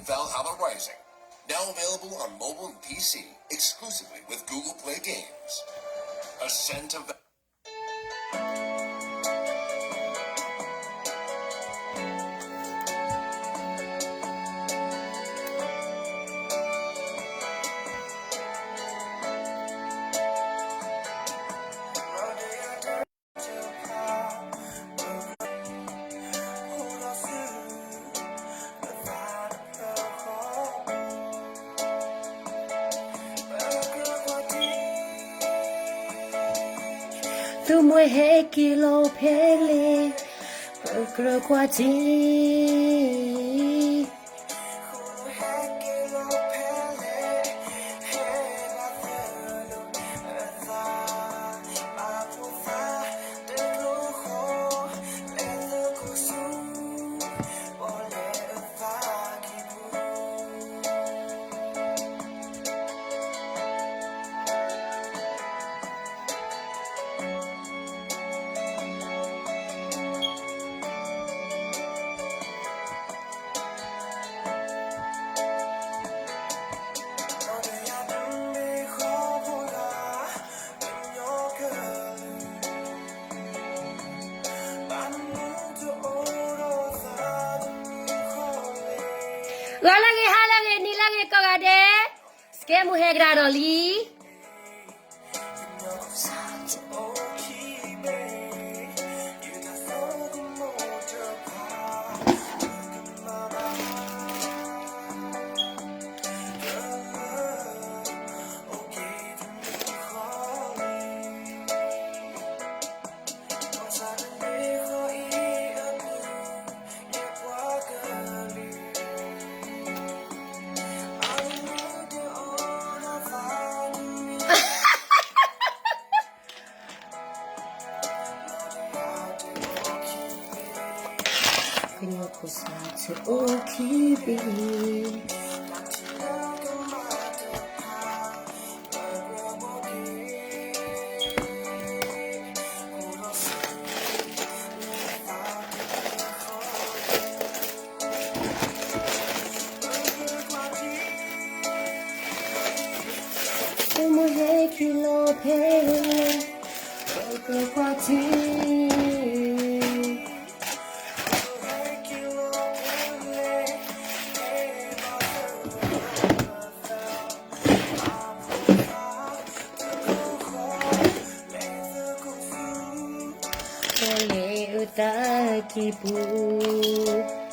Valhalla Rising, now available on mobile and P C exclusively with Google Play Games. A scent of သုမ့ၢ်ဟဲက့ၤလီၤဖဲလဲၣ်, ပကြၢးကွၢ်ထံ ဂီၤလၢအဂ့ၤ, ဟါလၢအဂ့ၤ, နံၤလၢအဂ့ၤ ကိးဂၤဒဲး, စကဲမူဟဲကဒါဒီးလံ. ကညီဖိစါထီၣ်အိၣ်ခံဘ့ၣ်. သုမ့ၢ်ဟဲက့ၤလီၤဖဲလဲၣ်, ပကြၢးကွၢ်ထံ ဖဲလဲၣ်အတၢ်ကံၢ်ပူၤ.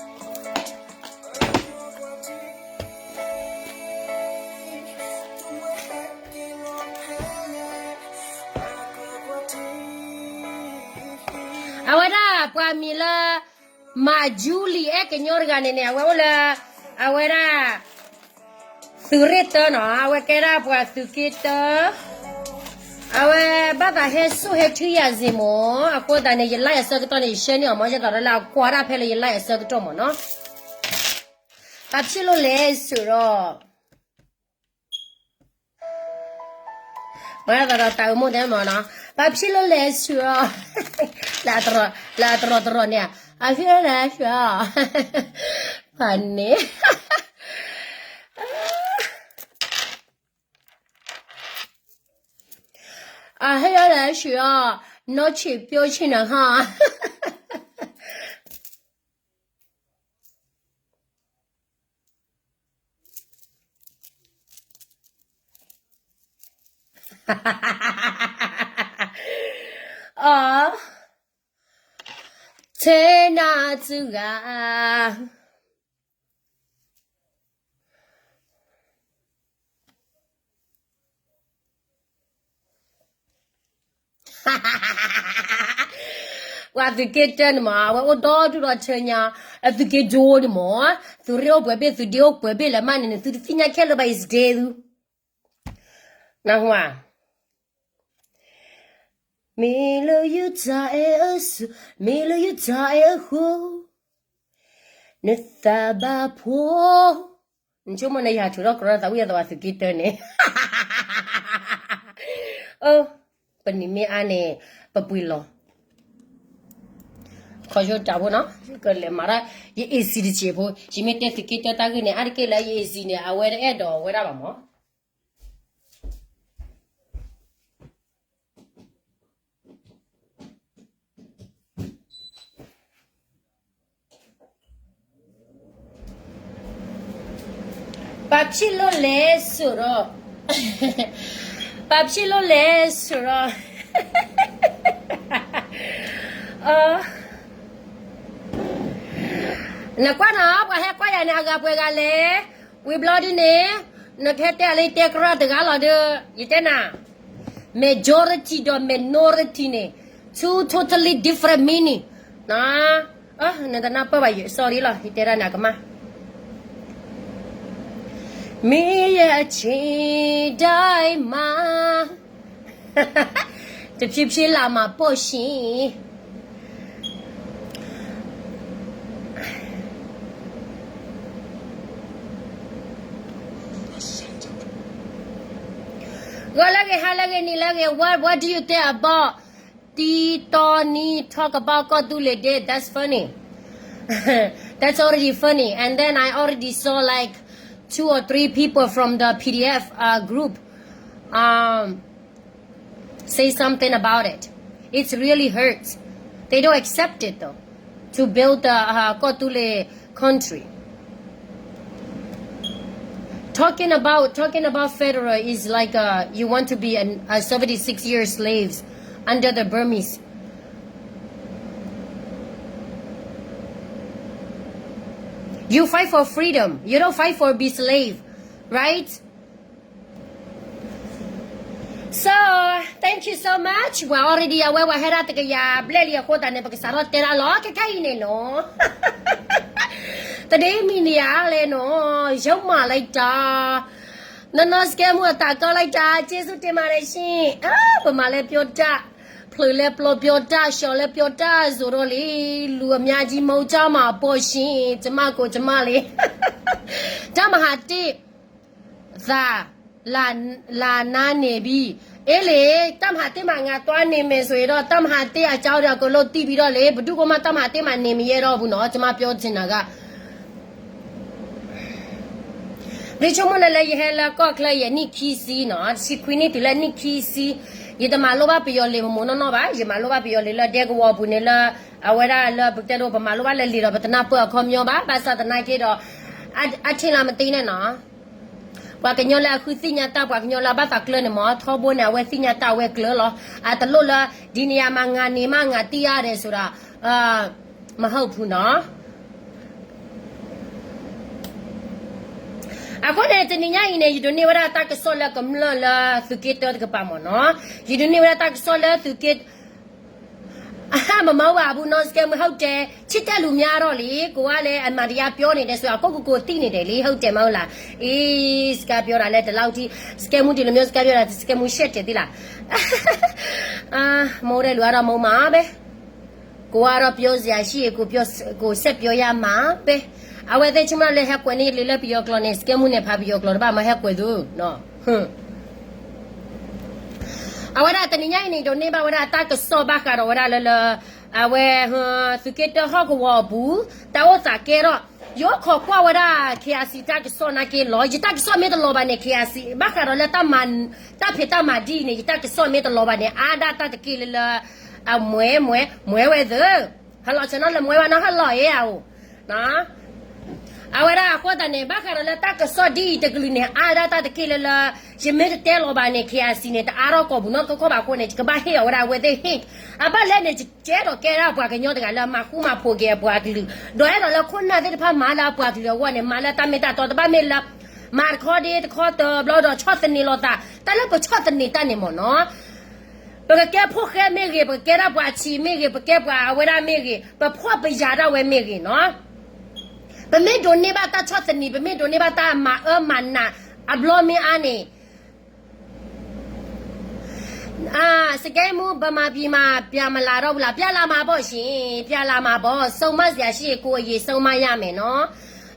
အဝဲဒၣ်ပှၤမံၤလၢ မးယူလံၤအဲၣ်ကညီတဂၤန့ၣ်န့ၣ် အဝဲအိၣ်လၢ အဝဲဒၣ် သုးရ့ၣ်တၢနီၤ, အဝဲကဲဒၣ်ပှၤသုးက့တၢ, အဝဲဘၣ်သးဟဲစိၣ်ဟဲထံယၤစ့ၢ်မး, အဃိသတးန့ၣ် ယ live အဆၢကတီၢ်န့ၣ် ယ share န့ၢ်အီၤမး, ယသးဒီးလၢအကွၢ်ဒၣ်ဖဲလၢယ live အဆၢကတီၢ်မးနီၤ. ဘၣ်ဖဲလဲၣ်စ့ၢ်ဒီး မၤသးဒီးတၢ်အိၣ်မူတဲမ့ၢ်နီၤ, ဘၣ်ဖဲလဲၣ်စ့ၢ်ဒီး လၢအတရီတရီန့ၣ်, ဘၣ်ဖဲလဲၣ်စ့ၢ်ဒီး ဖးန့ၣ် အဟဲလၢလၢစ့ၢ်ဒီး နီၢ်ဆံးပျိဆံးနၤဟါ အီ, ထဲနၤတဂၤ ပှၤသုးက့တၢန့ၣ်မး အဝဲအိၣ်ဒီဒူၣ်ဒီထၢညါ, အသုးက့ဒိန့ၣ်မး, သုးရ့ၣ်အိၣ်ပှဲၤဘ့ၣ် သုးဒ့အိၣ်ပှဲၤဘ့ၣ်လၢမးန့ၣ်န့ၣ် သုတသ့ၣ်ညါခဲလၢာ်ဘၣ် is dead သု, နၢ်ဟူဧါ. မ့ၢ်လၢယတၢ်အဲၣ်အစိၤ, မ့ၢ်လၢယတၢ်အဲၣ်အဃိ, နသးဘၣ်ဖှီၣ်, နဆိကမိၣ်န့ၣ် ယဟးထုးထီၣ်ကရီသးဝံၣ်အသးဝဲသုးက့တၢန့ၣ်, အိ, ပနံၤမ့ၢ်အါန့ၣ် ပပှ့ၤလီၤ. ခီယိတၢ်ဖိနီၤ, ကလဲၤမၤတၢ် ယ AC တစဲးဖိ, ယမ့ၢ်တဲသုးက့တၢတၢ်ဂ့ၢ်န့ၣ် အါတက့ၢ်လၢယ AC န့ၣ် အဝဲတအဲၣ်ဒိးဝဲဒၣ်ဘၣ်မး. ဘာဖြစ်လို့လဲဆိုတော့, ဘာဖြစ်လို့လဲဆိုတော့, နကွၢ်နီၤ ပှၤဟဲကွၢ်ယၤန့ၣ် အဂၤပှဲၤဂၤလဲၣ်, ဝံၤဘျီဒ်န့ၣ်, နကဟဲတဲအလၢယတဲကရၢၢ်တဂၤလီၤဒီး, ယတဲနၤ majority ဒီး minority န့ၣ် two totally different meaning နတနၢ်ပၢၢ်ဘၣ်ယ sorry လီၤ ယတဲဒၣ်န့ၣ်အကမၣ် မင်းရဲ့အချိန်တိုင်းမှာ တဖြည်းဖြည်းလာမှာပေါ့ရှင် ဂီၤလၢအဂ့ၤ ဟါလၢအဂ့ၤ နံၤလၢအဂ့ၤ what what do you think about တီတီနံ talk about ကီၢ်သူလ့ၤဒ့ that's funny that's already funny and then I already saw like two or three people from the P D F uh, group um say something about it. It's really hurts. They don't accept it though. To build the uh, Kotule country. Talking about talking about federal is like uh, you want to be an, a seventy-six year slaves under the Burmese. You fight for freedom. You don't fight for be slave, right? So thank you so much ဝဲ already အဝဲဝဲဟဲဒၣ်တကယၤဘျဲၣ်လံအဃိသတးန့ၣ် ပကစးထီၣ်တဲဒၣ်လီၤ ခဲခဲအံၤန့ၣ်နီၤ တဒ့မံၤနံၤဧါလဲၣ်နီၤ ရုံးမၤလိုက်တာ နီၢ်နီၢ်စကဲမူအတၢ်ကီလိုက်တာ ကျေးဇူးတင်ပါတယ်ရှင် ပမၤလဲပြောတတ် ဖျုးလဲပြောတတ် လျှော်လဲပြောတတ် ဆိုတော့လေ လူအများကြီးမဟုတ်ကြမှာပေါ့ရှင် ကျမကိုကျမလေး တၢ်မဟာတစ် သး လာ လာနားနေပြီ အေးလေ တၢ်မဟာတစ်မှာ ငါသွားနေမယ်ဆိုရင်တော့ တၢ်မဟာတစ်အကြောင်းတွေအကုန်လုံးသိပြီးတော့လေ ဘယ်သူကမှ တၢ်မဟာတစ်မှာ နေမရဲတော့ဘူးနော် ကျမပြောချင်တာက ရ့ဆိကမိၣ်န့ၣ်လၢယဟဲလၢကီၢ်ချၢယဲၢ်နံၣ်ခံဆံနီၤ တဆံခွံနံၣ်တုၤလၢ နံၣ်ခံဆံ ယတမၤလိဘၣ်ပယီၤလံာ်မ့ၢ်မ့ၢ်နီၢ်နီၢ်ဘၣ် ယမၤလိဘၣ်ပယီၤလံာ်လၢဒဲကဝီၤပူၤန့ၣ်လၢ အဝဲဒၣ်လၢပကတဲဒိ ပမၤလိဘၣ်လၢလံာ်ဒီး ပတနၢ်ပၢၢ်အခီပညီဘၣ် ဘၣ်ဆၣ်သနာ်က့ဒီး အထံၣ်လၢမတ့န့ၣ်နီၤ ပှၤကညီလၢအဃုသ့ၣ်ညါတၢ် ပှၤကညီလၢအဘၣ်သးကျၢၤန့ၣ်မ့ၢ် ထီဘိန့ၣ် အဝဲသ့ၣ်ညါတၢ်အဝဲကျၢၤလီၤ အတလိၣ်လၢ ဒ်န့ၣ်ယမၤ ငါနေမှ ငါသိရတယ်ဆိုတာ မဟုတ်ဘူးနော် အဃိန့ၣ် တနံၤညါအံၤန့ၣ် ယဒိးန့ၢ်ဝဲဒၣ်တၢ်ကစီၣ်လၢကမျၢၢ်လၢ သုးက့တၢတကပၤမ့ၢ်နီၤ ယဒိးန့ၢ်ဝဲဒၣ်တၢ်ကစီၣ်လၢသုးက့ အဟါ မမဝၤဘူးနီစကဲမုၢ် ဟုတ်တယ် ချစ်တဲ့လူများတော့လေ ကိုကလည်းအမှန်တရားပြောနေတယ်ဆိုတော့ ကိုယ့်ကိုယ်ကိုသိနေတယ်လေ ဟုတ်တယ်မဟုတ်လား အေး စကဲပြောတာလည်းဒီလောက်ထိ စကဲမူဒီလိုမျိုး စကဲပြောတာ စကဲမူရှက်တယ်သိလား အာ မဟုတ်တဲ့လူကတော့မဟုတ်မှာပဲ ကိုကတော့ပြောစရာရှိရင် ကိုပြော ကိုဆက်ပြောရမှာပဲ အဝဲသ့ၣ်ဆိကမိၣ်လၢဟဲကွဲးန့ၢ်လံလၢပယီၤကျိာ်န့ၣ် စကဲမူန့ၣ် ဖးပယီၤကျိာ်တဘၣ်မၤဟဲကွဲးသူ အဝဲဒၣ်တနံၤညါအံၤန့ၣ် ဒိးန့ၢ်ဘၣ်ဝဲဒၣ်တၢ်ကစီၣ်ဘၣ်ဃးဒီးဝဲဒၣ်လၢလၢ အဝဲ သုးက့တၢဟီၣ်ကဝီၤအပူၤ တၢ်အိၣ်သးကဲထီၣ် ယအိၣ်ခိးကွၢ်ဝဲဒၣ် KIC တၢ်ကစီၣ်နာ်က့လီၤ ယတၢ်ကစီၣ်မ့ၢ်တလီၤဘၣ်န့ၣ် KIC ဘၣ်ဃးဒီးလၢ တၢ်ဖံးတၢ်မၤဒ်အံၤန့ၣ် ယတၢ်ကစီၣ်မ့ၢ်တလီၤဘၣ်န့ၣ် အါဒၣ်တၢ်တက့ၢ်လၢလၢ အမွဲမွဲ မွဲဝဲသ့ ဟလီၤဆၢနီၤလၢမွဲဘၣ်နီၤ ဟလီၤအ့ၣ်အအိၣ် အဝဲဒၣ်အဃိသတးန့ၣ် ဘၣ်ဃးဒီးလၢတၢ်ကစီၣ်ဒ်အံၤတကလုာ်န့ၣ် အါဒၣ်တၢ်တက့ၢ်လၢလၢ ယမ့ၢ်တတဲလီၤဘၣ်န့ၣ် KIC န့ၣ် တအါထီၣ်ကိာ်ပူၤနီတခီခီဘၣ်အဃိန့ၣ် ယကဘၣ်ဟ့ၣ်အီၤဝဲဒၣ်အဝဲသ့ၣ်ဟ့ၣ် အဘၣ်လဲၣ်န့ၣ် ယကဲထီၣ်ကဲဒၣ်ပှၤကညီတဂၤလၢအမၤဃူမၤဖိးက့ၤအပှၤကလုာ် ဒီးအဲၣ်ဒိးလၢခိၣ်နၢ်သ့ၣ်တဖၣ်မၤလၢအပှၤကလုာ်အဂီၢ်န့ၣ် မၤလၢတၢ်မ့ၢ်တၢ်တီ တဘၣ်မ့ၢ်လၢ မၤတခီဒ့တခီတဘျီဒီးဆီၣ်သနံးလိာ်သး တၢ်လၢပဆီၣ်သနံးတၢ်န့ၣ်မ့ၢ်နီၤ ပကကဲဖိၣ်ဃဲမ့ၢ်ဂ့ၤ ပကကဲဒၣ်ပှၤဆံးမ့ၢ်ဂ့ၤ ပကဲပှၤအဝဲဒၣ်မ့ၢ်ဂ့ၤ ပဖှီၣ်ပယာ်ဒၣ်ဝဲမ့ၢ်ဂ့ၤနီၤ ပမ့ၢ်ဒိးန့ၢ်ဘၣ်တၢ်ဆီၣ်သနံး ပမ့ၢ်ဒိးန့ၢ်ဘၣ်တၢ်မၤအၢမၤနး အဘျီမ့ၢ်အါန့ၣ် စကဲမူ ဗမာပြည်မှာ ပြန်မလာတော့ဘူးလား ပြန်လာမှာပေါ့ရှင် ပြန်လာမှာပေါ့ ဆုံးမစရာရှိရင် ကိုယ့်အရေး ဆုံးမရမယ်နော်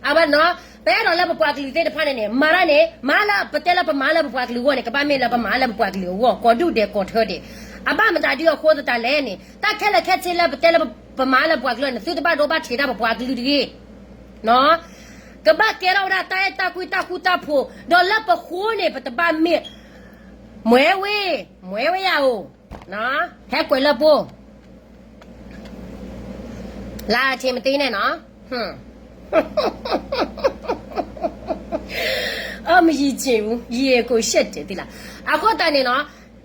အဝဲနီၤ ပအဲၣ်ဒိးလၢပပှၤကလုာ်သ့ၣ်တဖၣ်န့ၣ်န့ၣ် မၤတၢ်န့ၣ် မၤလၢ ပတဲလၢပမၤလၢပပှၤကလုာ်အဂီၢ်န့ၣ် ကဘၣ်မ့ၢ်လၢပမၤလၢပပှၤကလုာ်အဂီၢ် ကီၢ်ဒူၣ်ဒဲးကီၢ်ထၢဒဲး အဘၣ်မတၤဒ်အဃိသတးလဲၣ်န့ၣ် တၢ်ခဲလၢာ်ခဲဆ့လၢပတဲလၢ ပမၤလၢပပှၤကလုာ်န့ၣ် သုတဘၣ်ဒိဘၣ်ထံးတၢ်ပပှၤကလုာ်တဂ့ၤ. ကဘၣ်ကဲထီၣ်ဝဲဒၣ်တၢ်အဲၣ်တၢ်ကွံတၢ်ဃူတၢ်ဖိး, ဒီးလၢပဃိန့ၣ် ပတဘၣ်မ့ၢ် မွဲဝ့ၢ်, မွဲဝ့ၢ်ယၤဧိၤ, ဟဲကွဲးလၢပှိၢ် လါထံမတ့န့ၣ်နီၤ, အမယံၤက့ၤဘူး ယံၤကိးရှဲတဲာ်သ့လၢ. အဃိသတးန့ၣ်နီၤ,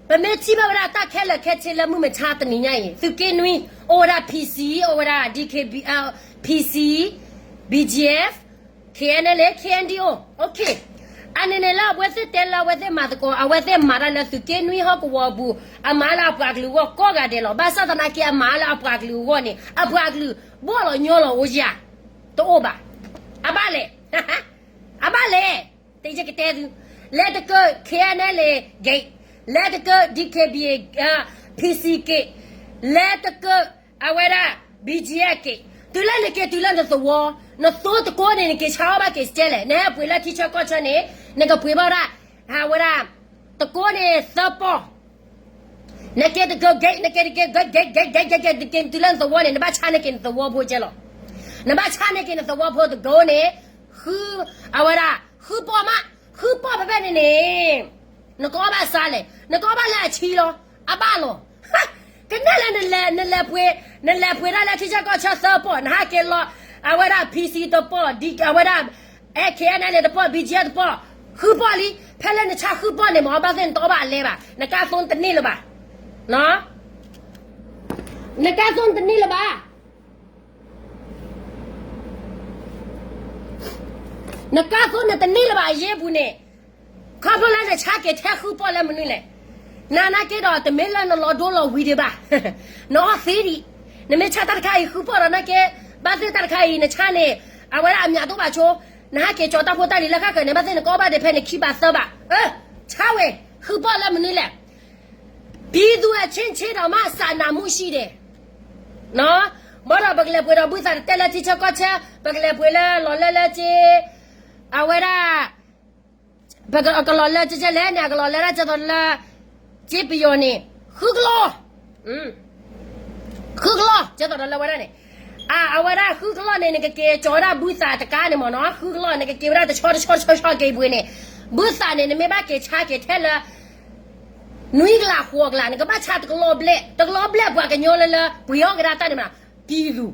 ပမ့ၢ်ထံၣ်ဘၣ်ဝဲဒၣ်တၢ်ခဲလၢာ်ခဲဆ့လၢမုၢ်မဆါတနံၤညါအံၤ သုးက့နွံ အိၣ်ဝဲဒၣ် PC, အိၣ်ဝဲဒၣ် DKB, PC, BGF, KNLA, KNDO, OK. အန့ၣ်န့ၣ်လၢအဝဲသ့ၣ်တဲလၢအဝဲသ့ၣ်မၤသကိး အဝဲသ့ၣ်မၤတၢ်လၢသုးက့နွံဟီၣ်ကဝီၤအပူၤ, အမၤလၢအပှၤကလုာ်အဂီၢ်ကိးဂၤဒဲးလီၤ. ဘၣ်ဆၣ်သနာ်က့အမၤလၢအပှၤကလုာ်အဂီၢ်န့ၣ် အပှၤကလုာ်ဘီၣ်လီၤညီလီၤအိၣ်ဧါ, တအိၣ်ဘၣ်. အဘၣ်လဲၣ်, အဘၣ်လဲၣ်, တယကတဲသု, လဲၤတကၢ KNLA gate, လဲၤတကၢ DKBA, PC gate, လဲၤတကၢ အဝဲဒၣ် BGF gate, တုၤလၢနက့ၤတုၤလၢနသဝီ, နသိတကိးန့ၣ် နက့ၤဆါအီၣ်ဘၣ်က့ၤစဲလဲၣ်, နဟဲပှ့ၤလၢထံဆၢကီၢ်ဆၢန့ၣ် နကပှ့ၤဘၣ်ဝဲဒၣ်, အဝဲဒၣ် တကိးန့ၣ်သၢပီၢ် နက့ၤတကၢ gate, နက့ၤတက့ၢ gate, gate, gate, gate, gate, နက့ၤတုၤလၢနသဝီန့ၣ် နဘၣ်ဆါန့ၢ်က့ၤနသဝီဖိကဲလီၤ. နဘၣ်ဆါန့ၢ်က့ၤနသဝီဖိတကိးန့ၣ်, ဃု, အဝဲဒၣ် ဃုပီၢ်မး, ဃုပီၢ်ဖဲဖဲန့ၣ်န့ၣ်, နကအီၣ်ဘၣ်စးလဲၣ်, နကအီၣ်ဘၣ်လၢအဆံလီၤ, အဘၣ်လီၤ. ကနဲၣ်လၢနလဲၤ, နလဲၤပှ့ၤ, နလဲၤပှ့ၤဒၣ်လၢထံဆၢကီၢ်ဆၢသၢပီၢ်, နဟးက့ၤလီၤ, အဝဲဒၣ် PC တပီၢ်, အဝဲဒၣ် KNLA တပီၢ်, BGF တပီၢ်, ဃုပီၢ်လံ, ဖဲလၢနဆါဃုပီၢ်န့ၣ်မ့ၢ် ဘၣ်သ့ၣ်နတအီၣ်ဘၣ်အလဲဘၣ်, နကါသိနတန့ၢ်လၢၤဘၣ်, နကါသိနတန့ၢ်လၢၤဘၣ်, နကါသိနတန့ၢ်လၢၤဘၣ်အယ့ၢ်ပူၤန့ၣ်, ခီဖျိလၢနဆါက့ၤထဲဃုပီၢ်လၢမနုၤလဲၣ်. နနာ်က့ဒီးတမ့ၢ်လၢနလီၤဒိလီၤဝံၤဒံးဘၣ်, နအီၣ်သ့ဒံး, နမ့ၢ်ဆါတၢ်တခါအံၤဃုပီၢ်ဒီးနာ်က့, ဘၣ်သ့ၣ်တၢ်တခါအံၤနဆါန့ၣ်, အဝဲဒၣ်အမံၤတိၢ်ဘၣ်ဆိ, နဟးက့ၤကၠီၤတၢ်ဖိတၢ်လံၤလၢဃၣ်ဃၢၤန့ၣ် ဘၣ်သ့ၣ်နကအီၣ်ဘၣ်ဒံးဖဲန့ၣ်ခံဘးသၢဘး, ဆါဝဲ, ဃုပီၢ်လၢမနုၤလဲၣ်. ပြည်သူအချင်းချင်းတောင်မှစာနာမှုရှိတယ်, ဘၣ်ဒီးပကလဲၤပှ့ၤဒီးဘုသးတတဲလၢထံဆၢကီၢ်ဆၢ, ပကလဲၤပှ့ၤလၢလီၤလၢလၢက့, အဝဲဒၣ် ပကလီၤလၢကဲလဲၣ်န့ၣ် အကလီၤလၢဒၣ်ကဲသိးလၢ က့ပယီၤန့ၣ်, ဃုကလီၤ, ဃုကလီၤ ကဲသိးဒီးလၢဝဲဒၣ်န့ၣ်, အဝဲဒၣ်ဃုကလီၤန့ၣ် နကက့ၤကၠီၤဝဲဒၣ်ဘုသးတကါန့ၣ်မ့ၢ်နီၤ, ဃုကလီၤ နကက့ၤဝဲဒၣ်တဆီတဆီဆီဆီက့ၤပှ့ၤန့ၣ်, ဘုသးန့ၣ် နမ့ၢ်ဘၣ်က့ၤဆါက့ၤထဲလၢ နွံကလးဃိးကလး နကဘၣ်ဆါတကလီၤဘျဲၣ်, တကလီၤဘျဲၣ်ပှၤကညီလၢလၢပှ့ၤအီၣ်ကဒါတၢ်န့ၣ်မ့ၢ်, ပြည်သူ,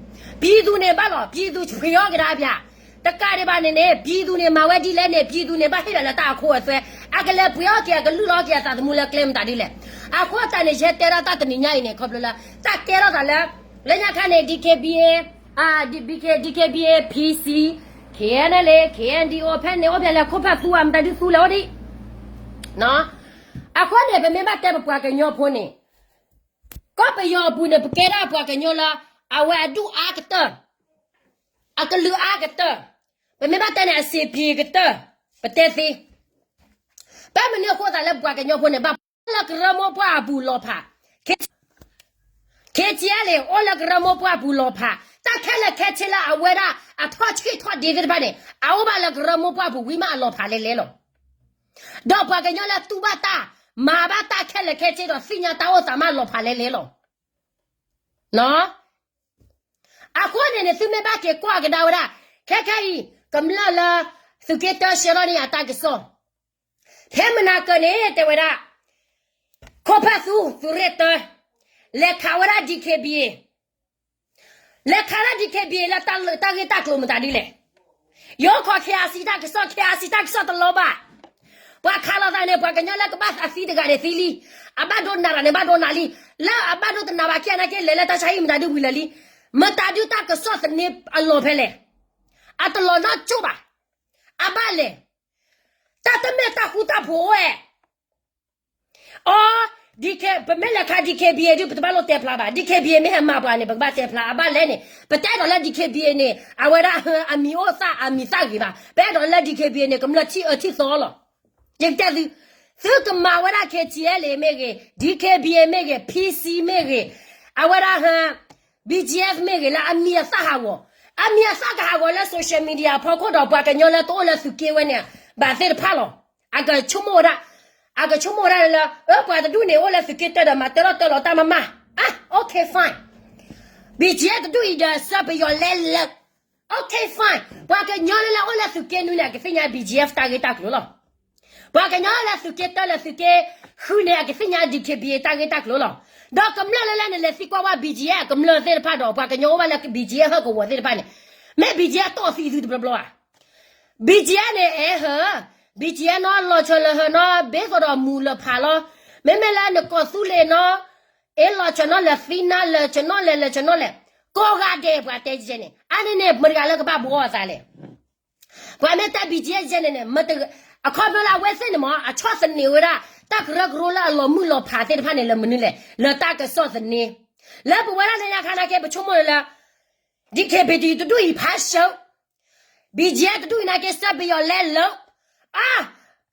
ပြည်သူန့ၣ်ဘၣ်လီၤ, ပြည်သူပှ့ၤအီၣ်ကဒါပၠး, တကးဒံးဘၣ်န့ၣ်န့ၣ် ပြည်သူန့ၣ် မၤဝဲဒ်လဲၣ်န့ၣ် ပြည်သူန့ၣ် ဘၣ်ဟ့ၣ်လီၤလၢတၢ်အခိအသွဲ, အကလဲၤပှ့ၤအီၣ်က့ၤ အကလုၢ်လီၤက့ၤအသးသမူလၢကျဲမတၤဒ်လဲၣ်. အဃိသတးန့ၣ် ယတဲဒၣ်တၢ်တနံၤညါအံၤန့ၣ် ခီဖျိလၢ တၢ်ကဲထီၣ်သးလၢ လၢညါခါန့ၣ် DKBA, DKBA, PC, KNLA, KNDO ဖဲန့ၣ်အိၣ်ဖဲလဲၣ် ခိၣ်ဖးသူဧါ မတၤဒုသူလဲၣ်အိၣ်ဒံး အဃိန့ၣ် ပမ့ၢ်ဘၣ်တဲပပှၤကညီဖိန့ၣ်, ကီၢ်ပယီၤအပူၤန့ၣ် ပကဲဒၣ်ပှၤကညီလၢ အဝဲအဒူၣ်အါကတၢၢ်, အကလုာ်အါကတၢၢ်, ပမ့ၢ်ဘၣ်တဲန့ၣ် အစ့ပံၤကတၢၢ်, ပတဲသ့, ဘၣ်မနုၤအဃိသးလၢပပှၤကညီဖိန့ၣ် ဘၣ်လၢကရၢမိၢ်ပှၢ်အပူၤလီၤဖး KTLA အိၣ်လၢကရၢမိၢ်ပှၢ်အပူၤလီၤဖး, တၢ်ခဲလၢာ်ခဲဆ့လၢအဝဲဒၣ်အထီၣ်ဆံၣ်ထီၣ်ဒ့သ့ၣ်တဖၣ်န့ၣ် အအိၣ်ဘၣ်လၢကရၢမိၢ်ပှၢ်အပူၤဝံၤမးအလီၤဖးလဲလဲလီၤ. ဒီးပှၤကညီလၢတူၢ်ဘၣ်တၢ်, မၤဘၣ်တၢ်ခဲလၢာ်ခဲဆ့ဒီးသ့ၣ်ညါတၢ်အိၣ်သးမးလီၤဖးလဲလဲလီၤ. အဃိန့ၣ်န့ၣ် သုမ့ၢ်ဘၣ်က့ၤကွၢ်ကဒါဝဲဒၣ်, ခဲခဲအံၤ ကမျၢၢ်လၢ သုးက့တၢဆှၢလီၤန့ၢ်အတၢ်ကစီၣ် ဖဲမနၤကၢန့ၣ် တဲဝဲဒၣ် ခိၣ်ဖးသူ သုးရ့ၣ်တၢ လဲၤခးဝဲဒၣ် DKBA, လဲၤခးဒၣ် DKBA လၢတၢ်ဂ့ၢ်တၢ်ကျိၤမတၤဒ်လဲၣ်. ယိၤခီၣ် KIC တၢ်ကစီၣ် KIC တၢ်ကစီၣ်တလီၤဘၣ်. ပှၤခးလိာ်သးန့ၣ် ပှၤကညီလၢကဘၣ်အသံတဂၤန့ၣ်သံလံ. အဘၣ်ဒိနးတၢ်န့ၣ် ဘၣ်ဒိနးလံ. လၢအဘၣ်ဒိတနးဘၣ်ခံဂၤနာ်က့ လဲၤလၢတၢ်ဆါဟံၣ်မတၤဒုဝံၤလၢာ်လံ. မတၤဒုတၢ်ကစီၣ်သန့အလီၢ်ဖဲလဲၣ်. အတလီၤနီၢ်ကၠိဘၣ်. အဘၣ်လဲၣ်. တၢ်တမ့ၢ်တၢ်ဃူတၢ်ဖိးအိၣ်ဝဲ အီ, ပမ့ၢ်လဲၤခး DKBA ဒုး ပတဘၣ်လိၣ်တဲဖျါဘၣ်. DKBA မ့ၢ်ဟဲမၤပှၤန့ၣ် ပကဘၣ်တဲဖျါ. အဘၣ်လဲၣ်န့ၣ် ပတအဲၣ်ဒိးလၢ DKBA န့ၣ် အဝဲဒၣ်အမံၤအိၣ်သၣ်အမံၤသၣ်ဂ့ၤဘၣ်. ပအဲၣ်ဒိးလၢ DKBA န့ၣ် ကမျၢၢ်ထံၣ်အၢထံၣ်သီလီၤ. ယကတဲသု, သုကမၤဝဲဒၣ် KTLA မ့ၢ်ဂ့ၤ, DKBA မ့ၢ်ဂ့ၤ, PC မ့ၢ်ဂ့ၤ, အဝဲဒၣ် BGF မ့ၢ်ဂ့ၤ လၢအမံၤအသၣ်ဟးဂီၤ, အမံၤအသၣ်ကဟးဂီၤလၢ social media အဖီခိၣ်ဒီးပှၤကညီလၢတအိၣ်လၢသုးက့ဝဲန့ၣ် ဘၣ်သ့ၣ်တဖၣ်လီၤ. အကဆိကမိၣ်ဝဲဒၣ်, အကဆိကမိၣ်ဝဲဒၣ်လၢ အၢ ပှၤတဒူၣ်န့ၣ် အိၣ်လၢသုးက့တၢဒီးမၤတၢထီၣ်တၢလီၤတၢ်မၤမၤ, အါ, OK fine. BGF တဒူၣ်အံၤဒီး စၢပယီၤလဲလၢာ်. Okay, fine. ပှၤကညီလၢအိၣ်လၢသုးက့နွံန့ၣ် အကသ့ၣ်ညါ BGF တၢ်ဂ့ၢ်တၢ်ကျိၤလီၤ. ပှၤကညီလၢသုးက့တၢ လၢသုးက့ဃုန့ၣ် အကသ့ၣ်ညါ DKBA တၢ်ဂ့ၢ်တၢ်ကျိၤလီၤ. ဒီးကမျၢၢ်လၢလၢနလဲၤသံကွၢ်ဝဲ BGF ကမျၢၢ်သ့ၣ်တဖၣ်ဒီး ပှၤကညီအိၣ်ဘၣ်လၢ BGF ဟၢၣ်ကဝီၤသ့ၣ်တဖၣ်န့ၣ်, မ့ၢ် BGF တီၢ်သံသုတဘျီဘျီဧါ. BGF န့ၣ် အဲၣ်ဟၢ, BGF နီၢ်လီၤဆၢလၢဟၢနီၢ် ဘ့သိးဒီးမူၤလၢဖးလီၤ. မ့မ့ၢ်လၢနကိးသူလ့ၤနီၢ်, အ့ၣ်လီၤဆၢနီၢ်လဲၤသံနါ လၢာ်ဆၢနီၢ်လဲၤ လၢာ်ဆၢနီၢ်လဲၤ, ကိးဂၤဒဲးပှၤတဲယဲန့ၣ် အါန့ၢ်န့ၣ် မတၤတဂၤလၢကဘၣ်ဘှီအသးလဲၣ်. ပှၤမ့ၢ်တဲ BGF ယဲန့ၣ်န့ၣ် အခီပညီလၢအဝဲသ့ၣ်န့ၣ်မ့ၢ် အဆီၣ်သနံးဝဲဒၣ် တၢ်ကရၢကရိလၢအလီၤမုၢ်လီၤဖးသ့ၣ်တဖၣ်န့ၣ် လၢမနုၤလဲၣ်, လၢတၢ်ကဆီၣ်သနံး. လၢပဝဲဒၣ်လၢညါခါနာ်က့ ပဆိကမိၣ်လၢ DKBA တဒူၣ်အံၤဖးဆၢ BGF တဒူၣ်အံၤနာ်က့ စၢပယီၤလဲလၢာ်. အါ,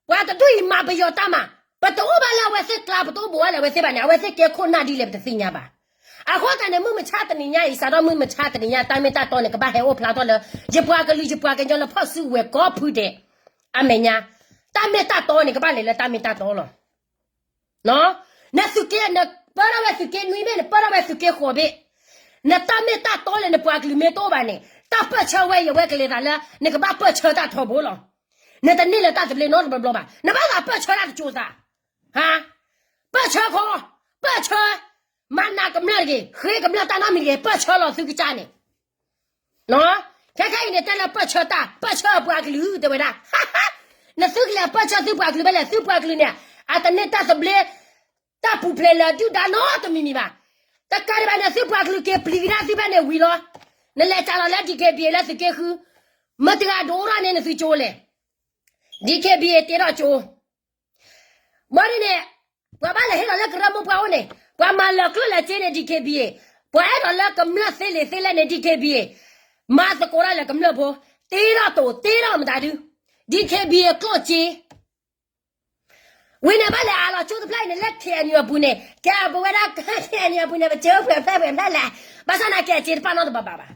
ပှၤတဒူၣ်အံၤမၤပယီၤတၢ်မၤ, ပတအိၣ်ဘၣ်လၢအဝဲသ့ၣ်ကျါ ပတအိၣ်ဘူးဘၣ်လၢအဝဲသ့ၣ်ဘၣ်န့ၣ် အဝဲသ့ၣ်ကဲခိၣ်နၢ်ဒ်လဲၣ် ပတသ့ၣ်ညါဘၣ်. အဃိသတးန့ၣ် မုၢ်မဆါတနံၤညါအံၤ စးထီၣ်မုၢ်မဆါတနံၤညါ တၢ်မ့ၢ်တၢ်တီန့ၣ် ကဘၣ်ဟဲအိၣ်ဖျါထီၣ်လၢ ယပှၤကလုာ်ယပှၤကညီလၢဖီၣ်စုကဝဲၤကိးဖုဒဲး အမဲာ်ညါ, တၢ်မ့ၢ်တၢ်တီန့ၣ် ကဘၣ်လဲၤလၢတၢ်မ့ၢ်တၢ်တီလီၤ. နသုးက့ နပၢထီၣ်ဝဲသုးက့နွံဘ့ၣ် နပၢထီၣ်ဝဲသုးက့ဃိးဘ့ၣ်, နတၢ်မ့ၢ်တၢ်တီလၢနပှၤကလုာ်မ့ၢ်တအိၣ်ဘၣ်န့ၣ် တၢ်ပၢၢ်ဆၢဝဲအံၤ အဝဲကလဲၤသးလၢ နကဘၣ်ပၢၢ်ဆၢတၢ်ထီဘိလီၤ. နတန့ၢ်လၢတၢ်သဘျ့နီတဘျီဘျီဘၣ်, နဘၣ်သးပၢၢ်ဆၢတၢ်တကၠိၤသး, ဟါ, ပၢၢ်ဆၢခီ, ပၢၢ်ဆၢ, မၤနးကမျၢၢ်တဂ့ၤ, ဃ့ကမျၢၢ်တၢ်နီတမံၤတဂ့ၤ, ပၢၢ်ဆၢလီၤသုကစၢ်န့ၣ် ခဲခဲအံၤန့ၣ် တဲလၢပၢၢ်ဆၢတၢ်, ပၢၢ်ဆၢအပှၤကလုာ် တဲဝဲဒၣ်, နသုကလဲၤပၢၢ်ဆၢသုပှၤကလုာ်ဖဲလဲၣ်, သုပှၤကလုာ်န့ၣ် အတန့ၢ်တၢ်သဘျ့ တၢ်ပူၤဖျဲးလၢဒုၣ်ဒါနီတမံၤမံၤဘၣ်. တကးဒံးဘၣ်န့ၣ် သုပှၤကလုာ်က့ၤပျံၤကဒါသုဖဲန့ၣ်ဝံၤလီၤ. နလဲၤစးလီၤလၢ DKBA လၢသုးက့ဃု, မတၤတဂၤဒိးထီၣ်န့ၢ်နသုကၠိလဲၣ်. DKBA တ့ထီၣ်ကၠိ ဘၣ်ဒ်န့ၣ်, ပှၤဘၣ်လဲၤဟ့ၣ်လီၤလၢကရၢမိၢ်ပှၢ်အိၣ်န့ၣ်, ပှၤမၤလၢာ်ကျိၣ်လၢာ်စ့န့ၣ် DKBA, ပှၤအဲၣ်ဒိးလၢကမျၢၢ်သ့လံာ်သ့လဲၢ်န့ၣ် DKBA, မၤသကိးတၢ်လၢကမျၢၢ်ဖိ, တ့ထီၣ်တိၤ တ့ထီၣ်မတၤဒု, DKBA ကျိၣ်စ့ ဝံၤန့ၣ်ဘၣ်လဲၤအးလီၤကၠိတဖျၢၣ်အံၤန့ၣ် လၢ KNU အပူၤန့ၣ်, ကဲပဝဲဒၣ် KNU အပူၤန့ၣ် ပကၠိပှဲၤဖျၢၣ်ပှဲၤဖျၢၣ်လဲၣ်, ဘၣ်ဆၣ်နာ်က့အစ့တပာ်နီတဘၣ်ဘၣ်ဘၣ်.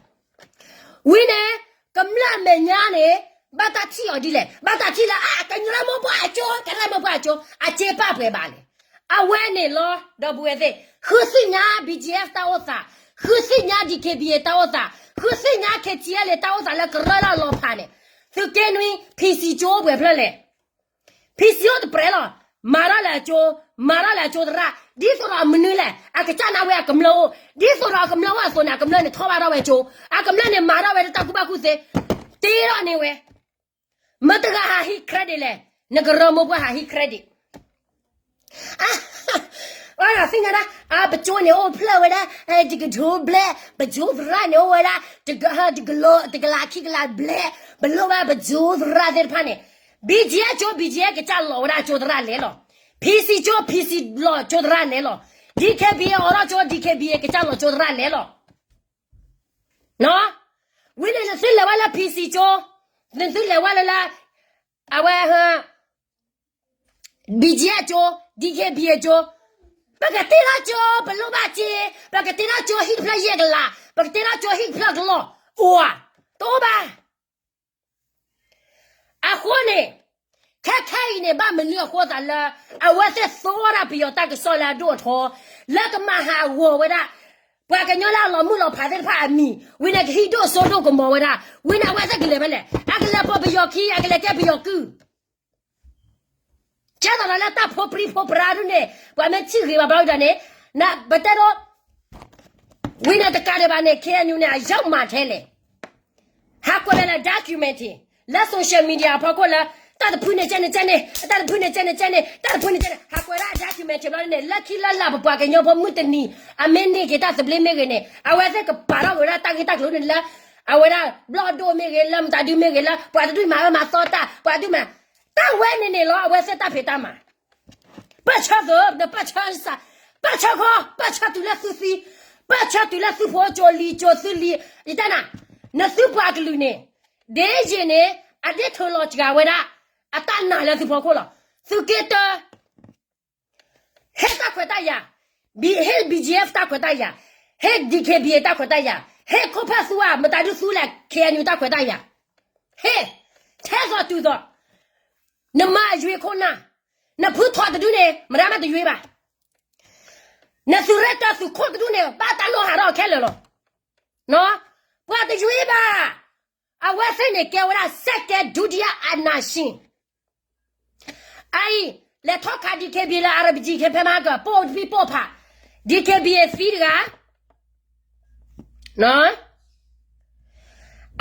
ဝံၤန့ၣ်, ကမျၢၢ်အမဲာ်ညါန့ၣ်, ဘၣ်တၢ်ထံၣ်အီၤဒ်လဲၣ်, ဘၣ်တၢ်ထံၣ်လၢအကညီလၢမိၢ်ပှၢ်အကၠိ, ကရၢမိၢ်ပှၢ်အကၠိ, အစ့ပာ်ပှဲၤဘၣ်လဲၣ်. အဝဲန့ၣ်လီၤ ဒီပုၢ်ဝဲၢ်သ့ၣ်, ဃုသ့ၣ်ညါ BGF တၢ်အိၣ်သး, ဃုသ့ၣ်ညါ DKBA တၢ်အိၣ်သး, ဃုသ့ၣ်ညါ KTLA တၢ်အိၣ်သးလၢကရၢလၢအလီၤဖးန့ၣ်, သုးက့နွံ PC ကၠိပှဲၤဖျၢၣ်လဲၣ်. PC အိၣ်တပြဲးလီၤ. မၤထီၣ်လၢအကၠိ, မၤထီၣ်လၢအကၠိသရၣ်, ဒ်သိးဒီးမနုၤလဲၣ်, အကစၢ်နာ်ဝဲအကမျၢၢ်အိၣ်, ဒ်သိးဒီးအကမျၢၢ်အိၣ်အသိးန့ၣ် အကမျၢၢ်န့ၣ်ထီၣ်ဘၣ်ထီၣ်ဝဲကၠိ, အကမျၢၢ်န့ၣ်မၤထီၣ်ဝဲတၢ်ကူၣ်ဘၣ်ကူၣ်သ့, တ့ထီၣ်န့ၢ်ဝဲ, မတၤတဂၤဟးဟံး credit လဲၣ်, နကရၢမိၢ်ပှၢ်ဟးဟံး credit အသ့ၣ်ညါဒၣ်, အပကၠိန့ၣ်အိၣ်ဖျၢၣ်ဝဲဒၣ်, တကထိဘျဲၣ်, ပကၠိသရၣ်န့ၣ်အိၣ်ဝဲဒၣ်, တကလးခံကလးဘျဲၣ်, ပလိၣ်ဘၣ်ပကၠိသရၣ်သ့ၣ်တဖၣ်န့ၣ်, BGF ကၠိ BGF ကစၢ်လီၤဝဲဒၣ်ကၠိသရၣ်လဲၤလီၤ, PC ကၠိ PC လီၤကၠိသရၣ်လဲၤလီၤ, DKBA အိးထီၣ်ကၠိ DKBA ကစၢ်လီၤကၠိသရၣ်လဲၤလီၤ ဝံၤန့ၣ်နသုလဲၤဝဲလၢ PC ကၠိ, နသုလဲၤဝဲလၢလၢ, အဝဲ, BGF ကၠိ, DKBA ကၠိ, ပကတ့ထီၣ်ကၠိ ပလိၣ်ဘၣ်စ့, ပကတ့ထီၣ်ကၠိဟံၣ်တဖျၢၣ်ယဲၢ်ကလး, ပကတ့ထီၣ်ကၠိဟံၣ်တဖျၢၣ်ကလီၢ်, အိၣ်ဧါ, တအိၣ်ဘၣ် အဃိန့ၣ်, ခဲခဲအံၤန့ၣ် ဘၣ်မနုၤအဃိသးလၢ အဝဲသ့ၣ်သိၣ်ဝဲဒၣ်ပယီၤတၢ်ကစီၣ်လၢအဒိၣ်အထီ, လၢကမၤဟးဂီၤဝဲဒၣ် ပှၤကညီလၢအလီၤမုၢ်လီၤဖးသ့ၣ်တဖၣ်အမံၤ, ဝံၤန့ၣ်ကဟံးဒိၣ်စိဒိၣ်ကမီၤဝဲဒၣ်, ဝံၤန့ၣ်အဝဲသ့ၣ်ကလဲၤဖဲလဲၣ်, အကလဲၤပိာ်ပယီၤခံ အကလဲၤကဲပယီၤကုၢ် ကဲသိးဒီးလၢတၢ်ဖိပြံဖိပြါဒ်န့ၣ် ပှၤမ့ၢ်ထံၣ်ဂ့ၤဘၣ်ဘျီဒ်န့ၣ်, ပတဲဒိ, ဝံၤန့ၣ်တကးဒံးဘၣ်န့ၣ် KNU န့ၣ် အယၢ်မၤထဲလဲၣ်, ဟးကွဲးဝဲလၢ document လၢ social media အဖီခိၣ်လၢ တၢ်တဖုန့ၣ်ကဲန့ၣ်ကဲန့ၣ်, တၢ်တဖုန့ၣ်ကဲန့ၣ်ကဲန့ၣ်, တၢ်တဖုန့ၣ်ကဲန့ၣ်, ဟးကွဲးဒၣ် document ဘျီဒ်န့ၣ် လၢခံလၢလာ်ပပှၤကညီဖိမုၢ်တနံၤ အမ့ၢ်န့ၢ်က့ၤတၢ်သဘျ့မ့ၢ်ဂ့ၤန့ၣ် အဝဲသ့ၣ်ကပာ်ထီၣ်က့ၤဝဲဒၣ်တၢ်ဂ့ၢ်တၢ်ကျိၤန့ၣ်လၢ အဝဲဒၣ်ဘျီၣ်ဒိၣ်မ့ၢ်ဂ့ၤ လၢမတၤဒုမ့ၢ်ဂ့ၤ လၢပှၤတဒူၣ်မၤအၢမၤသီတၢ် ပှၤဒုၣ်မၤ, တၢ်ဝဲန့ၣ်န့ၣ်လီၤ အဝဲသ့ၣ်တၢ်ဖံးတၢ်မၤ ပၢၢ်ဆၢသုး နပၢၢ်ဆၢစး, ပၢၢ်ဆၢခီ, ပၢၢ်ဆၢတုၤလၢသုသံ, ပၢၢ်ဆၢတုၤလၢသုဖိကၠိလံၤကၠိသုလံၤ, ယတဲနၤ, နသုပှၤကလုာ်န့ၣ်, ဒ်ယံာ်န့ၣ်, အဒ့ၣ်ထုးလီၤစှၤဝဲဒၣ်, အတၢ်နာ်လၢသုဖီခိၣ်လီၤ. သုးက့တၢ ဟ့ၣ်တၢ်ခွဲးတၢ်ယာ်, ဟ့ၣ် BGF တၢ်ခွဲးတၢ်ယာ်, ဟ့ၣ် DKBA တၢ်ခွဲးတၢ်ယာ်, ဟ့ၣ်ခိၣ်ဖၢၣ်သူဧါ မတၤဒုသူလဲၣ် KNU တၢ်ခွဲးတၢ်ယာ်, ဟ့ၣ်, ထဲသိးတုၤသိး, နမၤအယွ့ခိၣ်နၢ်, နဖုထီတဒုန့ၣ် မတၤမးတယွ့ဘၣ်, နသုးရ့ၣ်တၢသုးခိၣ်တဒုန့ၣ် ဘၣ်တၢ်လိၣ်ဟးထီၣ်ခဲလၢာ်လီၤ. ပှၤတယွံဘၣ်. အဝဲသ့ၣ်န့ၣ်ကဲဝဲဒၣ် စဲကဲဒုတိယအာဏာရှင် အအံၤ လဲၤထီၣ်ခး DKBA လၢ အရပကံ ခဲဖဲမဟါက ပိာ်ဖံပိာ်ဖး DKBA သံတဂၤ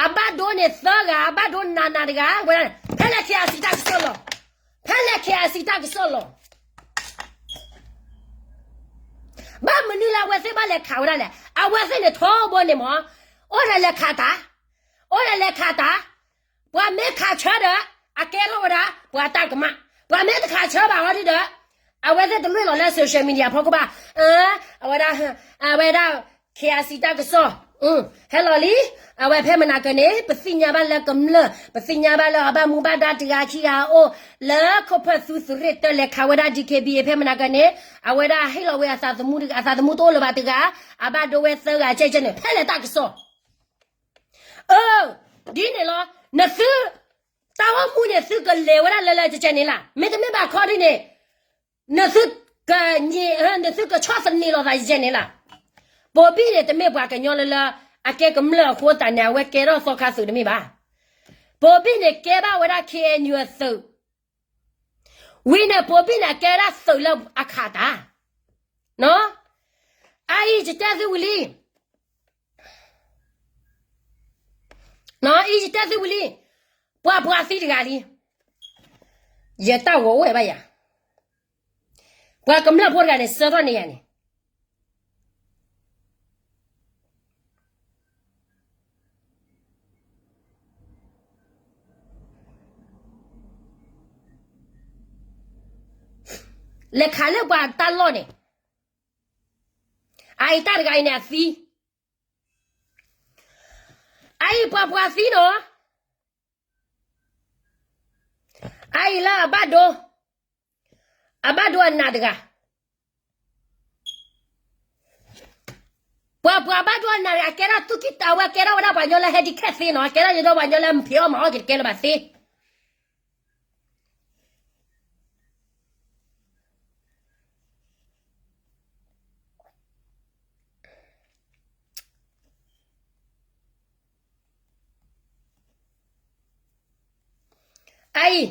အဘၣ်ဒိန့ၣ်သၢဂၤ အဘၣ်ဒိနးနးတဂၤ ဝဲဒၣ် ဖဲလဲၣ် KIC တၢ်ကစီၣ်လီၤ. ဖဲလဲၣ် KIC တၢ်ကစီၣ်လီၤ. ဘၣ်မနုၤလၢအဝဲသ့ၣ်ဘၣ်လဲၤခးဝဲဒၣ်လဲၣ်. အဝဲသ့ၣ်န့ၣ်ထီဘိန့ၣ်မ့ၢ် အိၣ်ဒီးလဲၤခးတၢ် အိၣ်ဒီးလဲၤခးတၢ်. ပှၤမ့ၢ်ခးဆၢဒီး အကဲထီၣ်ဝဲဒၣ် ပှၤတၢ်ကမၣ်. ပှၤမ့ၢ်တခးဆၢဘၣ်အီၤဒ်ဒီး အဝဲသ့ၣ်တလိၣ်လီၤလၢ social media ဖီခိၣ်ဘၣ်. အဝဲဒၣ် အဝဲဒၣ် KIC တၢ်ကစီၣ် ဟဲလီၤလံ. အဝဲဖဲမနၤကန့ၣ် ပသ့ၣ်ညါဘၣ်လၢကမျၢၢ် ပသ့ၣ်ညါဘၣ်လၢအဘၣ်မူဘၣ်ဒါတဂၤခံဂၤအအိၣ် လၢခိၣ်ဖၢၣ်သူသုးရ့ၣ်တၢလဲၤခးဝဲဒၣ် DKBA ဖဲမနၤကန့ၣ် အဝဲဒၣ်ဟ့ၣ်လီၤဝဲအသးသမူ အသးသမူတအိၣ်လၢၤဘၣ်တဂၤ အဘၣ်ဒိဝဲသၢဂၤကဲကဲန့ၣ် ဖဲလဲၣ်တၢ်ကစီၣ် အၢ ဒ်န့ၣ်လီၤ. နသု တၢ်အိၣ်မူန့ၣ် သုကလဲၤဝဲဒၣ်လၢလၢကဲကဲန့ၣ်လၢ မ့တမ့ၢ်ဘၣ်ခီဒ်န့ၣ် နသုက နသုကဆီၣ်သနံးလိာ်သးကဲကဲန့ၣ်လၢ ပိာ်ဘံၣ်န့ၣ် တမ့ၢ်ပှၤကညီလၢလၢ အကဲကမျၢၢ်အဃိသတးန့ၣ် အဝဲကဲထီၣ်သီခါသုးတမ့ၢ်ဘၣ်. ပိာ်ဘံၣ်န့ၣ် ကဲဘၣ်ဝဲဒၣ် KNU အသုး ဝံၤန့ၣ် ပိာ်ဘံၣ်န့ၣ် အကဲဒၣ်သုးလၢအခးတၢ် အအံၤယတဲသုဝံၤလံ အံၤယတဲသုဝံၤလံ ပှၤပှၤသံတဂၤလံ ယတၢ်ဂီၤအိၣ်ဝဲဘၣ်ယၤ ပှၤကမျၢၢ်ဖိတဂၤန့ၣ် ဆၢထီၣ်န့ၢ်ယၤန့ၣ် လဲၤခးလၢပှၤတၢ်လီၢ်န့ၣ် အအံၤတၢ်တဂၤအံၤန့ၣ်အသံ အအံၤပှၤပှၤသံနီၤ အအံၤလၢအဘၣ်ဒိ အဘၣ်ဒိအနးတဂၤ ပှၤပှၤဘၣ်ဒိအနးတဂၤ ကဲထီၣ်သူၣ်ကံၢ်တၢ်ဝဲ ကဲထီၣ်ဝဲဒၣ်ပှၤကညီလၢ handicap သ့နီၤ ကဲထီၣ်ယဒီးပှၤကညီလၢဖံးအီၣ်မၤအီၣ်က့ၤတကဲလၢၤဘၣ်သ့ အအံၤ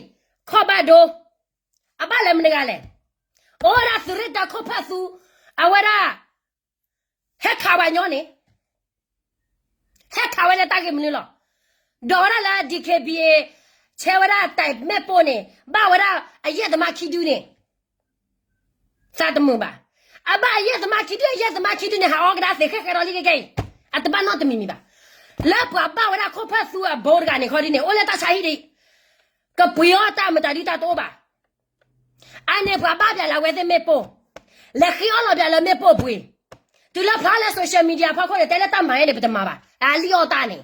ခီၣ်ဘၣ်ဒိ အဘၣ်လဲၤမနုၤဂၤလဲၣ် အိၣ်ဝဲဒၣ်သုးရ့ၣ်တၢ်ခိၣ်ဖၢၣ်သူ အဝဲဒၣ် ဟဲခးပှၤညီန့ၣ် ဟဲခးဝဲလၢတၢ်ဂ့ၢ်မနုၤလီၤ. ဒီးဝဲဒၣ်လၢ DKBA ဆဲဝဲဒၣ်တၢ်မဲာ်ပိၢ်န့ၣ် ဘၣ်ဝဲဒၣ်အယဲၢ်သမါခံဒုန့ၣ် သးတမုာ်ဘၣ်. အဘၣ်အယဲၢ်သမါခံဒု အယဲၢ်သမါခံဒုန့ၣ် ဟးအီကဒါသ့ၣ်ဃဲဃဲဒီးလံကဲကဲအံၤ အတဘၣ်နီတမံၤမံၤဘၣ်. လၢပှၤဘၣ်ဝဲဒၣ်ခိၣ်ဖၢၣ်သူအဘိတဂၤန့ၣ်ခီဒ်န့ၣ် အိၣ်လၢတၢ်ဆါဟံၣ်ဒံး ကပှ့ၤအီၣ်တၢ်မတၤဒုတၢ်တအိၣ်ဘၣ်. အန့ၣ်ပှၤဘၣ်ပၠးလၢအဝဲသ့ၣ်မ့ၣ်ပိၢ် လဲၤဃ့အီၣ်လီၤပၠးလၢမ့ၣ်ပိၢ်ပှ့ၤ တုၤလၢဖျါလၢ social media ဖီခိၣ်န့ၣ် တဲလၢတၢ်မၤအံၤန့ၣ် ပတမၤဘၣ် အလံၣ်အီၣ်တၢ်န့ၣ်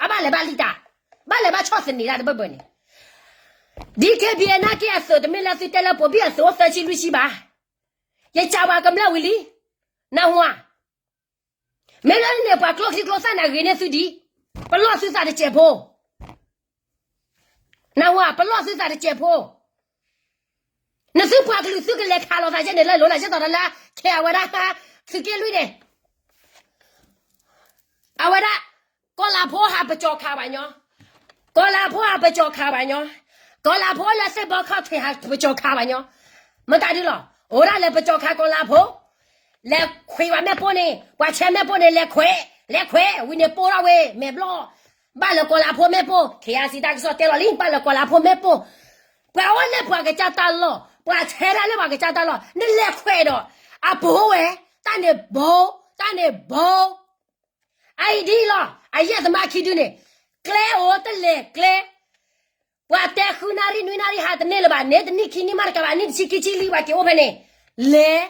အဘၣ်လဲၤဘၣ်လံၣ်တၢ် ဘၣ်လဲၤဘၣ်ဆီၣ်သနံးတၢ်တဘၢဘၢန့ၣ် DKBA နာ်က့အသုးတမ့ၢ်လၢသုတဲလၢပိာ်ဘံၣ်အသုးအိၣ်သၢဆံလွံၢ်ဆံဘၣ်. ယကးပှၤကမျၢၢ်ဝံၤလံ နၢ်ဟူဧါ မ့ၢ်လၢန့ၣ် ပှၤကျိချံကျိသၣ်န့ၣ် အဂ့ၤန့ၢ်သုဒံး ပလီၢ်သုသးတစဲးဖိ နၢ်ဟူဧါ ပလီၢ်သုသးတစဲးဖိ နသုပှၤကလုာ်သုကလဲၤခးလိာ်သးယဲန့ၣ်လၢလိၤလၢယဲၢ်တီၤတၢ်လၢ ခဲအဝဲဒၣ် သုးက့လွံၢ်န့ၣ် အဝဲဒၣ် ကီၤလၤဖိဟးပကၠီၤခးပှၤညီ ကီၤလၤဖိဟးပကၠီၤခးပှၤညီ ကီၤလၤဖိလၢသ့ၣ်ဘီခီၣ်ထံးဟးပကၠီၤခးပှၤညီ မတၤဒုလီၤ အိၣ်ဒၣ်လဲၤပကၠီၤခးကီၤလၤဖိ လဲၤခွဲးပှၤမ့ၣ်ပိၢ်န့ၣ် ပှၤဆဲမ့ၣ်ပိၢ်န့ၣ် လဲၤခွဲး လဲၤခွဲး ဝံၤန့ၣ်ပိၢ်ထီၣ်ဝဲ မဲာ်ဘျီၣ် ဘၣ်လၢကီၤလၤဖိမ့ၣ်ပိၢ် ခ့ယၤစံးတၢ်ကစီၣ်တဲလီၤလံ ဘၣ်လၢကီၤလၤဖိမ့ၣ်ပိၢ် ပှၤအိၣ်လၢပှၤကစၢ်တၢ်လီၢ် ပှၤဆဲဒၣ်လၢပှၤကစၢ်တၢ်လီၢ် နလဲၤခွဲးဒီး အပိၢ်ဝဲ တၢ်န့ၣ်ဘီ တၢ်န့ၣ်ဘီ အအံၤဒ်အံၤလီၤ အယဲၢ်သမါခံဒုန့ၣ် ကျဲအိၣ်တလဲၤကျဲ ပှၤတဲဃုနၣ်ရံၣ်နွံနၣ်ရံၣ်ဟးတန့ၢ်လၢၤဘၣ် န့ၣ်တနံၣ်ခံနံၣ်မးတကးဘၣ် နံၣ်တဆံခံဆံလံ ပှၤက့ၤအိၣ်ဖဲန့ၣ် လဲၤ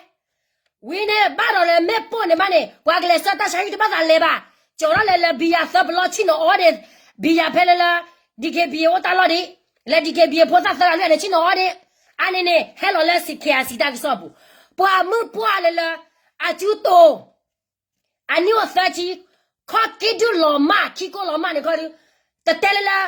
ဝံၤန့ၣ် ဘၣ်ဒီးလၢမ့ၣ်ပိၢ်န့ၣ်မးန့ၣ် ပှၤကလဲၤဆှၢတၢ်ဆါဟံၣ်တဘၣ်သးလဲၤဘၣ် ကၠီၤထီၣ်လဲၤလၢဘံယၤသၢပလီၢ်ဆ့ၣ်နီၤအီၤဒ့ၣ် ဘံယၤဖဲလၢလၢ DKBA အိၣ်တၢ်လီၢ်ဒံး လၢ DKBA ဖိသၣ်သၢဂၤလွံၢ်ဂၤန့ၣ် ဆ့ၣ်နီၤအီၤဒ့ၣ် အါန့ၣ်န့ၣ် ဟဲလီၤလၢ ခ့ယၤစံးတၢ်ကစီၣ်ပူၤ ပှၤမုၣ်ပှၢ်လၢလၢ အစုတိၤ အနံၣ်အိၣ်သၢဆံ ခီၣ်က့ဒုၣ်လီၤမၢ် ခံကိၢ်လီၤမၢ်န့ၣ်ခီဒု တတဲလၢလၢ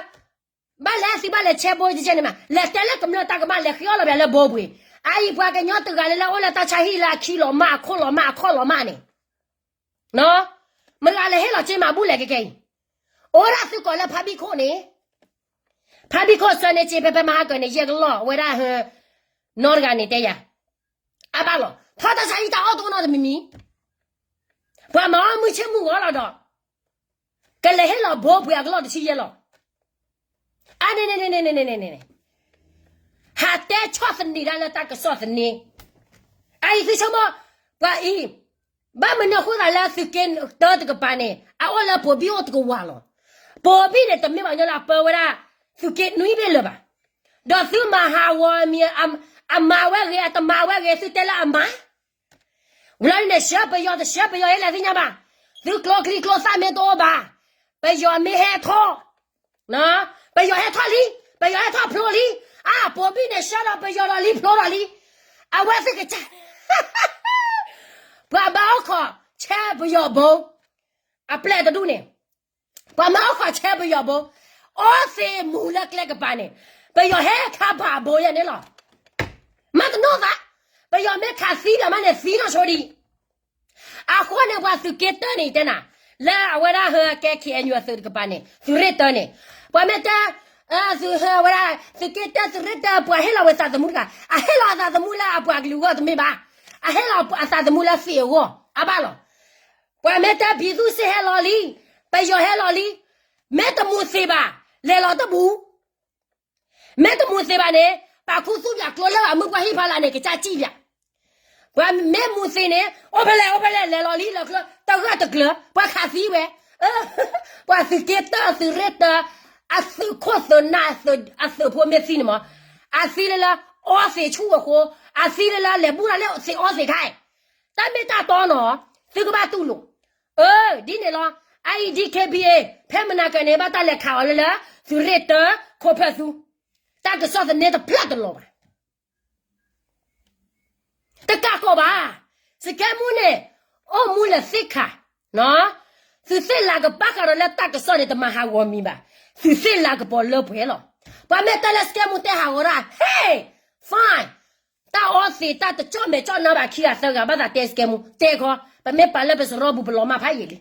ဘၣ်လဲၤသုဘၣ်လဲၤဆဲဘိယကဲန့ၣ်မး လဲၤတဲလၢကမျၢၢ်တၢ်ကမၣ် လဲၤဃ့အီၣ်လီၤပှၤလၢဘိပှ့ၤ အအံၤပှၤကညီတဂၤလၢလၢအိၣ်လၢတၢ်ဆါဟံၣ်လၢအခံလီၤမၢ် အခိၣ်လီၤမၢ် အခီၣ်လီၤမၢ်န့ၣ် မတၤလဲၤဟ့ၣ်လီၤစ့မၤဘူၣ်လဲၣ်ခဲခဲအံၤ, အိၣ်ဒၣ်သုကိးလၢဖါဘံၣ်ခိၣ်န့ၣ်, ဖါဘံၣ်ခိၣ်ဆှၢန့ၢ်စ့ဖဲဖဲမဟါကၢန့ၣ် ယဲၢ်ကလီၢ် အဝဲဒၣ်ဟၢ, နီတဂၤန့ၣ်တဲယၤ, အဘၣ်လီၤ ထီၣ်တၢ်ဆါဟံၣ်တၢ်အီၣ်တအိၣ်နီတမံၤမံၤ, ပှၤမၤအီၣ်မုၢ်ဆ့ၣ်မုၢ်ဂီၤလီၤဒီး ကလဲၤဟ့ၣ်လီၤဘိပှ့ၤအကလီၢ်တဆံယဲၢ်လီၤ. အန့ၣ်န့ၣ်န့ၣ်န့ၣ်န့ၣ်န့ၣ်န့ၣ်, ဟးတဲဆီၣ်သနံးဒၣ်လၢတၢ်ကစီၣ်သန့, အအံၤသုဆိကမိၣ်, ပှၤအံၤ, ဘၣ်မနုၤအဃိသတးလၢသုးက့တၢတကပၤန့ၣ် အအိၣ်လၢပိာ်ဘံၣ်အိၣ်တကဝၤလီၤ. ပိာ်ဘံၣ်န့ၣ် တမ့ၢ်ဘၣ်ညီလၢအပၢဝဲဒၣ် သုးက့နွံဘ့ၣ်လၢၤဘၣ်. ဒီးသုမၤဟးဂီၤအမံၤ, အမၤဝဲဂ့ၤ အတမၤဝဲဂ့ၤ သုတဲလၢအမၤ ဝံၤလီၤန့ၣ် ဆှၢပယီၤတဆှၢပယီၤဟ့ၣ်လၢသုညါဘၣ်, သုကျိချံကျိသၣ်မ့ၢ်တအိၣ်ဘၣ်, ပယီၤမ့ၢ်ဟဲထီၣ်, ပယီၤဟဲထီၣ်လံ, ပယီၤဟဲထီၣ်ဖျိလံ, အပိာ်ဘံၣ်န့ၣ်ဆှၢဒီးပယီၤဒီးလံဖျိဒီးလံ, အဝဲသ့ၣ်ကစၢ်, ပှၤဘၣ်အိၣ်ခိးဆဲပယီၤဘိ, အပျဲၢ်တဒူၣ်န့ၣ် ပှၤမၤအိၣ်ခိးဆဲပယီၤဘိ, အီသံးမူၤလၢကျဲကပၤန့ၣ်, ပယီၤဟဲခးဘၣ်အဘိယဲၢ်န့ၣ်လီၤ. မၤတနီၣ်သး, ပယီၤမ့ၢ်ခးသံဒီးမးန့ၣ် သံနီၢ်ဆိဒံး. အဃိန့ၣ် ပှၤသုးက့တၢန့ၣ်တဲနၤ, လၢအဝဲဒၣ်ဟဲကဲ ခ့ၣ်အဲၣ်ယူၣ် အသုးတကပၤန့ၣ် သုးရ့ၣ်တၢန့ၣ်, ပှၤမ့ၢ်တဲ သုးဟဲဝဲဒၣ် သုးက့တၢသုးရ့ၣ်တၢ ပှၤဟ့ၣ်လီၤဝဲသးသမူတဂၤ, အဟ့ၣ်လီၤအသးသမူလၢအပှၤကလုာ်အဂီၢ်တမ့ၢ်ဘၣ်, အဟ့ၣ်လီၤအသးသမူလၢသ့ၣ်အဂီၢ် အဘၣ်လီၤ. ပှၤမ့ၢ်တဲပံၤသူစ့ၢ်ဟဲလီၤလံ, ပယီၤဟဲလီၤလံ, မ့ၢ်တမူၤသ့ဘၣ်, လဲၤလီၤတဘူး, မ့ၢ်တမူၤသ့ဘၣ်န့ၣ်, ပာ်ခူသူၣ်ပၠးကျိလၢအမုၢ်ပှၢ်ဟံၣ်ဖီလာ်န့ၣ် ကစၢ်စံၣ်ပၠး, ပှၤမ့ၢ်မူၤသ့န့ၣ် အိၣ်ဖဲလဲၣ် အိၣ်ဖဲလဲၣ် လဲၤလီၤလံ လီၤချၢ တဂၢၢ်တကျၢၤ ပှၤခးသံဝဲ, ပှၤသုးက့တၢသုးရ့ၣ်တၢ အသုးခိၣ်သုးနၢ် အသုးဖိမ့ၢ်သံန့ၣ်မး, အသံလၢလၢ အီသံးဆူၣ်အဃိ, အသံလၢလၢလဲၤဘူၣ်လၢလၢသ့ၣ်အီသံးခါအံၤ, တၢ်မ့ၢ်တၢ်တီနီၤ, သုကဘၣ်တူၢ်လိာ်, အၢ ဒ်န့ၣ်လီၤ, အအံၤ DKBA ဖဲမနၤကၢန့ၣ် ဘၣ်တၢ်လဲၤခးအီၤလၢလၢ သုးရ့ၣ်တၢ ခိၣ်ဖၢၣ်သူ, တၢ်ကစီၣ်သန့တဖျၢၣ်တလီၤဘၣ် တကးကီးဘၣ်, စကဲမူန့ၣ် အိၣ်မူလၢသ့ၣ်ခါ, သုးသ့ၣ်လၤကပာ်ဃာ်ဒီးလၢတၢ်ကစီၣ်န့ၣ် တမၤဟးဂီၤမံၤဘၣ်, သုးသ့ၣ်လၤကပီၤလၢပှဲၤလီၤ, ပှၤမ့ၢ်တဲလၢစကဲမူတဲဟးဂီၤဒၣ် ဟဲ, fine, တၢ်အီသံး တၢ်တကၠီၣ်မဲာ်ကၠီၣ်နါဘၣ်ခံဂၤသၢဂၤ ဘၣ်သးတဲစကဲမူ တဲခီ, ပမ့ၢ်ပာ်လၢပစရီပူၤ ပလီၤမၢ်ဖးယံာ်လံ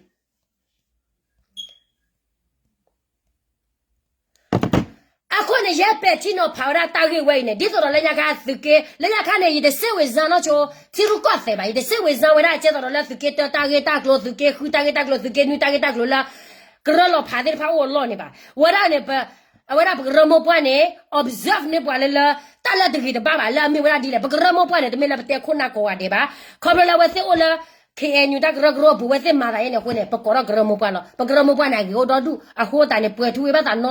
အဃိန့ၣ် ယဲပဲာ်ထံနီၤဖးဝဲဒၣ်တၢ်ဂ့ၢ်ဝဲအံၤန့ၣ် ဒ်သိးဒီးလၢညါခါသုးက့ လၢညါခါန့ၣ် ယတစ့ဝ့ၤစါနီၢ်ဆိ ထံရူၢ်ကီၢ်သဲးဘၣ်, ယတစ့ဝ့ၤစါဝဲဒၣ်ကဲသိးဒီးလၢသုးက့တၢတၢ်ဂ့ၢ်တၢ်ကျိၤ သုးက့ဃုတၢ်ဂ့ၢ်တၢ်ကျိၤ သုးက့နွံတၢ်ဂ့ၢ်တၢ်ကျိၤလၢ ကရၢလီၤဖးသ့ၣ်တဖၣ်အိၣ်အလီၢ်န့ၣ်ဘၣ်. ဝဲဒၣ်န့ၣ် အဝဲဒၣ်ပကရၢမိၢ်ပှၢ်န့ၣ် observe န့ၢ်ပှၤလၢလၢ တၢ်လၢတဂ့ၤတဘၣ်ဘၣ် လၢအမ့ၢ်ဝဲဒၣ်ဒ်လဲၣ် ပကရၢမိၢ်ပှၢ်န့ၣ် တမ့ၢ်လၢပတဲခိၣ်နၢ်ကိးဂၤဒဲးဘၣ်. ခီဖျိလၢအဝဲသ့ၣ်အိၣ်လၢ ခ့ၣ်အဲၣ်ယူၣ် တၢ်ကရၢကရိအပူၤ အဝဲသ့ၣ်မၤသးယဲန့ၣ်အဃိန့ၣ် ပကိးထီၣ်ကရၢမိၢ်ပှၢ်လီၤ. ပကရၢမိၢ်ပှၢ်န့ၣ် အဂ့ၤအိၣ်ဒီဒူၣ်အဃိသတးန့ၣ် ပှဲၤထူဝ့ဘၣ်သးနီ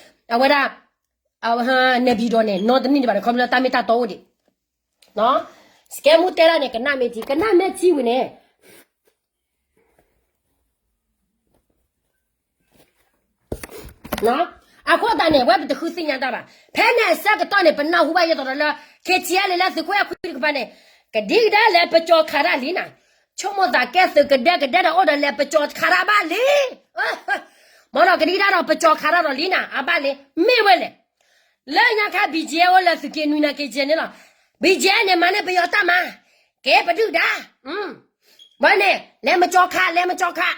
လီၤလၢ အဝဲဒၣ် နဲၣ်ပံၤဒီးန့ၣ် နီတနံၣ်ဒံးဘၣ်န့ၣ် ခီဖျိလၢတၢ်မ့ၢ်တၢ်တီအိၣ်ဒံး စကဲမူတဲဒၣ်န့ၣ် ကနၣ်မ့ၢ်ထံ ကနၣ်မ့ၢ်ထံဝံၤန့ၣ် အဃိသတးန့ၣ် ဝဲပတဃုသ့ၣ်ညါတၢ်ဘၣ်. ဖဲန့ၣ်အဆၢကတီၢ်န့ၣ် ပနၢ်ဟူဘၣ်ယဲသိးဒီးလၢ ခ့ၣ်ထံၣ်အဲၣ်လၢသုးခိၣ်အဲၣ်ခွံတကပၤန့ၣ် ကဒံကဒါလဲၤပကၠီၤခးတၢ်လံနၤ, ဆိကမိၣ်သးကဲသုးကဒဲကဒဲဒီးအိၣ်ဒီးလဲၤ ပကၠီၤခးတၢ်ဘၣ်လံ မ့ၢ်ဒီးကဒံကဒါဒီးပကၠီၤခးတၢ်ဒီးလံနၤ အဘၣ်လံ မ့ၢ်ဝဲလဲၣ်. လၢညါခါ ဘံၣ်ကၠံၣ်အဲၣ် အိၣ်လၢသုးက့နွံနၤ က့ၣ်ကၠံၣ်န့ၣ်လီၤ. ဘံၣ်ကၠံၣ်အဲၣ်န့ၣ် မၤန့ၢ်ပယီၤတၢ်မၤ, ကဲပဒုၣ်ဒါ, ဘၣ်န့ၣ် လဲၤမကၠီၤခး လဲၤမကၠီၤခး,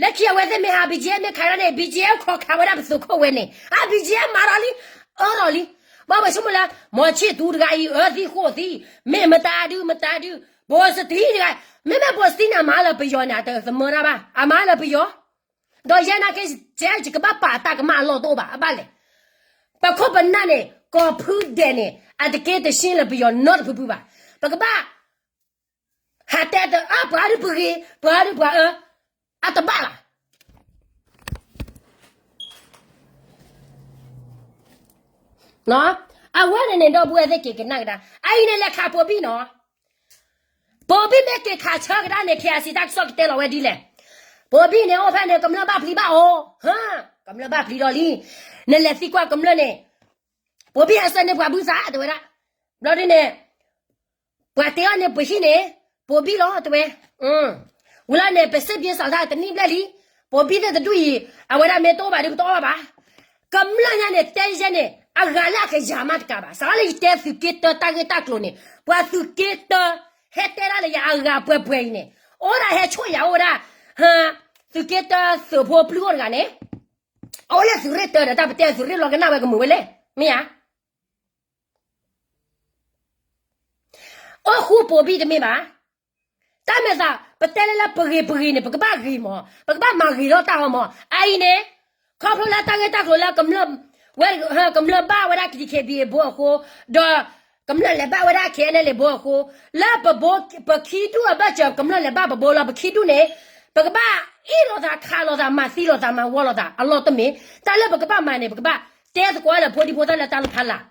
လၢခံအဝဲသ့ၣ်မ့ၢ်ဟး ဘံၣ်ကၠံၣ်အဲၣ် မ့ၢ်ခးတၢ်န့ၣ် ဘံၣ်ကၠံၣ်အဲၣ် ခိးခးဝဲဒၣ်ပသုးခိၣ်ဝဲန့ၣ် အ ဘံၣ်ကၠံၣ်အဲၣ် မၤဒီးလံ, အၢဒီးလံ, ဘၣ်ဝဲဆိကမိၣ်လၢ မီၤဆံၣ်သူတဂၤအံၤ အၢသံဃိၣ်သံ, မ့ၢ်မတၤဒု မတၤဒု, ဘိးစတံတဂၤ, မ့မ့ၢ်ဘိးစတံန့ၣ် အမၤလၢပယီၤန့ၣ် အတသမၢဒၣ်ဘၣ်, အမၤလၢပယီၤ ဒီးယဲနာ်က့ ယကဘၣ်ပာ်တၢ်ကမၣ်အလီၢ်တအိၣ်ဘၣ် အဘၣ်လဲၣ်. ပခိၣ်ပနၢ်န့ၣ် ကီၢ်ဖုဒဲးန့ၣ် အတက့တဆှံလၢပယီၤနီတဖုဖုဘၣ်. ပကဘၣ် ဟးတဲတအၢ ပှၤဒုပဂ့ၤ ပှၤဒုပှၤအၢ အတဘၣ်ဘၣ်. အဝဲန့ၣ်န့ၣ် ဒီပုၢ်ဝဲၢ်သ့ၣ်က့ၤကနၣ်ကဒါ အအံၤန့ၣ်လဲၤခးပိာ်ဘံၣ်နီၤ ပိာ်ဘံၣ်မ့ၢ်က့ၤခးဆၢကဒါန့ၣ် ခ့ၣ်အစံး တၢ်ကစီၣ်ကတဲလီၤဝဲဒ်လဲၣ်. ပိာ်ဘံၣ်န့ၣ် အိၣ်ဖဲန့ၣ် ကမျၢၢ်ဘၣ်ပျံၤဘၣ်အီၤ, ကမျၢၢ်ဘၣ်ပျံၤဒီးလံ. နလဲၤသံကွၢ်ကမျၢၢ်န့ၣ် ပိာ်ဘံၣ်ဟဲဆှၢန့ၢ်ပှၤဘုသး တဲဝဲဒၣ်. ဘျီဒ်န့ၣ် ပှၤတဲအီၤန့ၣ် ပဟံၣ်န့ၣ် ပိာ်ဘံၣ်လီၤ တဲဝဲ. ဝံၤလီၤန့ၣ် ပစ့ၢ်ပျ့ၤစးထီၣ်တနံၣ်ဘျဲၣ်လံ. ပိာ်ဘံၣ်သ့ၣ်တဒူၣ်အံၤ အဝဲဒၣ်မ့ၢ်တအိၣ်ဘၣ်ဒီး ပတအီၣ်ဘၣ်ဘၣ်. ကမျၢၢ်ညါန့ၣ် တဲယဲန့ၣ် အဂၤလၢအကယၤမးတကးဘၣ်. စးထီၣ်လၢယတဲသုးက့တၢတၢ်ဂ့ၢ်တၢ်ကျိၤန့ၣ် ပှၤသုးက့တၢ ဟဲတဲဒၣ်လၢယၤအဂၤပှဲၤပှဲၤအံၤန့ၣ် အိၣ်ဒၣ်ဟဲဆိၣ်ယၤအိၣ်ဝဲဒၣ် ဟါ သုးက့တၢသုးဖိပျုၢ်အိၣ်တဂၤန့ၣ်, အအိၣ်လၢသုးရ့ၣ်တၢဒီး တၢ်ပတဲသုးရ့ၣ်လီၤကနၣ်ဝဲကမုာ်ဝဲလဲၣ်, မ့ၢ်ဧါ. အိၣ်ဃူပိာ်ဘံၣ်တမ့ၢ်ဘၣ်. တၢ်မဲာ်သး ပတဲလၢလၢပဂ့ၤပဂ့ၤန့ၣ် ပကဘၣ်ဂ့ၤမး, ပကဘၣ်မၤဂ့ၤထီၣ်တၢ်အီၤမး. အအံၤန့ၣ် ခီဖျိလၢတၢ်ဂ့ၢ်တၢ်ကျိၤလၢကမျၢၢ်, ဝဲ, ကမျၢၢ်ဘၣ်ဝဲဒၣ် DKBA ဘိအဃိ, ဒီးကမျၢၢ်လဲၤဘၣ်ဝဲဒၣ် KNLA ဘိအဃိ, လၢပဘိ, ပခံဒူၣ်အဘၢၣ်စၢၤ ကမျၢၢ်လဲၤဘၣ်ပဘိလီၤ. ပခံဒူၣ်န့ၣ် ပကဘၣ်အ့ၣ်လိာ်သး ခးလိာ်သး မၤသံလိာ်သး မၤဝီလိာ်သး အလီၢ်တမ့ၢ်. တၢ်လၢပကဘၣ်မၤန့ၣ် ပကဘၣ်တဲသကိးလၢဖိဒံဖိသၣ်လၢတၢ်လၢဖးလၢ်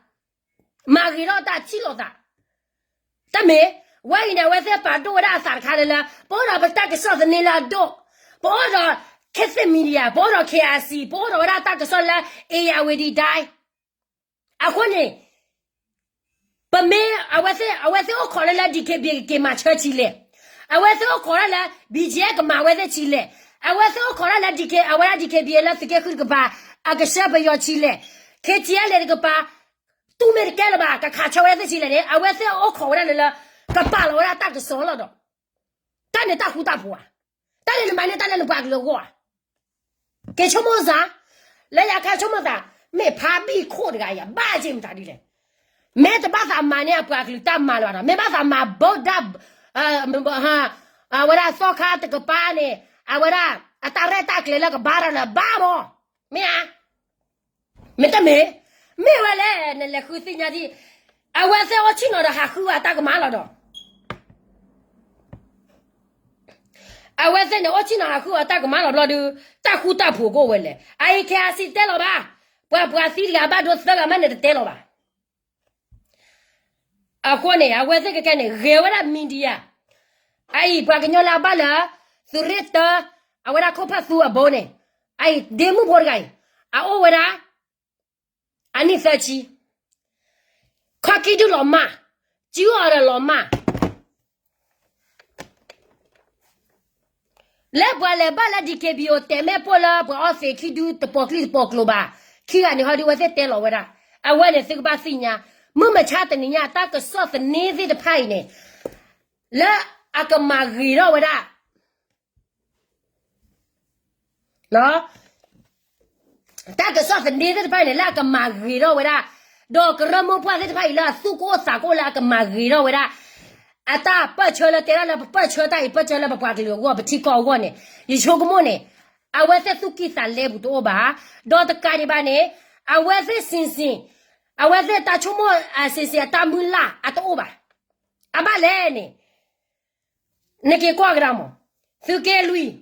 မၤဂ့ၤထီၣ်တၢ်ထံၣ်လိာ်သး တမ့ၢ်. ဝဲအံၤန့ၣ် အဝဲသ့ၣ်ပာ်ဒိၣ်ဝဲဒၣ်အသးတခါလၢလၢ ပအိၣ်ဒီးပတၢ်ကစီၣ်သန့လၢအဒိၣ်, ပအိၣ်ဒီး ခေတ်သစ် Media, ပအိၣ်ဒီး KIC, ပအိၣ်ဒီးဝဲဒၣ်တၢ်ကစီၣ်လၢ Ayeyarwady Diary အဃိန့ၣ် ပမ့ၢ်အဝဲသ့ၣ်, အဝဲသ့ၣ်အိၣ်ခိးလၢလၢ DKBA က့ၤမၤဆၢဆံးလဲၣ်, အဝဲသ့ၣ်အိၣ်ခိးဒၣ်လၢ BGF ကမၤဝဲသ့ၣ်ဆံးလဲၣ်, အဝဲသ့ၣ်အိၣ်ခိးဒၣ်လၢ DK အဝဲဒၣ် DKBA လၢသုးက့ဃုတကပၤ အကဆှၢပယီၤဆံးလဲၣ်, KTLA တကပၤ တူၢ်မ့ၢ်တကဲလၢၤဘၣ် ကခးဆၢဝဲသ့ၣ်ဆံးလဲၣ်န့ၣ် အဝဲသ့ၣ်အိၣ်ခိးဝဲဒၣ်လၢလၢ ကပာ်လီၤဝဲဒၣ်တၢ်ကစီၣ်လီၤဒီး တၢ်န့ၣ်တၢ်ဃူတၢ်ဖိးဧါ, တၢ်န့ၣ်နမၤန့ၢ်တၢ်လၢနပှၤကလုာ်အဂီၢ်ဧါ. က့ၤဆိကမိၣ်စ့ၢ်, လၢယၤခါဆိကမိၣ်သး, မ့ၢ်ဖးဘံၣ်ခိၣ်တဂၤအံၤ ဘၣ်က့ၤမတၤဒ်လဲၣ်. မ့ၢ်တဘၣ်သးမၤန့ၢ်အပှၤကလုာ်တၢ်မၤလၢၤဘၣ်ဒီး မ့ၢ်ဘၣ်သးမၤဘိးဒၣ် အဝဲဒၣ်သီခါတကပၤန့ၣ် အဝဲဒၣ် အတၢ်ရဲၣ်တၢ်ကျဲၤလၢကဘါတၢ်လၢၤဘၣ်မး, မ့ၢ်ဧါ. မ့တမ့ၢ်, မ့ၢ်ဝဲလဲၣ် နလဲၤဃုသ့ၣ်ညါဒ်, အဝဲသ့ၣ်အိၣ်ဆ့ၣ်နီၤဒီးဟးဃုအတၢ်ကမၣ်လီၤဒီး အဝဲသ့ၣ်န့ၣ်အိၣ်ဆ့ၣ်နီၤဟးဃုအတၢ်ကမၣ်လီၤဘျီဒီး တၢ်ဃူတၢ်ဖိးကအိၣ်ဝဲလဲၣ်. အအံၤ KIC တဲလီၤဘၣ်, ပှၤပှၤသံတဂၤဘၣ်ဒိသၢဂၤမးန့ၣ်တတဲလီၤဘၣ်. အဃိန့ၣ် အဝဲသ့ၣ်ကကဲန့ၣ် ဂဲၤဝဲဒၣ် media အအံၤ ပှၤကညီလၢအဘၣ်လၢ သုးရ့ၣ်တၢ အဝဲဒၣ်ခိၣ်ဖၢၣ်သူအဘိန့ၣ်, အအံၤ ဒ့မုၣ်ဖိတဂၤအံၤ အအိၣ်ဝဲဒၣ် အနံၣ်သၢဆံ, ခီၣ်ခံဒုလီၤမၢ်, စုအီၤဒီးလီၤမၢ် လၢပှၤလဲၤဘၣ်လၢ DKBA တဲာ်မဲာ်ပိၢ်လၢပှၤအီသံးခံဒုတပီၤကျံၢ်တပီၤကျိၤဘၣ်, ခံဂၤန့ၣ် ဟီဒုဝဲသ့ၣ်တဲလီၤဝဲဒၣ်, အဝဲန့ၣ်သုကဘၣ်သ့ၣ်ညါ, မုၢ်မဆါတနံၤညါ တၢ်ကစီၣ်သန့သ့ၣ်တဖၣ်အံၤန့ၣ် လၢအကမၤဂ့ၤထီၣ်ဝဲဒၣ် တၢ်ကစီၣ်သန့သ့ၣ်တဖၣ်အံၤန့ၣ် လၢအကမၤဂ့ၤထီၣ်ဝဲဒၣ်, ဒီးကရၢမိၢ်ပှၢ်သ့ၣ်တဖၣ်အံၤလၢအသူၣ်ကအိၣ်သးကအိၣ်လၢအကမၤဂ့ၤထီၣ်ဝဲဒၣ်, အတၢ်ပၢၢ်ဆၢလၢတဲဒၣ်လၢပပၢၢ်ဆၢတၢ်အံၤ ပၢၢ်ဆၢလၢပပှၤကလုာ်အဂီၢ် ပထံကီၢ်အဂီၢ်န့ၣ်, ယဆိကမိၣ်န့ၣ်, အဝဲသ့ၣ်သူၣ်ကံၢ်သးလဲပူၤတအိၣ်ဘၣ်, ဒီးတကးဒံးဘၣ်န့ၣ်, အဝဲသ့ၣ်စ့ၢ်စ့ၢ်, အဝဲသ့ၣ်တၢ်ဆိကမိၣ်အစ့ၢ်စ့ၢ်အတၢ်မုၢ်လၢ်အတအိၣ်ဘၣ်, အဘၣ်လဲၣ်န့ၣ် နက့ၤကွၢ်ကဒါမး, သုးက့လွံၢ်,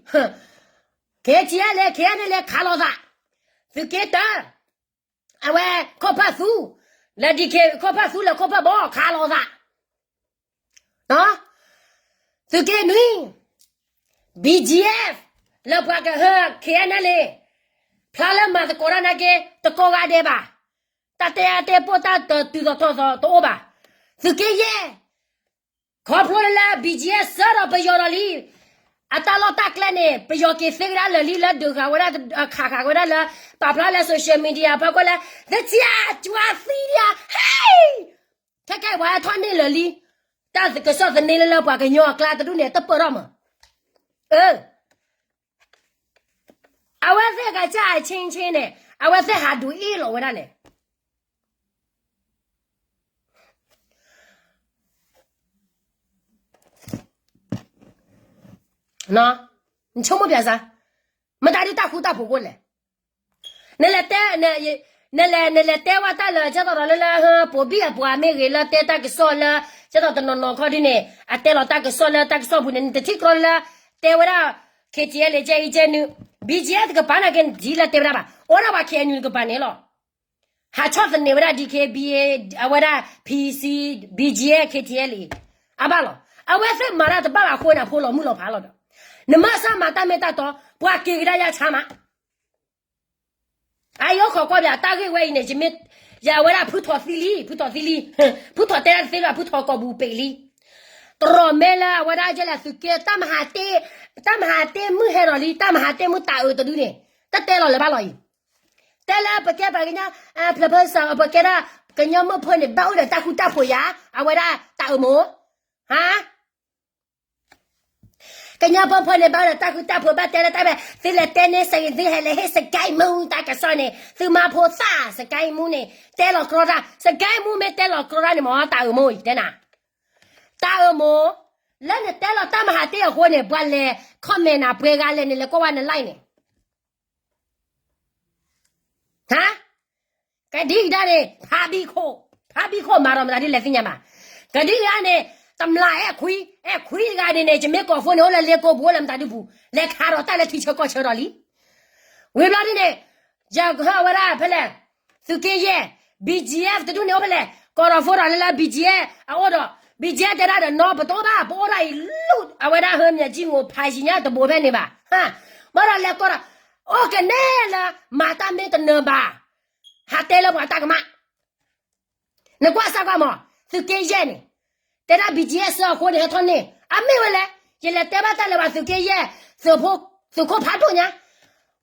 က့ၤထံၣ်လဲၣ် က့ၤန့ၣ်လဲၣ်ခးလိာ်သး, သုးက့တၢ, အဝဲခိၣ်ဖၢၣ်သူ, လၢဒ်က့ၤခိၣ်ဖၢၣ်သူလၢခိၣ်ဖၢၣ်ဘီခးလိာ်သး, သုးက့နွံ, BGF, လၢပှၤကဟၢ KNLA, ဖျါလၢမၤသကိးတၢ်နာ်က့ တကိးဂၤဒဲးဘၣ်, တၢ်တဲအါတဲပိာ်တၢ်တတုၤသိးထီၣ်သိးတအိၣ်ဘၣ်, သုးက့ယဲၢ် ခီဖျိလၢလၢ BGF စၢဒီးပယီၤဒီးလံ, အတၢ်လီၢ်တၢ်ကျဲန့ၣ် ပယီၤက့ၤသ့ကဒါလၢာ်လံ လၢဒုးဃာ်ဝဲဒၣ် ခးဃာ်ဝဲဒၣ်လၢ ပာ်ဖျါလၢ social media ဖီခိၣ်လၢ သထံအကၠွါသံဒံးဧါ, ဟဲ, ခဲကဲပှၤဟဲထီၣ်န့ၢ်လၢာ်လံ, တၢ်ကစီၣ်သန့လၢလၢပှၤကညီအကျါတဒူၣ်န့ၣ် တပၢၢ်ထီၣ်မး, အ အဝဲသ့ၣ်ကစၢ်အဆ့ဆ့န့ၣ် အဝဲသ့ၣ်ဟးဒုးအ့ၣ်လီၤဝဲဒၣ်လဲၣ်. နဆိကမိၣ်ပျးစၢ်, မတၤဒ်တၢ်ဃူတၢ်ဖိးကိးလဲၣ်. နလဲၤတဲ, နလဲၤ, နလဲၤတဲဝဲတၢ်လၢ ကဲသိးဒီးလၢလၢ ပိာ်ဘံၣ်အပှၤမ့ၢ်ဂ့ၤ လၢတဲတၢ်ကစီၣ်လၢ ကဲသိးတနီၤနီၤခီဒ်န့ၣ် အတဲလီၤတၢ်ကစီၣ်လၢတၢ်ကစီၣ်ပူၤန့ၣ် နတထံၣ်ကြီလၢ တဲဝဲဒၣ် KTLA ကဲအံၤကဲနု, BGF တကပၤနာ်က့ နတထံၣ်လၢတဲဝဲဒၣ်ဘၣ်. အိၣ်ဒၣ်ပှၤ KNU တကပၤန့ၣ်လီၤ. ဟးဆီၣ်သနံးဝဲဒၣ် DKBA, အဝဲဒၣ် PC, BGF, KTLA အံၤ အဘၣ်လီၤ. အဝဲသ့ၣ်မၤတၢ်တဘၣ်ဘၣ်အဃိန့ၣ် ဖိလီၤမုၢ်လီၤဖးလီၤဒီး နမၤစၢ်မၤတၢ်မ့ၢ်တၢ်တီ ပှၤက့ၤကဒါယါဆါမး. အယိၣ်ခိးကွၢ်ဘၣ် တၢ်ဂ့ၢ်ဝဲအံၤန့ၣ် ယမ့ၢ်, ယဝဲဒၣ်ဖုထီၣ်သံလံ, ဖုထီၣ်သံလံ, ဖုထီၣ်တဲဒၣ်တသ့လၢၤ ဖုထီၣ်ကိာ်ပူၤပ့ၤလံ. တရီၢ်မဲလၢအဝဲဒၣ်ယဲလဲၣ်သုးက့ တၢ်မဟါတ့ၢ်, တၢ်မဟါတ့ၢ်မုၢ်ဟဲဒီးလံ, တၢ်မဟါတ့ၢ်မုၢ်တၤအုးတဒုန့ၣ် တတဲလီၤလၢၤဘၣ်လီၤအံၤ. တဲလၢပကဲပှၤကညီ, ဖျၢၣ်ဖၢစး ပကဲဒၣ် ကညီမုၣ်ဖိန့ၣ် ဘၣ်အိၣ်ဒီးတၢ်ဃူတၢ်ဖိးယၤ, အဝဲဒၣ်တၤအုးမိၢ်, ဟါ ကညီဖိဖိန့ၣ် ဘၣ်ဒီးတၢ်ဃူတၢ်ဖိး ဘၣ်တဲလၢတၢ်ဝဲ သုလဲၤတဲန့ၢ်စ့ၢ်ကီး သုဟဲလၢဟ့ၣ်စကဲမူတၢ်ကစီၣ်န့ၣ် သုမါဖိသၣ် စကဲမူန့ၣ် တဲလီၤကြီတၢ် စကဲမူမ့ၢ်တဲလီၤကြီတၢ်န့ၣ်မ့ၢ် တၢ်အၢမိၢ်အံၤတဲနၤ တၢ်အၢမိၢ် လၢနတဲလီၤတၢ်မဟါတ့ၢ်အဃိန့ၣ် ပှၤလဲၤ comment နၤပှဲၤဂၤလဲၣ်န့ၣ် လဲၤကွၢ်ဝဲန live န့ၣ် ဟါ ကဒံကဒါန့ၣ် ဖးဘံခိၣ် ဖးဘံခိၣ်မၤဒီးမတၤဒ်လဲၣ်သ့ၣ်ညါဘၣ်. ကဒံကဒါန့ၣ် တမျာ်အဲၣ်ခွံ အဲၣ်ခွံတဂၤန့ၣ်န့ၣ် ယမ့ၢ်ကိးဖိန့ၣ် အိၣ်လၢလ့ကိပူၤ အိၣ်လၢမတၤဒုပူၤ လဲၤခးဒီးတၢ်လၢထံဆၢကီၢ်ဆၢဒီးလံ. ဝံၤဘျီဒ်န့ၣ် ယကဟၢဝဲဒၣ်ဖဲလဲၣ် သုးက့ယဲၢ် BGF တဒူၣ်န့ၣ်အိၣ်ဖဲလဲၣ် ကိးဒီးဖိဒီးလၢလၢ BGF အအိၣ်ဒီး BGF တဲဒၣ်ဒီးနီၢ်ပတအိၣ်ဘၣ် ပအိၣ်ဒၣ်အံၤလူၢ် အဝဲဒၣ်ဟၢမၠၣ်ကံငိၣ်ဖးယံၤညါတဘိဖဲန့ၣ်ဘၣ်. ဘၣ်ဒီးလဲၤကိးဒီး အိၣ်ကနဲလၢ မၤတၢ်မ့ၢ်တနၢၤဘၣ် ဟးတဲလၢပှၤတၢ်ကမၣ် နကွၢ်စၢ်ကွၢ်မး သုးက့ယဲၢ်န့ၣ် တဲဒၣ် BGF စၢအဃိန့ၣ် ဟဲထီၣ်န့ၢ် အမ့ၢ်ဝဲလဲၣ် ယလဲၤတဲဘၣ်တၢ်လၢပှၤသုးက့ယဲၢ် သုးခိၣ်ဖးဒိၣ်ညါ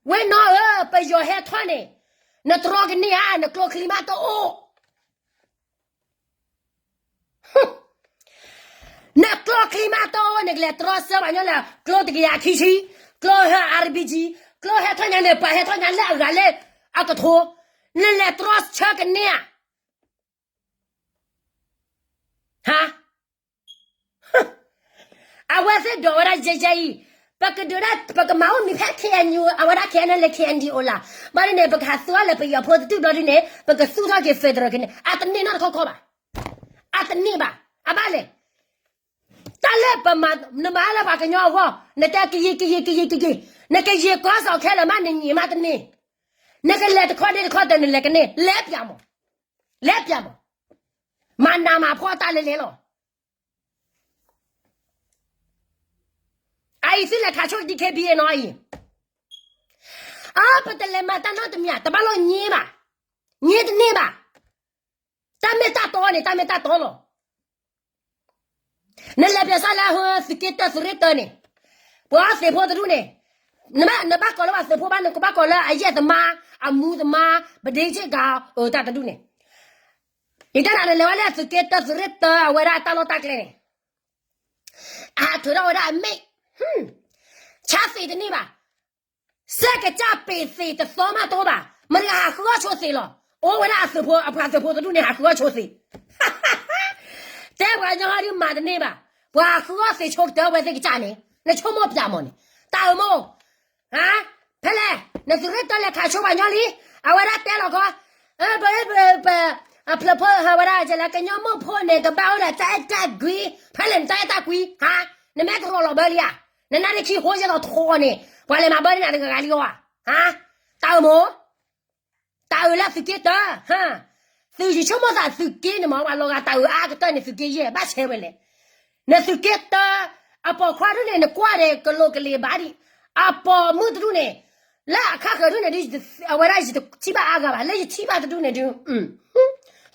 ဝဲနီၢ်ဧၢ ပယီၤဟဲထီၣ်န့ၣ် နတြီကန့ၢ်ဧါ နကျိချံမးတအိၣ် နကျိချံမးတအိၣ် နကလဲၤတြီဆၢပှၤညီလၢ ကျိတကယၤခံဆံ ကျိဟဲ RPG ကျိဟဲထီၣ်ညါန့ၣ် ပှၤဟဲထီၣ်ညါလၢအဂၤလၢအကထိ နလဲၤတြီဆၢကန့ၢ်ဧါ ဟါ အဝဲသ့ၣ်ဒိးဝဲဒၣ်ယဲယဲအံၤ ပကဒုးဒၣ် ပကမၤအိၣ်မံၤဖဲ KNU အဝဲဒၣ် KNLA KNDO လီၤ. ဘၣ်ဒ်န့ၣ် ပကဟးသူအီၤလၢပယီၤဖိတဒူၣ်ဘျီဒ်န့ၣ် ပကသူထီၣ်က့ၤ federal ကန့ၢ် အတန့ၢ်နီတခီခီဘၣ်. အတန့ၢ်ဘၣ်. အဘၣ်လဲၣ်. တၢ်လၢပမၤ နမၤလၢပှၤကညီအဂီၢ် နတဲကယံာ်ကယံာ်ကယံာ်ကယံာ် နကယံာ်ကီစ့ၢ်ခဲလၢာ်မး နန့ၢ်မးတန့ၢ် နကလဲၤတခီဒ့တခီတၢၢ် နလဲၤကန့ၢ် လဲၤပၠးမး လဲၤပၠးမး မၤနးမၤဖှီၣ်တၢ်လဲၤလဲၤလီၤ. အအံၤသုလဲၤခးဆိ DKBA နီၤအံၤ အါ ပတလဲၤမၤတၢ်နီတမံၤ တဘၣ်လီၤညံဘၣ် ညံတန့ၢ်ဘၣ်. တၢ်မ့ၢ်တၢ်တီန့ၣ် တၢ်မ့ၢ်တၢ်တီလီၤ. နလဲၤပျဲစၢ်လၢသုးက့တၢသုးရ့ၣ်တၢန့ၣ် ပှၤအီၣ်သ့ၣ်ဖိတဒူၣ်န့ၣ် နဘၣ်ကိးလၢပှၤသုးဖိဘၣ် နကဘၣ်ကိးလၢအယဲၢ်သမါ အမူသမါ ပဒ့က့ၣ်ကၤ အတၢ်တဒူၣ်န့ၣ် ယတဲနၤ နလဲၤဝဲလၢသုးက့တၢသုးရ့ၣ်တၢအဝဲဒၣ်တၢ်လီၢ်တၢ်ကျဲန့ၣ် အထုးထီၣ်ဝဲဒၣ်အမ့ၢ် ဆါသ့ၣ်တန့ၢ်ဘၣ်. စဲးကစၢ်ပ့ၤသ့ၣ်တသီမးတအိၣ်ဘၣ်. မတၤတဂၤဟးဃုအီၣ်ဆိသ့ၣ်လီၤ. အိၣ်ဝဲဒၣ်အသုးဖိ အပှၤသုးဖိတဒူၣ်န့ၣ် ဟးဃုအီၣ်ဆိသ့ၣ် တဲပှၤကညီဟီဒုးမၤတန့ၢ်ဘၣ်. ပှၤဟးဃုအီၣ်သ့ၣ်ဆိကတၢၢ်ဝဲသ့ၣ်ကစၢ်န့ၣ် နဆိကမိၣ်ပၠးမးန့ၣ် တၢ်အၢမိၢ် ဟါ ဖဲလဲၣ် နသုးရ့ၣ်တၢလဲၤခးဆိပှၤညီလံ. အဝဲဒၣ်တဲလီၤခီ ပ ပ အဖျၢၣ်ဖိဟးဝဲဒၣ်ကလဲၣ် ကညီမိၢ်ဖိန့ၣ် ကဘၣ်အိၣ်ဒီးတၢ်အဲၣ်တၢ်ကွံ ဖဲလဲၣ်နတၢ်အဲၣ်တၢ်ကွံ ဟါ နမ့ၢ်တရီၤလီၤဘၢလံဧါ. နနၢ်ရံၣ်ခံဃိယဲၢ်လီၤထိးန့ၣ် ပှၤလဲၤမၤဘၢန့ၢ်နၤတဂၤဂၤလံဧါ. ဟါ တၢ်အၢမိၢ် တၢ်အၢလၢသုးက့တၢ ဟါ သုးယဆိကမိၣ်သးသုးက့န့ၣ်မ့ၢ် ပှၤလီၤဂာ်တၢ်အၢအါကတၢၢ်န့ၣ် သုးက့ယဲၢ် ဘၣ်ဆဲးဝဲလဲၣ်. နသုးက့တၢ အပိာ်ခွါဒုန့ၣ် နကွၢ်ဒီးကလိၤကလ့ၤဘၣ်ဒံး အပိာ်မုၣ်တဒူၣ်န့ၣ် လၢအခါဃၢၤဒုန့ၣ် အဝဲဒၣ်ယထံၣ်ဘၣ်အါဂၤဘၣ် လၢယထံၣ်ဘၣ်တဒူၣ်န့ၣ်ဒုး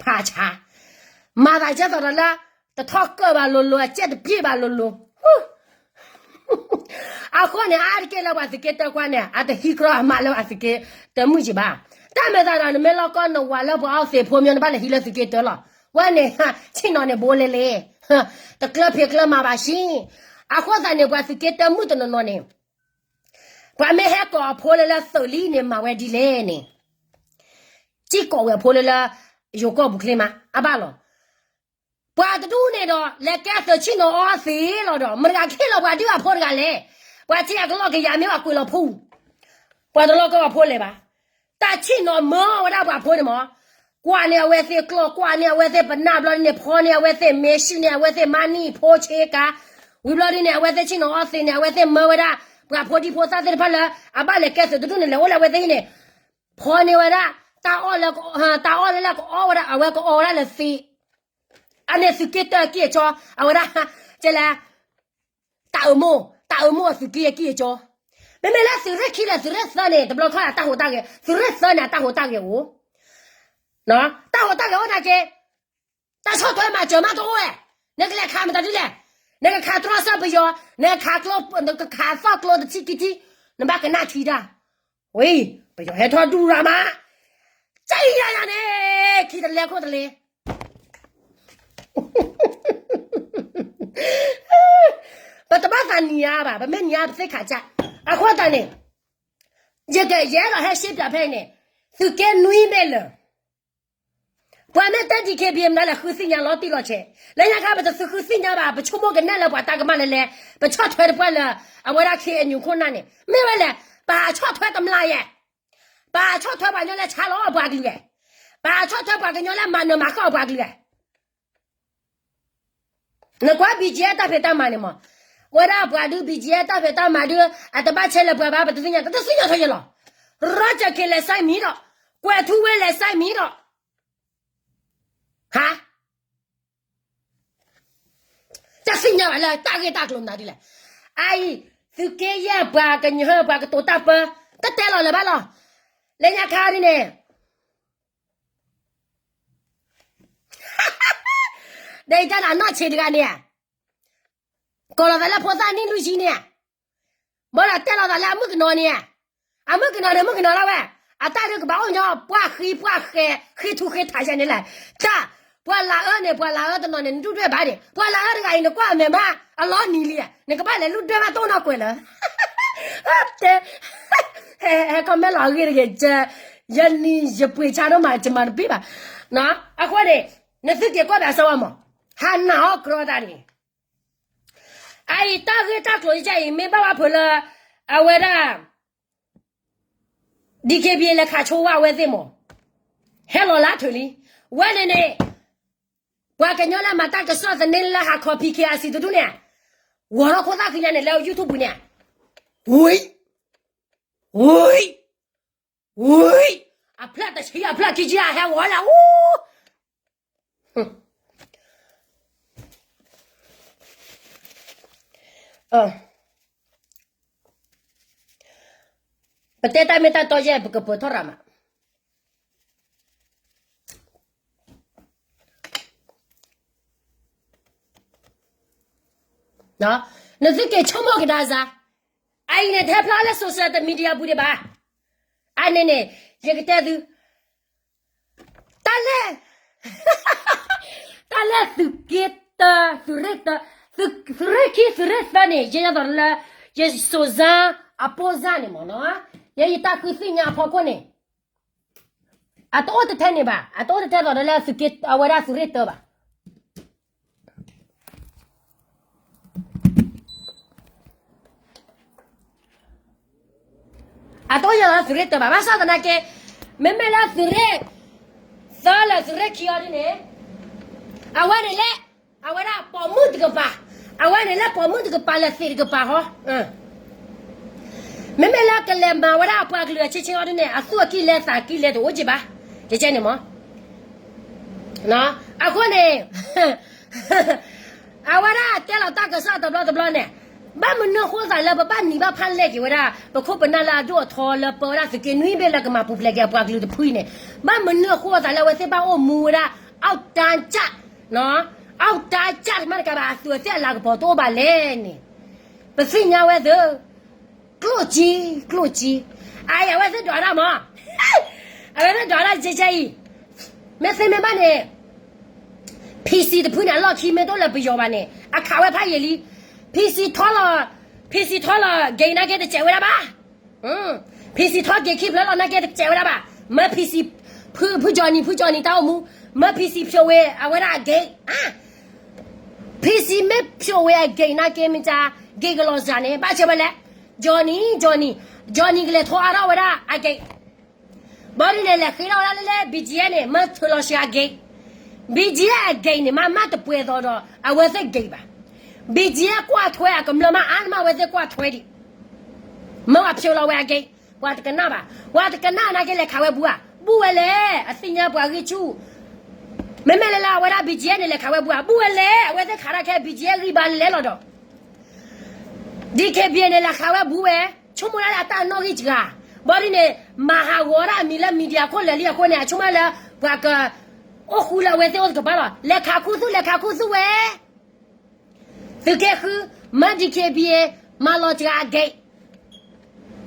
ဖးဆါ မၤသးကဲသိးဒီးလၢ တထီၣ်ကၢၢ်ဘၣ်လိၤလိၤ အစဲးတပျ့ၢ်ဘၣ်လိၤလိၤ အဃိန့ၣ် အါတက့ၢ်လၢပှၤသုးက့တၢကွၢ်န့ၣ် အတဟံးကြီအမါလၢပှၤသုးက့တၢမုၣ်ကံဘၣ်. တၢ်မဲာ်သးဒီး နမ့ၢ်လီၢ်ကီၢ်နဝၤလၢပှၤအီၣ်သ့ၣ်ဖိမ့ၢ် နဘၣ်လဲၤဟံးလၢသုးက့တၢလီၤ. ဝဲန့ၣ် ဆ့ၣ်နီၤန့ၣ်ဘိလဲၤလဲၤ တကျၢၤဖံးကျၢၤမၤဘၣ်ဆံး. အဃိသတးန့ၣ် ပှၤသုးက့တၢမုၣ်တနီၤနီၤန့ၣ် ပှၤမ့ၢ်ဟဲကိးအဖိလၢလၢသုးလံန့ၣ် မၤဝဲဒ်လဲၣ်န့ၣ် စံၣ်ကိးဝဲအဖိလၢလၢ ယိၤကီၢ်ပူၤချ့မး အဘၣ်လီၤ. ပှၤတဒူၣ်န့ၣ်ဒီး လဲၤကဲသုးဆ့ၣ်နီၤအီသ့ၣ်လီၤဒီး မတၤတဂၤကဟ့ၣ်လီၤပှၤဒုးအဖိတဂၤလဲၣ်. ပှၤထံအကလီၢ်ကယၤမ့ၢ်ပှၤကွံာ်လီၤဖူ ပှၤတလီၢ်ကီၢ်ပှၤဖိလဲၤဘၣ်. တၢ်ဆ့ၣ်နီၤမၢဝဲဒၣ်ပှၤဖိန့ၣ်မး ကွၢ်န့ၢ်အဝဲသ့ၣ်ကျီၢ် ကွၢ်န့ၢ်အဝဲသ့ၣ်ပနၢ်ဘျီဒ်န့ၣ် ဖီန့ၢ်အဝဲသ့ၣ် မ့ၢ်ဆှံန့ၢ်အဝဲသ့ၣ် မါနံၣ်ဖိဆ့ကၤ ဝံၤဘျီဒ်န့ၣ် အဝဲသ့ၣ်ဆ့ၣ်နီၤအီသ့ၣ်န့ၣ် အဝဲသ့ၣ်မၢဝဲဒၣ် ပှၤဖိဒံဖိသၣ်သ့ၣ်တဖၣ်လၢ အဘၣ်လဲၤကဲသုးတဒူၣ်န့ၣ် လဲၤအိၣ်လၢအဝဲသ့ၣ်ဟံၣ်န့ၣ် ဖီန့ၢ်ဝဲဒၣ် တၢ်အီၣ်လၢ တၢ်အီၣ်လၢလၢကအီဝဲဒၣ် အဝဲကအီဝဲဒၣ်လၢသ့ အန့ၣ်သုးက့တၢအကံၢ်အကၠီ အဝဲဒၣ် ကဲလဲၣ် တၢ်အၢမိၢ် တၢ်အၢမိၢ်အသုးက့အကံၢ်အကၠီ မ့မ့ၢ်လၢသုးရ့ၣ်ခံလၢသုးရ့ၣ်သၢန့ၣ် တဘျီခီအတၢ်ဟူးတၢ်ဂဲၤ သုးရ့ၣ်သၢန့ၣ် အတၢ်ဟူးတၢ်ဂဲၤအိၣ် တၢ်ဟူးတၢ်ဂဲၤအိၣ်နာ်က့ တၢ်ဆီၣ်ထွဲမၤစၢၤမးတအိၣ်ဝဲ နကလဲၤခးမတၤဒ်လဲၣ် နကခးတြီဆၢပယီၤ နကခးကျိ နကခးသီၣ်ကျိတဆံခံထံ နဘၣ်ကနၣ်ထံတၢ် ဝံၤ ပယီၤဟဲထီၣ်ဒူရၤမး ကၠဲယၤယၤန့ၣ် ခံတလဲခိၣ်တလဲ တဘၣ်သးနံၤအါဘၣ်, ပမ့ၢ်နံၤအါပသ့ၣ်ခးကၢ်. အဃိသတးန့ၣ် ယကယဲဒီးဟဲရှဲပၠးဖဲအံၤန့ၣ်, သုးက့နွံဘ့ၣ်လၢာ်, ပှၤမ့ၢ်တဲ DKBA မနုၤလဲၣ် ဃုသ့ၣ်ညါလီၤတံၢ်လီၤဆဲး, လၢညါခါပတသုဃုသ့ၣ်ညါဘၣ်, ပဆိကမိၣ်ကနဲၣ်လၢပှၤတၢ်ကမၣ်လၢလဲၤ, ပဆီၣ်ထွဲတပှၢ်လၢ အဝဲဒၣ် KNU ခိၣ်နၢ်န့ၣ် မ့ၢ်ဝဲလဲၣ်, ပဆီၣ်ထွဲတမျးယဲၢ်, ပဆီၣ်ထွဲပှၤကညီလၢဆါလီၤပှၤကလုာ်ဂဲၤ, ပဆီၣ်ထွဲပှၤကညီလၢမၤနၢၤမၤဃၣ်ပှၤကလုာ်ဂဲၤ နကွၢ် BGF တၢ်ဖံးတၢ်မၤန့ၣ်မး, ဝဲဒၣ်ပှၤဒုး BGF တၢ်ဖံးတၢ်မၤဒုး အတဘၣ်ဆဲးလၢပှၤဘၣ် ပတသ့ၣ်ညါ တသ့ၣ်ညါထီၣ်ယဲၢ်လီၤ. ရီကၠၢၣ်ခ့လဲၤစဲမံၤဒီး, ကွဲၤထူဝ့လဲၤစဲမံၤဒီး, ဟါ, တသ့ၣ်ညါဘၣ်လၢတၢ်ဂ့ၢ်တၢ်ကျိၤမနုၤဒ်လဲၣ်. အအံၤ, သုးက့ယဲၢ်ပှၤကညီ ပှၤကတိၤတၢ်ပၢ, တတဲလီၤလၢၤဘၣ်လီၤ. လၢညါခါဒ်န့ၣ် ဒီးယတၢ်နးနီၢ်ဆံးတဂၤန့ၣ်ဧါ, ကိးလီၤသးလၢဖိသၣ်နံၣ်လွံၢ်ဆံန့ၣ်ဧါ, ဘၣ်ဒီးတဲလီၤသးလၢအမုၣ်ကနီၤန့ၣ်ဧါ, အမုၣ်ကနီၤန့ၣ် မုၣ်ကနီၤလၢဝဲ, အတၢ်ဒုးကဘၣ်အိၣ်ညီ ပှၢ်ဃံပှၢ်ဃဲ, ဃ့ထူဃ့ထးယဲန့ၣ်လဲၣ်, တၢ်, ပှၤလၤအၢန့ၣ် ပှၤလၤအၢတနီၤန့ၣ် နဒုၣ်ဒွဲၣ်ဘၣ်ဒံး, ပှၤလၤအၢတဂၤအံၤ နကွၢ်အမဲာ်မး အလီၤနံၤလံ, နကဘၣ်လဲၤလူၢ်ဒွဲၣ်ဘၣ်တအိၣ်နီၢ်ကွဲးလၢ တဲ, ဟဲ ဟဲခီမဲလီၤအဂ့ၢ်တဂ့ၤ, ယနံၤယပှ့ၤဆါဒိၣ်မး ယမၤတပ့ၢ်ဘၣ်. အဃိန့ၣ်, နသုက့ၤကွၢ်ဘၣ်စၢၤဝဲမး, ဟးနာ်အီၣ်ကြီတၢ်န့ၣ်, အအံၤတၢ်ဂ့ၢ်တၢ်ကျိၤယကအံၤ မ့ၢ်ဘၣ်ဝဲဖုးလၢ အဝဲဒၣ် DKBA လဲၤခးဆိဝဲအဝဲသ့ၣ်မး, ဟဲလီၤလၢထုးလံ, ဝဲန့ၣ်န့ၣ်, ပှၤကညီလၢမၤတၢ်ကစီၣ်သန့လၢဟးခီ PKRC တဒူၣ်န့ၣ်, ဂီၤထီၣ်ခိၣ်သၣ်ခံညါန့ၣ် လၢ YouTube ပူၤန့ၣ်, ဝံၤ, ဝံၤ, ဝံၤ, အဖျၢၣ်တဆံ အဖျၢၣ်ခံဆံ အဟဲဝီၤလၢအူ ပတဲတၢ်မ့ၢ်တၢ်တီယဲၢ် ပကပၢၤထီၣ်ရၤမး, နသုက့ၤဆိကမိၣ်ကဒါစါ, အအံၤန့ၣ် တဟဲဖျါလၢ social media ပူၤဒံးဘၣ်, အန့ၣ်န့ၣ်, ယကတဲသု တၢ်လၢ, တၢ်လၢသုးက့တၢ, သုးရ့ၣ်တၢ, သုးရ့ၣ်ခံ သုးရ့ၣ်သၢန့ၣ် ယဲယသိးလၢ, ယစိၤစါ, အပိၢ်စါန့ၣ်မ့ၢ်နီၤ, ယဲယတၢ်ဃုသ့ၣ်ညါအဖီခိၣ်န့ၣ်, အတအိၣ်တထဲန့ၣ်ဘၣ်, အတအိၣ်တထဲသိးဒီးလၢသုးက့ အဝဲဒၣ်သုးရ့ၣ်တၢဘၣ်. အတအိၣ်ယဲလီၤသုးရ့ၣ်တၢဘၣ်, ဘၣ်ဆၣ်သနာ်က့, မ့မ့ၢ်လၢသုးရ့ၣ်သၢလၢသုးရ့ၣ်ခံအီၤဒ်န့ၣ်, အဝဲန့ၣ်လၢ, အဝဲဒၣ်ပိာ်မုၣ်တကပၤ, အဝဲန့ၣ်လၢပိာ်မုၣ်တကပၤလၢသ့ၣ်တကပၤဟီ, မ့မ့ၢ်လၢကလဲၤမၤဝဲဒၣ်ပှၤကလုာ်အဆ့ဆ့အီၤဒ်န့ၣ် အသူၣ်အကံၢ်လဲသးကံၢ်လဲတအိၣ်က့ဘၣ်, ကကဲန့ၣ်မ့ၢ် အဃိန့ၣ်, အဝဲဒၣ်တဲလီၤတၢ်ကစီၣ်တဘျီတဘျီန့ၣ်, ဘၣ်မနုၤအဃိသးလၢပဘၣ်နံၤဘၣ်ဖးလဲၢ်က့ၤဝဲဒၣ် ပခိၣ်ပနၢ်လၢအဒိၣ်အထီလၢပၢဝဲဒၣ်သုးက့နွံဘ့ၣ်လၢကမၤပူၤဖျဲးက့ၤအပှၤကလုာ်တဖုအံၤန့ၣ်, ဘၣ်မနုၤအဃိသးလၢအဝဲသ့ၣ်ဘၣ်အိၣ်မူဝဲဒၣ် အောက်တန်းကျ, အောက်တန်းကျ မ့ၢ်တကးဘၣ် အသုးအသ့ၣ်အလၤကပီၤတအိၣ်ဘၣ်လဲၣ်န့ၣ်, ပသ့ၣ်ညါဝဲသု ကျိၣ်ကံ, ကျိၣ်ကံ, အအံၤအဝဲသ့ၣ်ဒွးတၢ်မး, အဝဲသ့ၣ်ဒွးတၢ်ကဲကဲအံၤ, မ့ၢ်သ့မ့ၢ်ဘၣ်န့ၣ်, PC တဖုန့ၣ် အလီၢ်ခံမ့ၢ်တအိၣ်လၢပယီၤဘၣ်န့ၣ် အခးဝဲဖးယံာ်လံ, PC ထီလီၤ, PC ထီလီၤ gate နာ်က့တစဲးဝဲဒၣ်ဘၣ်, PC ထီ gate ခံဖျၢၣ်လီၤနာ်က့တစဲးဝဲဒၣ်ဘၣ်, မၢ PC, ဖု Johnny, ဖု Johnny တၢ်အိၣ်မူ, မၢ PC ဖျိးဝဲအဝဲဒၣ်အ gate, PC မ့ၢ်ဖျိးဝဲအ gate နာ်က့မ့ၢ်ကါ, gate ကလီၤစှၤန့ၣ် ဘၣ်ဆၢဝဲလဲၣ်, Johnny, Johnny, Johnny ကလဲၤထီအါထီၣ်ဝဲဒၣ်အ gate ဘၣ်ဒ်န့ၣ် လဲၤဃ့ထီၣ်ဝဲဒၣ်လၢ BGF န့ၣ် မၢထုးလီၤစှၤအ gate, BGF အ gate န့ၣ် မ့ၢ်မ့ၢ်တပှဲၤသိးဒီး အဝဲသ့ၣ် gate ဘၣ်, BGF ကွၢ်ထွဲအကမျၢၢ်မ့ၢ်အါန့ၣ်မ့ၢ်အဝဲသ့ၣ်ကွၢ်ထွဲဒံး, မၢဝဲဖျိးလီၤဝဲအ gate, ပှၤတကနၣ်ဘၣ်, ပှၤတကနၣ်နာ်က့လဲၤခးဝဲဘူးဧါ, ဘူးဝဲလဲၣ်, အသ့ၣ်ညါပှၤဂံၢ်ဆူၣ်, မ့မ့ၢ်လၢလၢအဝဲဒၣ် BGF န့ၣ် လဲၤခးဝဲဘူးဧါ, ဘူးဝဲလဲၣ်, အဝဲသ့ၣ်ခးတၢ်ခဲ BGF ဂံၢ်ဘါလဲလဲလီၤဒီး DKBA န့ၣ် လဲၤခးဝဲဘူးဝဲ, ဆိကမိၣ်ဒၣ်လၢအတၢ်နီၣ်ဂံၢ်စှၤ, ဘၣ်ဒ်န့ၣ် မၤဟးဂီၤဒၣ်အမံၤလၢ media ခိၣ်လၢာ်လံအဃိန့ၣ် အဆိကမိၣ်လၢ ပှၤက အိၣ်ဃူလၢအဝဲသ့ၣ်အိၣ်တကပၤလီၤ, လဲၤခးခူသူၣ် လဲၤခးခူသူၣ်ဝဲ သုးက့ဃု, မၢ DKBA မၤလီၤစှၤအ gate,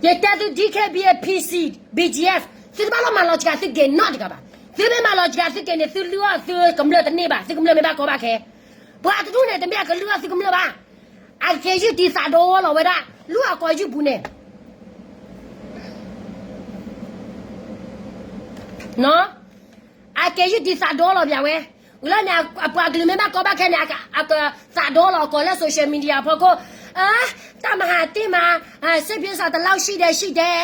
ယတဲသု DKBA, PC, BGF, သုတဘၣ်လီၤမၤလီၤစှၤသု gate နီတဂၤဘၣ်, သုမ့ၢ်မၤလီၤစှၤသု gate န့ၣ် သုလုၢ်အီၣ်သုကမျၢၢ်တန့ၢ်ဘၣ်, သုကမျၢၢ်မ့ၢ်ဘၣ်ကီဘၣ်ခဲ, ပှၤတဒူၣ်န့ၣ် တမ့ၢ်အကလုၢ်အီၣ်သုကမျၢၢ်ဘၣ်, အကကဲယုၢ်တံၢ်သးဒီလီၤဝဲဒၣ် လူၢ်အကိးယုၢ်ပူၤန့ၣ် အကဲယုၢ်တံၢ်သးဒီလီၤပျၢ်ဝဲ, ဝံၤလီၤန့ၣ် အပှၤကလုာ်မ့ၢ်ဘၣ်ကီဘၣ်ခဲန့ၣ် အကသးဒီလီၤအကိးလၢ social media ဖီခိၣ်, တၢ်မၤဟးတ့ၢ်မး, စ့ၣ်ဖံစးတလောက်ရှိတယ်ရှိတယ်,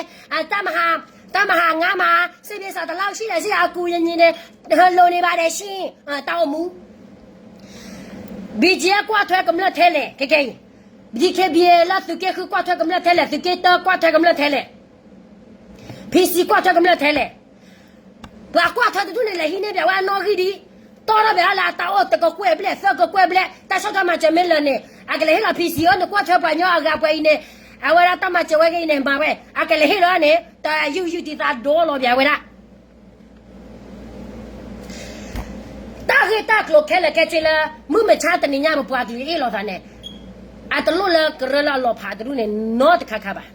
တၢ်မၤဟးငါမး, စ့ၣ်ဖံစးတလောက်ရှိတယ်ရှိတယ် အကူအညီန့ၣ် ဟဲလိာ်န့ၢ်ဘၣ်ဒီးရှ့, တၢ်အိၣ်မူ BGF ကွၢ်ထွဲကမျၢၢ်ထဲလဲၣ် ခဲကဲအံၤ, DKBA လၢသုးက့ဃုကွၢ်ထွဲကမျၢၢ်ထဲလဲၣ်, သုးက့တၢကွၢ်ထွဲကမျၢၢ်ထဲလဲၣ်, PC ကွၢ်ထွဲကမျၢၢ်ထဲလဲၣ်, ပှၤကွၢ်ထွဲတဒူၣ်န့ၣ် လဲၤဟံးန့ၢ်ဘၣ်ဝဲအနီၣ်ဂံၢ်ဒံး, တီၢ်ထီၣ်ဘၣ်လၢအတၢ်အိၣ်တကကွဲၢ်ဘျဲၣ် သၢကကွဲၢ်ဘျဲၣ် တၢ်ဆီၣ်ထွဲမၤစၢၤမ့ၢ်လၢာ်န့ၣ် အကလဲၤဟ့ၣ်လီၤ PC အီၤ နကွၢ်ထွဲပှၤညီအဂၤပှဲၤအံၤန့ၣ်, အဝဲဒၣ်တၢ်မၤစၢၤဝဲက့ၤအံၤန့ၣ် မၤဝဲ, အကလဲၤဟ့ၣ်လီၤန့ၣ် တၢ်ယုၢ်ယုၢ်တံၢ်သးဒီလီၤပျၢ်ဝဲဒၣ် တၢ်ဂ့ၢ်တၢ်ကျိၤခဲလၢာ်ခဲဆ့လၢ မုၢ်မဆါတနံၤညါ ပပှၤကလုာ်အ့ၣ်လိာ်သးန့ၣ်, အတလိၣ်လၢကရၢလၢအလီၤဖးတဒူၣ်န့ၣ် နီတခါခါဘၣ်.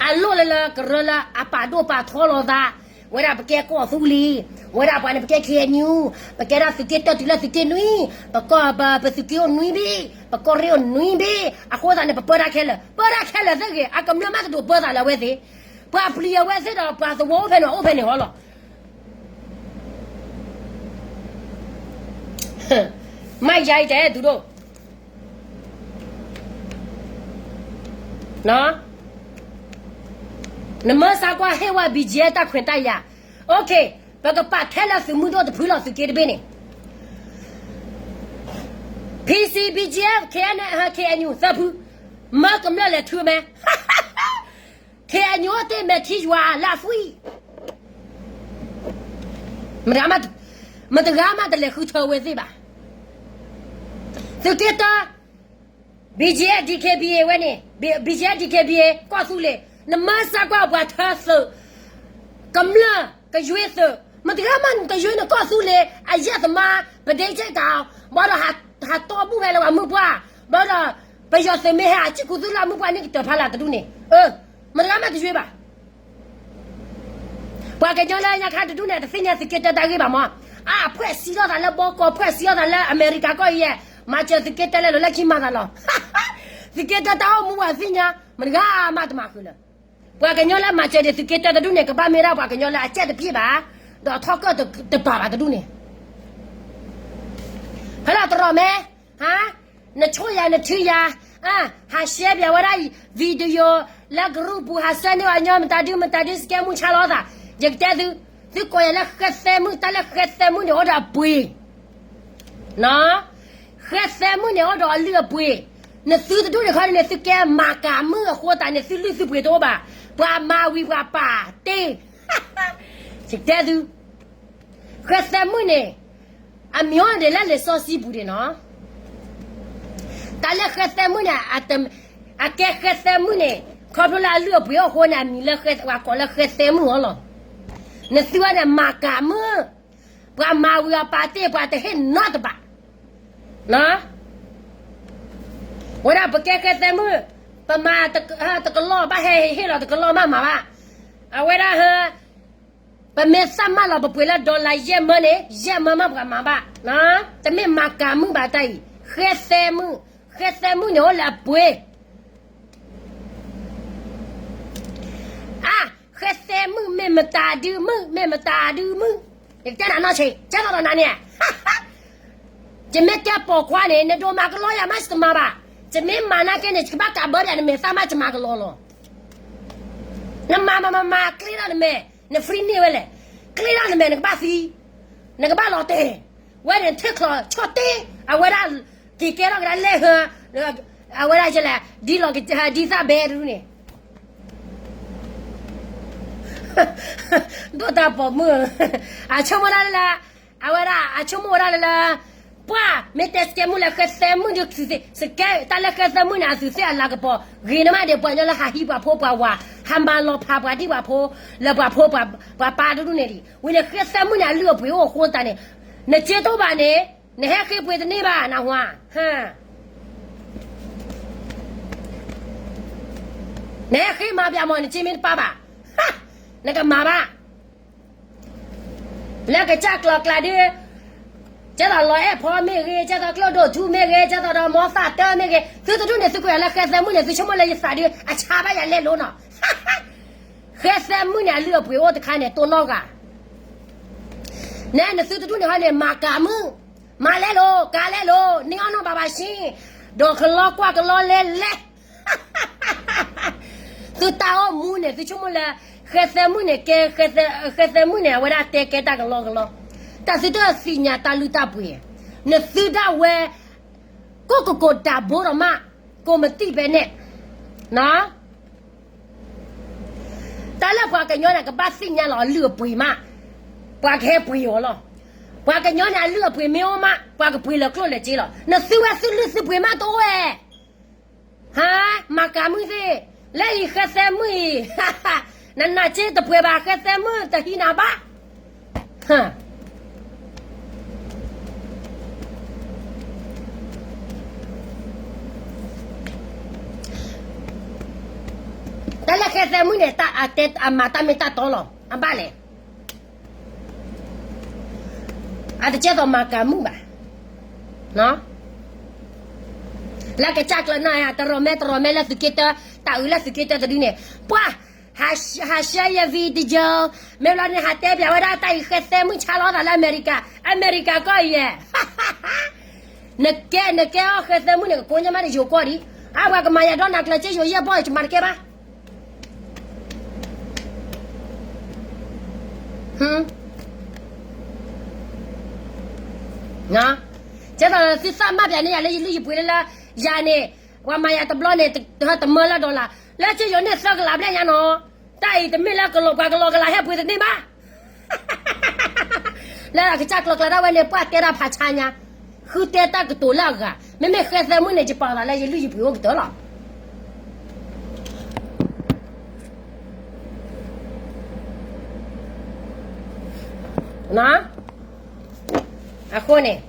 အလိၣ်လၢလၢကရၢလၢအပာ်ဒိၣ်ပာ်ထီလီၤသး, ဝဲဒၣ်ပကဲကီၢ်သူလ့ၤ, ဝဲဒၣ်ပှၤန့ၣ်ပကဲ KNU, ပကဲဒၣ်သုးက့တၢတုၤလၢသုးက့နွံ, ပကီၢ်ပသုးက့အိၣ်နွံဘ့ၣ်, ပကီၢ်ရ့ၣ်အိၣ်နွံဘ့ၣ်, အဃိသတးန့ၣ် ပပၢတၢ်ခဲလၢာ်, ပၢတၢ်ခဲလၢာ်သ့ဂ့ၤ, အကမျၢၢ်မးတဒိးပၢသးလၢအဝဲသ့ၣ် ပှၤပျံၤအဝဲသ့ၣ်ဒီး ပှၤသဝီအိၣ်ဖဲန့ၣ် အိၣ်ဖဲန့ၣ်ဟီလီၤ. မ့ၢ်ယၤအံၤတဲသုဒိၣ်, နမ့ၢ်စးကွၢ်ဟ့ၣ်ဝဲ BGF တၢ်ခွဲးတၢ်ယာ်, OK, ပကပာ်ထဲလၢသုးမုၢ်ဒိၣ်တဖုလီၤ သုးက့တဘ့ၣ်န့ၣ် PC, BGF, KNU သၢဖု, မၢကမျၢၢ်လဲၤထုမဲာ်, KNU အိၣ်တ့ၢ်မဲာ်ထံယွၤလၢအသွံၣ်, မတဂၤမးတလဲၤဃုထၢဝဲသ့ၣ်ဘၣ်. သုးက့တၢ, BGF DKBA ဝဲန့ၣ်, BGF DKBA ကီၢ်သူလ့ၤ, နမ့ၢ်စးကွၢ်ပှၤထၢသုး ကမျၢၢ်ကယွ့သုး, မတဂၤမးနကယွ့နကီၢ်သူလ့ၤ အယဲၢ်သမါ ပဒ့ကဲကး, ဘၣ်ဒီးဟးတီဘူၣ်ဖဲလၢပှၤမုၢ်ပှၢ်, ဘၣ်ဒီး ပယီၤသုးမ့ၢ်ဟဲအစံၣ်ကူသူၣ်လၢမုၢ်ပှၢ်န့ၣ်ကတၢၢ်ဖးလၢ်တဒူၣ်န့ၣ်, မတဂၤမးတယွ့ဘၣ်. ပှၤကညီလၢညါခါတဒူၣ်န့ၣ် တသ့ၣ်ညါသုးက့တၢတၢ်ဂ့ၢ်ဘၣ်မး, အါ ဖှဲးစံးထီၣ်သးလၢဘီကီၢ် ဖှဲးစံးထီၣ်သးလၢအမဲရကၤကီၢ်အံၤ, မၤစၢၤသုးက့တၢလၢလီၤလၢခံမၤသးလီၤ. သုးက့တၢတၢ်အိၣ်မူပှၤသ့ၣ်ညါ, မတဂၤမးတမၤဃုာ်လၢၤ. ပှၤကညီလၢမၤစၢၤဒံးသုးက့တၢတဒူၣ်န့ၣ် ကဘၣ်မ့ၢ်ဒၣ်ပှၤကညီလၢအစဲးတပျ့ၢ်ဘၣ်, ဒီးထီၣ်ကၢၣ်တပာ်ဘၣ်တဒူၣ်န့ၣ် ဖဲလီၤတရီၣ်မဲ, ဟါ, နဆိၣ်ယၤနထုယၤ, ဟးရှဲပၠးဝဲဒၣ် video လၢ group ပူၤ ဟးစဲန့ၢ်အညီမတၤဒုမတၤဒု စကဲမုၢ်ဆါလီၤသး, ယကတဲသု, သုကိးယၤလၢဃဲသဲမုၣ် တၢ်လၢဃဲသဲမုၣ်န့ၣ်အိၣ်ဒီးအပှ့ၤ ဃဲသဲမုၣ်န့ၣ်အိၣ်ဒီးအလုၢ်အပှ့ၤ, နသုတဒူၣ်န့ၣ်ခီန့ၣ် သုကဲမၤကၤမုၣ်အဃိသတးန့ၣ် သုလုၢ်သုပှ့ၤတအိၣ်ဘၣ်, ပှၤမၤဝံၤပှၤပာ်တ့ၢ်, ယကတဲသု, ဃဲသဲမုၣ်န့ၣ်, အမံၤအိၣ်ဒံးလၢလံာ်စီဆှံပူၤဒံးနီၤ, တၢ်လၢဃဲသဲမုၣ်န့ၣ်, အကဲဃဲသဲမုၣ်န့ၣ်, ခီဖျိလၢအလုၢ်အပှ့ၤအိၣ်အဃိန့ၣ် အမံၤလၢပှၤကိးလၢဃဲသဲမုၣ်အီၤလီၤ. နသုဝဲန့ၣ်မၤကၤမုၣ်, ပှၤမၤဝံၤအပာ်တ့ၢ် ပှၤတဟ့ၣ်နီတဘး ဝဲဒၣ်ပကဲဃဲသဲမုၣ်, ပမၤတကလီၢ်ဘၣ် ဟဲဟ့ၣ်လီၤတကလီၢ်မးမၤဘၣ်, အဝဲဒၣ်ဟဲ, ပမ့ၢ်သးမၤလီၤပပှ့ၤလၢ dollar ယဲၢ်မၢန့ၣ် ယဲၢ်မၢမးပှၤမၤဘၣ်, တမ့ၢ်မၤကၤမုၣ်ဘၣ်တၢ်အံၤ, ဃဲသဲမုၣ်, ဃဲသဲမုၣ်န့ၣ်အိၣ်လၢအပှ့ၤ အါ, ဃဲသဲမုၣ် မ့ၢ်မတၤဒုမုၣ် မ့ၢ်မတၤဒုမုၣ်, ယကတဲနၤနီၢ်ဆံး ကဲထီၣ်ဒီးနၤန့ၣ်, ယမ့ၢ်တဲပိာ်ခွါန့ၣ် နဒိးမၤကလီယၤမး ယတမၤဘၣ်, ယမ့ၢ်မၤနာ်က့န့ၣ် ယကဘၣ်ကးဘၢပၠးနမဲာ်သၣ်မး ယမၤကလီလီၤ. နမၤမၤမၤမၤ ကျ့ထီၣ်နမဲာ်, န free န့ၢ်ဝဲလဲၣ်, ကျ့ထီၣ်နမဲာ် နကဘၣ်သံ, နကဘၣ်လီၤတဲာ်, ဝဲန့ၣ်ထၢၣ်ချီၣ်ဆီၣ်တ့ၢ်, အဝဲဒၣ်က့ၤကဲထီၣ်ကဒါလဲၢ်ဟၢ, အဝဲဒၣ်ယလဲၣ်, ဒ်လီၤကဒ်သၣ်ဘဲတဒူၣ်န့ၣ် ဒိၣ်တၢ်ပိာ်မုၣ်, အဆိကမိၣ်ဒၣ်လၢ, အဝဲဒၣ်အဆိကမိၣ်ဝဲဒၣ်လၢလၢ, ပှၤမ့ၢ်တဲစကဲမုၣ်လၢဃဲသဲမုၣ်ဒီး, စကဲတၢ်လၢဃဲသဲမုၣ်န့ၣ် အသူးသ့ၣ်အလၤကပီၤ, ဂ့ၤန့ၢ်မးဒီး ပှၤကညီလၢဟးဟံးပှၤဖိပှၤဝၤ, ဟးမၤလီၤဖးပှၤဒံၣ်ပှၤဖိ, လၢပှၤဖိပှၤပၢ်တဒူၣ်န့ၣ်ဒံး, ဝံၤန့ၣ်ဃဲသဲမုၣ်န့ၣ် အလုၢ်အပှ့ၤအိၣ်အဃိသတးန့ၣ်, နစ့တအိၣ်ဘၣ်န့ၣ်, နဟဲဃ့ပှ့ၤတန့ၢ်ဘၣ် နဟါ နဟဲဃ့မၤပၠးမး နစ့မ့ၢ်တပၢ်ဘၣ်, နကမၤဘၣ်, လၢကစၢ်ကျီၤကျါဒုး, ကဲသိးလီၤအဲၣ်ဖီမ့ၢ်ဂ့ၤ, ကဲသိးကျိဒိၣ်ထူမ့ၢ်ဂ့ၤ, ကဲသိးဒီးမီသးတၢမ့ၢ်ဂ့ၤ, သုတဒူၣ်န့ၣ် သုကွဲးလၢဃဲသဲမုၣ်န့ၣ် သုဆိကမိၣ်လၢယသးဒုး အဆါဘၣ်ယၤလဲလိနီၤ. ဃဲသဲမုၣ်န့ၣ် အလုၢ်အပှ့ၤအိၣ်တခါန့ၣ် တိၢ်နီၣ်ဂၤ နဲနသုတဒူၣ်န့ၣ်ဟီန့ၣ် မၤကၤမုၣ်, မၤလဲလိၤ, ကၤလဲလိၤ, န့ၢ်အီၣ်နီၢ်ဘၣ်ဘၣ်ဆ့, ဒီးကလီကွၢ်ကလီလဲလဲ, သုတၢ်အိၣ်မူန့ၣ် သုဆိကမိၣ်လၢ ဃဲသဲမုၣ်န့ၣ်ကဲ, ဃဲသဲမုၣ်န့ၣ် အဝဲဒၣ်တဲကဲတၢ်ကလီကလီ, တၢ်သုတသ့ၣ်ညါတၢ်လုၢ်တၢ်ပှ့ၤ, နသုဒၣ်ဝဲ ကိၣ်ကကိးတၢ်ဘိဒီးမး, ကိးမတံၢ်ဖဲန့ၣ်, တၢ်လၢပှၤကညီန့ၣ် ကဘၣ်သ့ၣ်ညါလီၤအလုၢ်အပှ့ၤမး, ပှၤကဟဲပှ့ၤအီၤလီၤ. ပှၤကညီန့ၣ် အလုၢ်အပှ့ၤမ့ၢ်အိၣ်မး ပှၤကပှ့ၤလၢကျိၣ်လၢစ့လီၤ. နသုဝဲသုလုၢ်သုပှ့ၤမးတအိၣ်ဝဲ, ဟါ, မၤကၤမုၣ်သ့ၣ်, လၢအံၤဃဲသဲမုၣ်အံၤ, နနာ်စ့တပှဲၤဘၣ် ဃဲသဲမုၣ်တဟံးနၤဘၣ်. တၢ်လၢဃဲသဲမုၣ်န့ၣ် အမၤတၢ်မ့ၢ်တၢ်တီလီၤ အဘၣ်လဲၣ်. အတကဲသိးမၤကၤမုၣ်ဘၣ်. လၢကစၢ်ကျၢၤနၢ် တရီၤမဲတရီၤမဲလၢသုးက့တၢ, တၢ်အုးလၢသုးက့တၢတဒုန့ၣ်, ပှၤ, ဟးဆှၢယ video, မ့ၢ်ဘျီန့ၣ် ဟးတဲပၠးဝဲဒၣ်တၢ်အံၤဃဲသဲမုၣ်ဆါလီၤသးလၢအမဲရကၤ, အမဲရကၤကီၢ်အံၤယဲၢ်. နကဲ, နကဲအီၤဃဲသဲမုၣ်န့ၣ် ကကိးညါမးန့ၣ် ယိၤကီၢ်ဒံး, အါပှၤကမၤယၤဒီးနၤကျၢၤစ့ယိၤယဲၢ်ဘီၣ် ယမၤတကဲဘၣ်. ကဲသိးသုသးမၢ်ပၠးန့ၢ်ယၤလၢယလုၢ်ယပှ့ၤလၢလၢ, ယၤန့ၣ်, ပှၤမၤယၤတဘျီန့ၣ်, တမၢလၢ dollar, လၢကယိၤန့ၢ်သၢကလးဘျဲၣ်ညါနီၤ, တၢ်အံၤတမ့ၢ်လၢကလီၤပှၤကလီၤကလးဟဲပှ့ၤတန့ၢ်ဘၣ်. လၢကစၢ်ကျီၤကျါဒၣ်ဝဲန့ၣ် ပှၤတဲတၢ်ဖးဆါညါ, ဃုတဲတၢ်ကတိၤလၢအဂၤ, မ့မ့ၢ်ဃဲသဲမုၣ်န့ၣ် ယပာ်သးလၢယလုၢ်ယပှ့ၤအိၣ်ကတၢၢ်လီၤ. အဃိန့ၣ်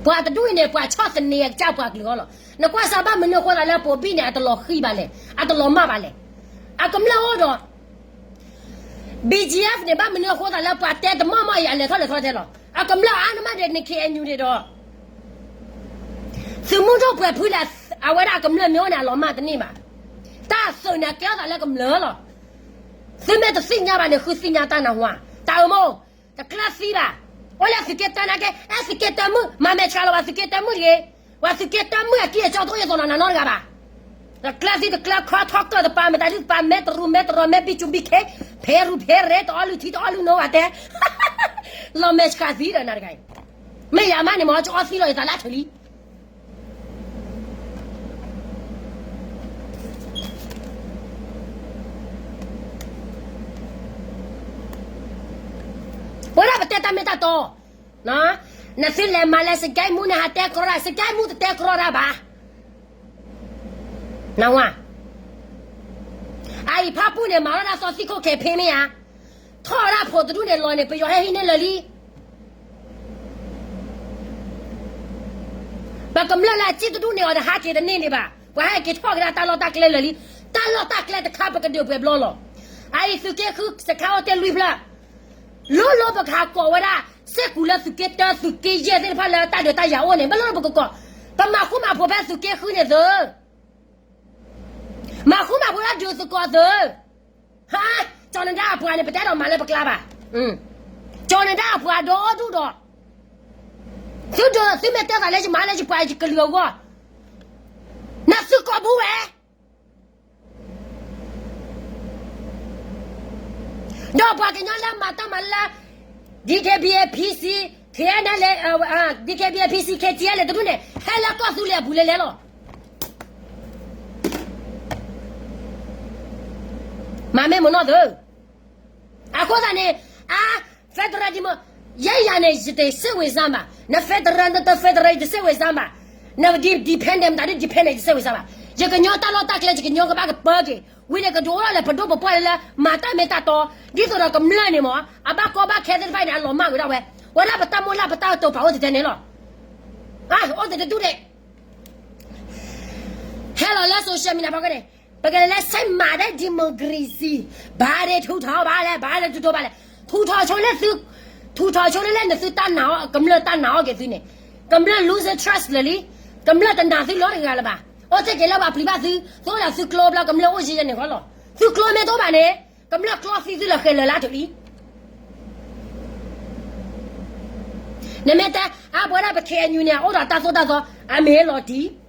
ပှၤတဒူၣ်အံၤန့ၣ် ပှၤဆီၣ်သနံးအကစၢ်ပှၤကလုာ်အီၤလီၤ. နကွၢ်စၢ်ဘၣ်မနုၤအဃိသးလၢပိာ်ဘံၣ်န့ၣ် အတလီၤဃံၤဘၣ်လဲၣ်, အတလီၤမၢ်ဘၣ်လဲၣ်. အကမျၢၢ်အိၣ်ဒီး BGF န့ၣ် ဘၣ်မနုၤအဃိသးလၢပှၤတဲတမီၢ်မီၢ်အံၤ အလဲၤထီၣ်လဲၤထီၣ်ထဲလီၤ. အကမျၢၢ်အါန့ၢ်မးဒ်န့ၣ် KNU န့ၣ်ဒီး သုးမုၢ်ဒိၣ်ပှဲၤဖုလၢ အဝဲဒၣ်အကမျၢၢ်မ့ၢ်အိၣ်န့ၣ် အလီၤမၢ်တန့ၢ်ဘၣ်. တၢ်သုးန့ၣ် ကဲထီၣ်သးလၢကမျၢၢ်လီၤ. သုမ့ၢ်တသ့ၣ်ညါဘၣ်န့ၣ် ဃုသ့ၣ်ညါတၢ်နၢ်ဟူဧါ. တၢ်အၢမိၢ်, တကျၢၤသံဘၣ်. အိၣ်လၢသုးက့တၢနာ်က့, အဲၣ်သုးက့တၢမုၣ်, မၤမဲာ်ဆှးလီၤဘၣ်သုးက့တၢမုၣ်တဂ့ၤ. ပှၤသုးက့တၢမုၣ်အကံၢ်အစီတအိၣ်ယသိးနီၢ်နီၢ်တဂၤဘၣ်. တကျၢၤသံတကျၢၤခီထီကၢၢ်တပၤ မဲာ်တၢ်ဒုၣ်တပၤ မဲာ်တရူး မဲာ်တရီ မဲာ်ဘံၣ်စူၣ်ဘံၣ်ခ့, ဖဲရူးဖဲရဲ တအီၣ်လုၢ်ထံတအီၣ်လုၢ်နိဘၣ်တဲ, လီၤမဲာ်ဆှးသံဒီးနၤတဂၤအံၤ. မ့ၢ်ယၤမးန့ၣ် မ့ၢ်ကအီသံလီၤယသးလၢအထုးလံ ပဝဲဒၣ်ပတဲတၢ်မ့ၢ်တၢ်တီ, နသုလဲၤမၤလၢစကဲမူန့ၣ် ဟးတဲကြီတၢ်, စကဲမူတတဲကြီတၢ်ဘၣ်. နဝၤ, အအံၤဖၣ်ပူၣ်န့ၣ် မၤလီၤဒၣ်သီသံခိၣ်ခဲဖ့မ့ၢ်ဧါ. ထီၣ်ဝဲဒၣ်ဖိတဒူၣ်န့ၣ်လီၤန့ၣ် ပယီၤဟဲဟံးန့ၢ်လၢာ်လံ. ပကမျၢၢ်လၢအစ့တဒူၣ်န့ၣ် အီၤတဟးက့ၤတန့ၢ်ဒံးဘၣ်. ပှၤဟဲက့ၤထီၣ်က့ၤဒၣ်တၢ်လီၢ်တၢ်ကျဲလၢာ်လံ. တၢ်လီၢ်တၢ်ကျဲတခါပကဒုးပှဲၤဘျီလီၤ. အအံၤသုးက့ဃုစခါအိၣ်တ့ၢ်လွံၢ်ဖျၢၣ် လိၤလိၤပကဟးကိးဝဲဒၣ် စ့ၢ်ကီးလၢသုးက့တၢ သုးက့ယဲၢ်သ့ၣ်တဖၣ်လၢတၢ်ဒုးတၢ်ယၤအိၣ်န့ၣ် ဘၣ်လိၤလိၤပကကိး, ပမၤဃူမၤဖိးဖဲသုးက့ဃုန့ၣ်သု, မၤဃူမၤဖိးလၢဒုးသကိးသု, ဟါ, ကၠီၤနဒါအပှၤန့ၣ် ပတဲဒီးမၤလၢပကျါဘၣ်, ကၠီၤနဒါအပှၤဒီးအိၣ်ဒူၣ်ဒီး, သုဒုးသုမ့ၢ်တဲသးလၢယမၤလၢယပှၤယကလုာ်အဂီၢ်, နသုကိးပူၤဝဲ ဒီးပှၤကညီလၢမၤတၢ်မၤလၢ DKBA PC, KNLA, DKBA PC, KTLA တဒူၣ်န့ၣ် ဟဲလၢကီၢ်သူလ့ၤအပူၤလဲၤလဲၤလီၤ. မၤမ့ၢ်မနီၢ်သု, အဃိသတးန့ၣ်, အါ, federal ဒ်မ့ၢ်, ယဲယၤန့ၣ် ယတစိတ်ဝင်စားဘၣ်, န federal နတ federal ယတစိတ်ဝင်စားဘၣ်, န dependent မတၤဒ် dependent ယတစိတ်ဝင်စားဘၣ်. ယကညီတၢ်လီၢ်တၢ်ကျဲ ယကညီကဘၣ်ကပၢက့ၤ, ဝံၤန့ၣ်ကဒုးအိၣ်ထီၣ်လၢပဒိၣ်ပပှၢ်လၢ မၤတၢ်မ့ၢ်တၢ်တီ, ဒ်သိးဒီးကမျၢၢ်န့ၣ်မ့ၢ်, အဘၣ်ကီဘၣ်ခဲသ့ၣ်တဖၣ်န့ၣ် အလီၤမၢ်ဝဲဒၣ်ဝဲ, ဝဲဒၣ်ပတၢ်မိၢ်လၢ်ပတၢ်ကတိၤဖးအိၣ်တတဲန့ၣ်လီၤ. အိၣ်တတဲဒူၣ်ဒဲး ဟဲလီၤလၢ social media ဖီခိၣ်န့ၣ်, ပကလဲၤလၢဆဲးမၤဒဲး democracy, ဘၣ်ဒဲးထူးထီၣ်ဘၣ်လဲၣ်, ဘၣ်ဒဲးထူးထီၣ်ဘၣ်လဲၣ်, ထူးထီၣ်ဆိလၢသု, ထူးထီၣ်ဆိလၢလဲၣ် နသုတၢ်နာ်အီၤ, ကမျၢၢ်တၢ်နာ်အီၤက့ၤသုန့ၣ်, ကမျၢၢ် lose trust လၢာ်လံ, ကမျၢၢ်တနာ်သုလီၤတဂၤလၢၤဘၣ်. အိၣ်ထဲက့ၤလၢပှၤပျံၤဘၣ်သု, သုအိၣ်ဒီးသုကျိဘျီ ကမျၢၢ်အိၣ်ယံၤယဲန့ၣ်ဃီလီၤ. သုကျိမ့ၢ်တအိၣ်ဘၣ်န့ၣ်, ကမျၢၢ်ကျီသံသုလၢာ်ဃဲၤလၢာ်လၢတလံ နမ့ၢ်တဲ အါပဝဲဒၣ်ပ K N U န့ၣ် အိၣ်ဒီးတၢ်သိၣ်တၢ်သီ အမ့ၢ်လီၤ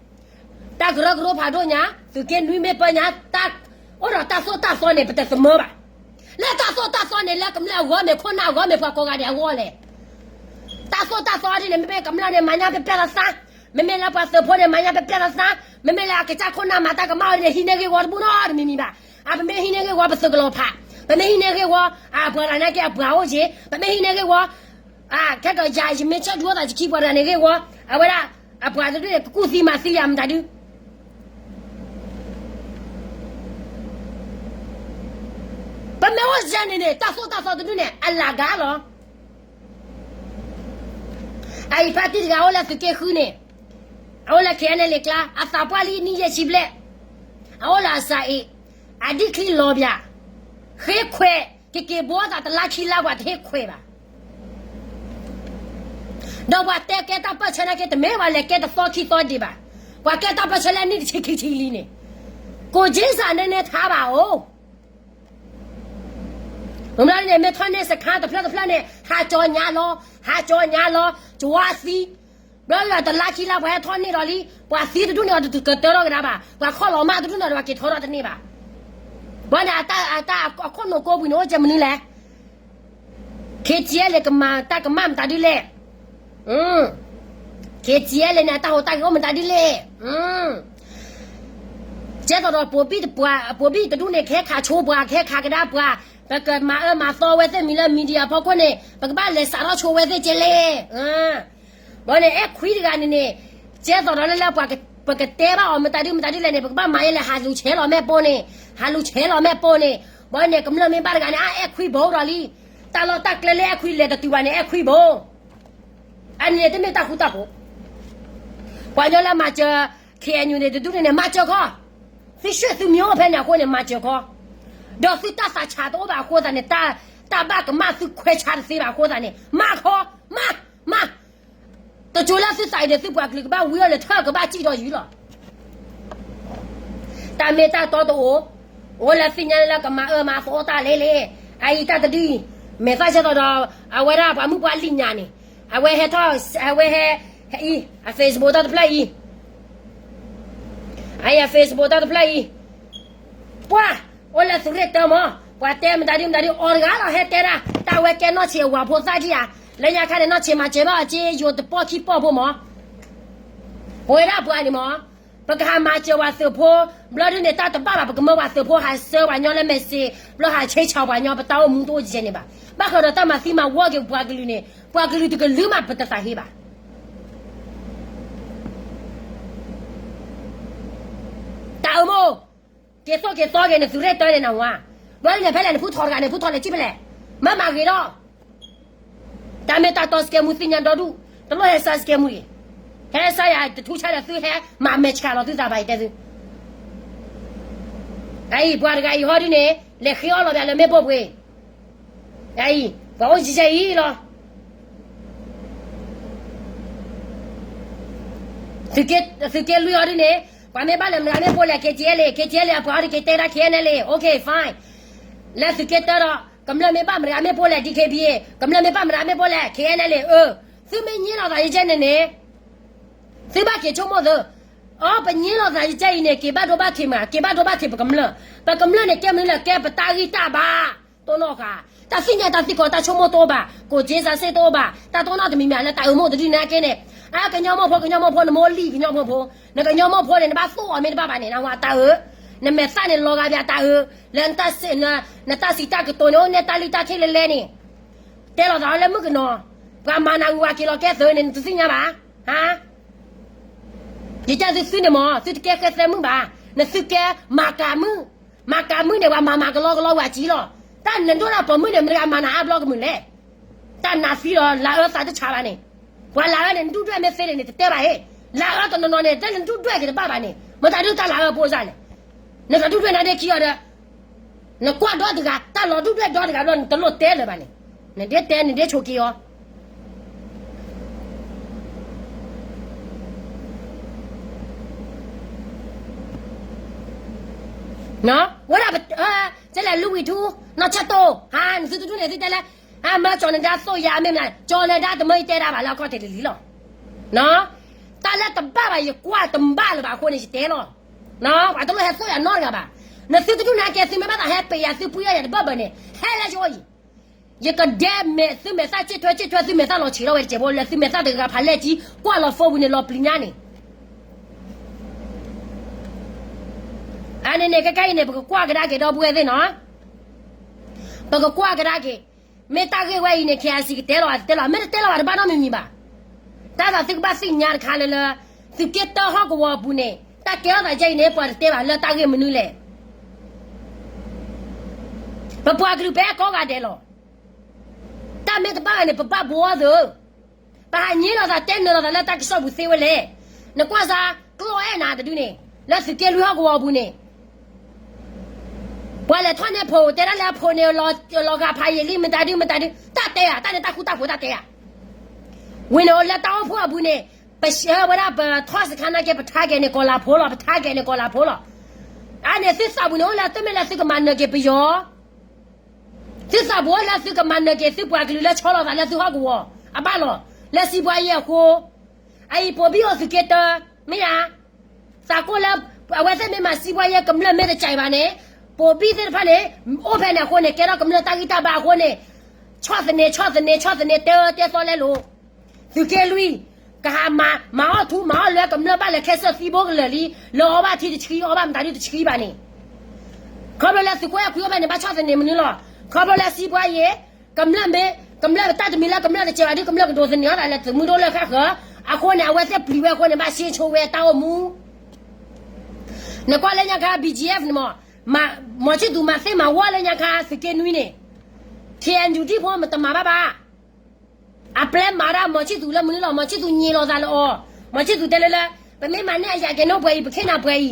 တံၢ်, တၢ်ကရၢကရိဖးဒိၣ်ညါ, သုးက့နွံမ့ၢ်ပၢညါ, အိၣ်ဒီးတၢ်သိၣ်တၢ်သီန့ၣ် ပတသမၢဘၣ်. လၢတၢ်သိၣ်တၢ်သီန့ၣ် လၢကမျၢၢ်အဂီၢ်မ့ၢ်ခိၣ်နၢ်အဂီၢ်မ့ၢ်ပှၤကိးဂၤဒဲးအဂီၢ်လဲၣ်. တၢ်သိၣ်တၢ်သီဒ်န့ၣ် မ့မ့ၢ်ကမျၢၢ်န့ၣ် မၤညါပျဲၢ်ပျဲၢ်သးသး, မ့မ့ၢ်လၢပှၤသုးဖိန့ၣ် မၤညါပျဲၢ်ပျဲၢ်သးသး, မ့မ့ၢ်လၢအကစၢ်ခိၣ်နၢ်မၤတၢ်ကမၣ်အီၤန့ၣ် ဟံးန့ၢ်ဂ့ၢ်ဝီတဘူၣ်နီတမံၤမံၤဘၣ်. အပမ့ၢ်ဟံးန့ၢ်ဂ့ၢ်ဝီ ပသုးကလီၤဖး, ပမ့ၢ်ဟံးန့ၢ်ဂ့ၢ်ဝီ အပှၤလၢ်န့ၣ်က့ အပှၤအိၣ်က့, ပမ့ၢ်ဟံးန့ၢ်ဂ့ၢ်ဝီ, ခဲကယၤယမ့ၢ်ဆၢဒုးအီၣ်သးယခံပှၤတဂၤန့ၣ်ဂ့ၢ်ဝီ, အဝဲဒၣ် အပှၤတဒူၣ်န့ၣ် ကကူၣ်သံမၤသံယၤမတၤဒု ပမ့ၢ်အိၣ်ယဲန့ၣ်န့ၣ် တၢ်သိၣ်တၢ်သီတဒူၣ်န့ၣ် အလၢ်ဂၤလီၤ. အအံၤဖါတံၢ်တဂၤ အအိၣ်လၢသုးက့ဃုန့ၣ်, အအိၣ်လၢ K N L A ကျါ, အသးပှၢ်လံနံၣ်ယဲၢ်ဆံဘျဲၣ်, အအိၣ်လၢအစၤအ့ၣ်, အဒံၣ်ချံလီၤဘၣ်, ဃ့ခွဲး, ကက့ၤဘိသးတလါခံလါ ပှၤတဟ့ၣ်ခွဲးဘၣ်. ဒီးပှၤတဲကဲတၢ်ပၢၢ်ဆၢနာ်က့ တမ့ၢ်ပှၤလဲၤကဲတသီခံသီဒံးဘၣ်, ပှၤကဲတၢ်ပၢၢ်ဆၢလၢနံၣ်တဆံခံဆံလံန့ၣ်, ကိးက့စးနဲနဲထါဘၣ်အိၣ် မ့ၢ်ဘျီန့ၣ် မ့ၢ်ထီၣ်န့ၢ်စခါတဖျၢၣ်တဖျၢၣ်န့ၣ် ဟးကၠီညါလီၤ, ဟးကၠီညါလီၤ, ကဝါသံ, ဘျီယွၤတလါခံလါ ပှၤဟဲထီၣ်န့ၢ်ဒီးလံ, ပှၤသံတဒူၣ်န့ၣ် အတကတၢၢ်ထီၣ်ကဒါဘၣ်, ပှၤခီၣ်လီၤမၢ်တဒူၣ်န့ၣ်ဒီး ပှၤက့ၤထီၣ်ထီၣ်တန့ၢ်ဘၣ်. ဘၣ်န့ၣ် အတၢ်အခိၣ်နူာ်ကိးပူၤန့ၣ် အိၣ်ကဲမနုၤလဲၣ် K T L ကမၤတၢ်ကမၣ်မတၤဒ်လဲၣ်, K T L န့ၣ် အတၢ်ဟူးတၢ်ဂဲၤအိၣ်မတၤဒ်လဲၣ်. ကဲသိးဒီး ပိာ်ဘံၣ်တဒူၣ်န့ၣ် ကဟဲခးဆိပှၤ ကဟဲခးကဒါပှၤ, ပကမၤအၢမၤသီဝဲသ့ၣ်မံၤလၢ media ဖီခိၣ်န့ၣ် ပကဘၣ်လဲၤစးထီၣ်ဆိဝဲသ့ၣ်ကဲလဲၣ်. ဘၣ်န့ၣ် အဲၣ်ခွံတဂၤန့ၣ်န့ၣ် ကဲသိးဒီးလၢလၢပှၤ ပကတဲဘၣ်အီၤမတၤဒ်မတၤဒ်လဲၣ်န့ၣ် ပကဘၣ်မၤယဲလဲၣ် ဟးလူၤဆဲးလီၤမဲာ်ပိန့ၣ်, ဟးလူၤဆဲးလီၤမဲာ်ပိန့ၣ်. ဘၣ်န့ၣ် ကမျၢၢ်မ့ၢ်ဘၣ်တဂၤန့ၣ် အါ အဲၣ်ခွံဘိဒီးလံ, တၢ်လီၢ်တၢ်ကျဲလၢအဲၣ်ခွံလဲၤတတုၤဘၣ်န့ၣ် အဲၣ်ခွံဘိ အန့ၣ်န့ၣ် တမ့ၢ်တၢ်ဃူတၢ်ဖိး. ပှၤကညီလၢမၤစၢၤ K N U န့ၣ် တဒူၣ်န့ၣ်န့ၣ် မၤစၢၤခီ, သုဆှၢသုမံၤအိၣ်ဖဲန့ၣ်အဃိန့ၣ် မၤစၢၤခီ, ဒီးသုတၢ်သးဆးတအိၣ်ဘၣ်အဃိသတးန့ၣ် တၢ်ဘၣ်ကမၣ်သုခွဲးဆါတသ့ဘၣ်အဃိသတးန့ၣ် မၤခီ, မၤ, မၤ, တစိၤလၢသုသးအံၤန့ၣ် သုပှၤကလုာ်ကဘၣ်ဝံအီၤလဲၤထၢၣ်ကဘၣ်စံၣ်ထီၣ်ယုာ်လီၤ. တၢ်မ့ၢ်တၢ်တီတအိၣ်, အိၣ်လၢသ့ၣ်ညါလၢကမၤအၢမၤသီတၢ်လဲၣ်လဲၣ်, အအံၤတၢ်တဒုအံၤ, မဲာ်သၣ်ဆၢထီၣ်ဒီး အဝဲဒၣ်ပှၤမုၣ်ပှၤလံၣ်ညါန့ၣ်, အဝဲဟဲထီၣ်, အဝဲဟဲ, အံၤ, အ Facebook တၢ်တဖျၢၣ်အံၤ, အအံၤ အ Facebook တၢ်တဖျၢၣ်အံၤ, ပှၤ, အိၣ်လၢသုးရ့ၣ်တၢမၢ်, ပှၤတဲမတၤဒ်မတၤဒ်အီၤတဂၤလီၤ ဟဲတဲဒၣ်, တၢ်ဝဲကဲနီၢ်ဆံးအဝၤဖိသၣ်ဒံးဧါ, လၢညါခါန့ၣ် နီၢ်ဆံးမၤစၢၤဘၣ်အီၤက့ ယိၤတပီၢ်ခံပီၢ်ဖိမၢ် ပဝဲဒၣ်ပှၤန့ၣ်မၢ်, ပကဟးမၤစၢၤပှၤသုးဖိ, ဘျီဒုန့ၣ် တၢ်တဘၣ်ဘၣ် ပကမၢပှၤသုးဖိ ဟးဆှၢပှၤညီလၢ message, ဘျီဟးဆ့ဆးပှၤညီ ပတၢ်အိၣ်မူတအိၣ်ကဲန့ၣ်ဘၣ်. ဘၣ်ဃးဒီးတၢ်မၤသံမၤဝီက့ၤပှၤကလုာ်န့ၣ် ပှၤကလုာ်တကလုာ်မး ပတသးဟ့ဘၣ်. တၢ်အၢမိၢ်, က့ၤသိၣ်က့ၤသီက့ၤ နသုးရ့ၣ်တၢန့ၣ်နဝၤ, ဘျီဒုန့ၣ် ဖဲလဲၣ်နဖုထီၣ်တဂၤန့ၣ် ဖုထီၣ်လဲၤကံၣ်ဖဲလဲၣ်, မ့ၢ်မၤဂ့ၤဒီး တၢ်မ့ၢ်တၢ်တီ စကဲမူသ့ၣ်ညါဒီဒူၣ်, တလိၣ်ဟဲစၢ်စကဲမူအံၤ, ဟဲစၢ်ယၤတထူဆါဒီးသုဟဲမၤမဲာ်ဆှးလီၤသုသးဘၣ် ယတဲသု, အအံၤ ပှၤတဂၤအံၤဟီဒုန့ၣ် လဲၤဃ့အီၣ်လီၤပှၤလၢမ့ၣ်ပိၢ်ပှ့ၤ, အအံၤ ပှၤအိၣ်ကဲအံၤလီၤ. သုးက့လွံၢ်အီၤဒုန့ၣ် ပှၤမ့ၢ်ဘၣ်လဲၤမတၤမ့ၣ်ပိၢ်လဲၣ် KTLA, KTLA အပှၤအီၤဒုက့ၤတဲဒၣ် KNLA, okay fine. လၢသုးက့တၢဒီး ကမျၢၢ်မ့ၢ်ဘၣ်မတၤမ့ၣ်ပိၢ်လဲၣ် DKBA, ကမျၢၢ်မ့ၢ်ဘၣ်မတၤမ့ၣ်ပိၢ်လဲၣ် KNLA, အၢ, သုမ့ၢ်ညံလိာ်သးယကဲန့ၣ်န့ၣ် သုဘၣ်က့ၤဆိကမိၣ်သု, အီ ပညံလိာ်သးယကဲအံၤန့ၣ် က့ၤဘၣ်ဒိဘၣ်ထံးမး, က့ၤဘၣ်ဒိဘၣ်ထံးပကမျၢၢ်, ပကမျၢၢ်န့ၣ် ကဲမနုၤလဲၣ် ကဲပတၢ်ဂံၢ်တၢ်ဘါ, တိၢ်နီၣ်ဃာ်, တၢ်သ့ၣ်ညါတၢ်သံကွၢ် တၢ်ဆိကမိၣ်တအိၣ်ဘၣ်, ကိးက့စးစ့ၣ်တအိၣ်ဘၣ်, တၢ်တိၢ်နီၣ်တမံၤမံၤလၢတၢ်အၢမိၢ်တဒုန့ၣ်ကဲန့ၣ်, အကညီမိၢ်ဖိ ကညီမိၢ်ဖိ နမိၢ်လံၣ်ကညီမိၢ်ဖိ, နကညီမိၢ်ဖိန့ၣ် နဘၣ်သိၣ်အီၤမ့ၢ်တဘၣ်ဘၣ်န့ၣ် နဝၤတၢ်အၢ, နမဲာ်သၣ်န့ၣ်လီၤဂာ်ဘၣ်တၢ်အၢ, လၢ နတၢ်စံးတၢ်ကတိၤန့ၣ် အိၣ်န့ၢ်တၢ်လံၣ်တၢ်ထ့ၣ်လဲၤလဲၤန့ၣ်, တဲလီၤသးလၢမုၣ်ကနီၤ, ပှၤမၤနၤဂုၤဝၤက့ၤလီၤကဲသုးန့ၣ် နတသ့ၣ်ညါဘၣ်, ဟါ ယတဲသုသုန့ၣ်မ့ၢ် သုတကဲဃဲသဲမုၣ်ဘၣ်, နသုကဲမၤကၤမုၣ်, မၤကၤမုၣ်န့ၣ် ပှၤမၤမၤကလီကလီဝဲအစံးလီၤ, တၢ်နဒိၣ်တၢ်ပိာ်မုၣ်န့ၣ် မတၤဂၤမၤနၤအါဘျီကမုာ်လဲၣ်, တၢ်နးသံလီၤ လၤအၢသးတဆါဘၣ်န့ၣ်, ပှၤလၤအၢန့ၣ် နဒုၣ်ဒွဲၣ်မ့ၢ်သ့န့ၣ် နတတဲဘၣ်ဟ့ၣ်, လၤအၢတနီၤနီၤန့ၣ် တၢ်နဒုၣ်ဒွဲၣ်က့ၤတဘၣ်ဘၣ်န့ၣ် မတၤဒုးတၢ်လၤအၢဖိစၢ်လဲၣ်, ပ နတဒုၣ်ဒွဲၣ်နၤဒ့ခံအီၤဒီး နကွၢ်ဒီတဂၤ တၢ်လီၤဒုၣ်ဒွဲၣ်ဒီတဂၤဘျီ နတလိၣ်တဲလၢၤဘၣ်န့ၣ်, နဒ့တဲ နဒ့ဆိးက့အီၤ ဝဲဒၣ် ကဲလဲၣ် လူဝံၤထူ နီၢ်ဆၢတိၢ် ဟါ နသုတဒူၣ်န့ၣ်သုတဲလၢ အမၢကၠီၤနဒါသိၣ်ယၤအမ့ၢ်မနုၤ ကၠီၤနဒါတမၢယတဲဒၣ်ဘၣ်လၢအခီၣ်ထံးလံလီၤ. တၢ်လၢတဘၣ်ဘၣ် ယကွၢ်တဘၣ်လၢၤဘၣ်အဃိန့ၣ် ယတဲလီၤ. ပှၤတလိၣ်ဟဲသိၣ်ယၤနီတဂၤဘၣ်. နသုတဒူၣ်န့ၣ်ကဲ သုမ့ၢ်ဘၣ်သးဟဲပ့ၤယၤ သုပှံၢ်အီၣ်ယၤတဘၢၣ်ဘၢၣ်န့ၣ် ဟဲလၢယအိၣ်အံၤ ယကဒဲမဲာ်သုမဲာ်သၣ် ကၠ့ၣ်ထွဲကၠ့ၣ်ထွဲ သုမဲာ်သၣ်လီၤဆံးထီၣ်ဝဲတစဲးဖိ လၢသုမဲာ်သၣ်တဂၤဖးလဲၢ်ကံ ကွၢ်လီၤဖိပူၤန့ၣ် လီၤပျံၤညါန့ၣ် အန့ၣ်န့ၣ် ခဲကနံၣ်အံၤန့ၣ် ပကကွၢ်ကဒါက့ၤ ဒီပုၢ်ဝဲၢ်သ့ၣ်နီၤ, ပကကွၢ်ကဒါက့ၤ, မ့ၢ်တၢ်ဂ့ၢ်ဝဲအံၤန့ၣ် ခ့အစံး ကတဲလီၤ တတဲလီၤ မ့ၢ်တတဲလီၤဘၣ်တဘၣ်နီတမံၤမံၤဘၣ်. တၢ်သးသုကဘၣ်သ့ၣ်ညါတခါလၢလၢ သုးက့တၢဟီၣ်ကဝီၤအပူၤန့ၣ် တၢ်ကဲထီၣ်သးယဲအံၤန့ၣ် ပှၤတတဲဘၣ်လၢတၢ်ဂ့ၢ်မနုၤလဲၣ်. ပပှၤကလုာ်ပအဲၣ်ကိးဂၤဒဲးလီၤ. တၢ်မ့ၢ်တဘၣ်ဂၤန့ၣ် ပဘၣ်ဘှီသု ပဟးညံလိာ်သးတဲနၢၤလိာ်သးလၢတၢ်ကစီၣ်ပူၤသ့ဝဲလဲၣ်. နကွၢ်စ့ၢ် ကျိၣ်အဲၣ်နၤတဒုန့ၣ် လၢသုးက့လွံၢ်ဟီၣ်ကဝီၤအပူၤန့ၣ် ပှၤလဲၤထီၣ်န့ၢ်ဖိ တဲဒၣ်လၢအဖိန့ၣ် လီၤဂာ်ဖးယံာ်လံ မတၤဒုမတၤဒု တၢ်တဲဧါ တၢ်န့ၣ်တၢ်ဃူတၢ်ဖိးတၢ်တဲဧါ. ဝံၤန့ၣ်အိၣ်လၢတၢ်အိၣ်ဖှိၣ်အပူၤန့ၣ် ပဝဲဒၣ်ပထီၣ်စခါနာ်က့ ပထါကဲန့ၣ်ကီၤလၤဖိလီၤ ပထါကဲန့ၣ်ကီၤလၤဖိလီၤ. အန့ၣ်သုသးပူၤန့ၣ် အိၣ်လၢတမ့ၢ်လၢသုကမၤနၢၤက့ၤပယီၤ သုသးပူၤအိၣ်လၢသုကမၤနၢၤက့ၤ သုပှၤကလုာ်လၢဆီလီၤသးလၢသုဟီၣ်ကဝီၤအဘၣ်လီၤ. လၢစံးဘှါယဲအဃိ အအံၤပိာ်ဘံၣ်အိၣ်သုးက့တၢ မ့ၢ်ဧါ. သးကိၢ်လၢ အဝဲသ့ၣ်မ့ၢ်မၤစံးဘှါယဲကမျၢၢ်မ့ၢ်တကးဘၣ်န့ၣ် ပိာ်ဘံၣ်သ့ၣ်တဖၣ်န့ၣ် အိၣ်ဖဲန့ၣ်အဃိန့ၣ် ကဲထီၣ်ကမျၢၢ်တၢ်ဂံၢ်တၢ်ဘါအဃိန့ၣ် ဆီၣ်သနံး ဆီၣ်သနံး ဆီၣ်သနံး တဲတဲသီလဲလိာ် သုးက့လွံၢ် ကဟးမၤ မၤအီၣ်ထူ မၤအီၣ်လွဲကမျၢၢ်ဘၣ်လဲၤခဲစၢၣ်သံဘိကလၢာ်လံ လၢအီၣ်ဘၣ်ထံတဆှံ အီၣ်ဘၣ်မတၤဒုတဆှံဘၣ်န့ၣ် ခီဖျိလၢသုးခိၣ်အဲၣ်ခွံအိၣ်ဖဲန့ၣ် ဘၣ်ဆီၣ်သနံးမနုၤလီၤ. ခီဖျိလၢစံးဘှါယဲ ကမျၢၢ်မ့ၢ် ကမျၢၢ်တၢ်တမံၤလၢကမျၢၢ်တကဲဘၣ်ဒု ကမျၢၢ်ကဒိးသန့ၤအီၣ်သးလၢသုးမုၢ်ဒိၣ်လၢဃၣ်ဃၢၤ အဃိန့ၣ် အဝဲသ့ၣ်ပျံၤဝဲအဃိန့ၣ် ဘၣ်ဆ့ဆိဝဲတၢ်အိၣ်မူ နကွၢ်လၢညါခါ ဘံၣ်ကၠံၣ်အ့ၣ်ဖ် န့ၣ်မး မီၤဆံၣ်သူၤမၤသ့ၣ်မၤဝီလၢညါခါ သုးက့နွံန့ၣ် ခ့ၣ်အဲၣ်ယူၣ်ဒံၣ်ဖိမတမၤဘၣ်ဘၣ်. အပျဲမၤဒၣ်မီၤဆံၣ်သူၤလၢမနုၤလီၤ မီၤဆံၣ်သူၤညံးလိာ်သးလၢအီၤ မီၤဆံၣ်သူၤတဲလၢလၢ ပမ့ၢ်မၤန့ၢ်အယၤကဲၤနိပှဲၤအံၤ ပခ့ၣ်နၤပှဲၤ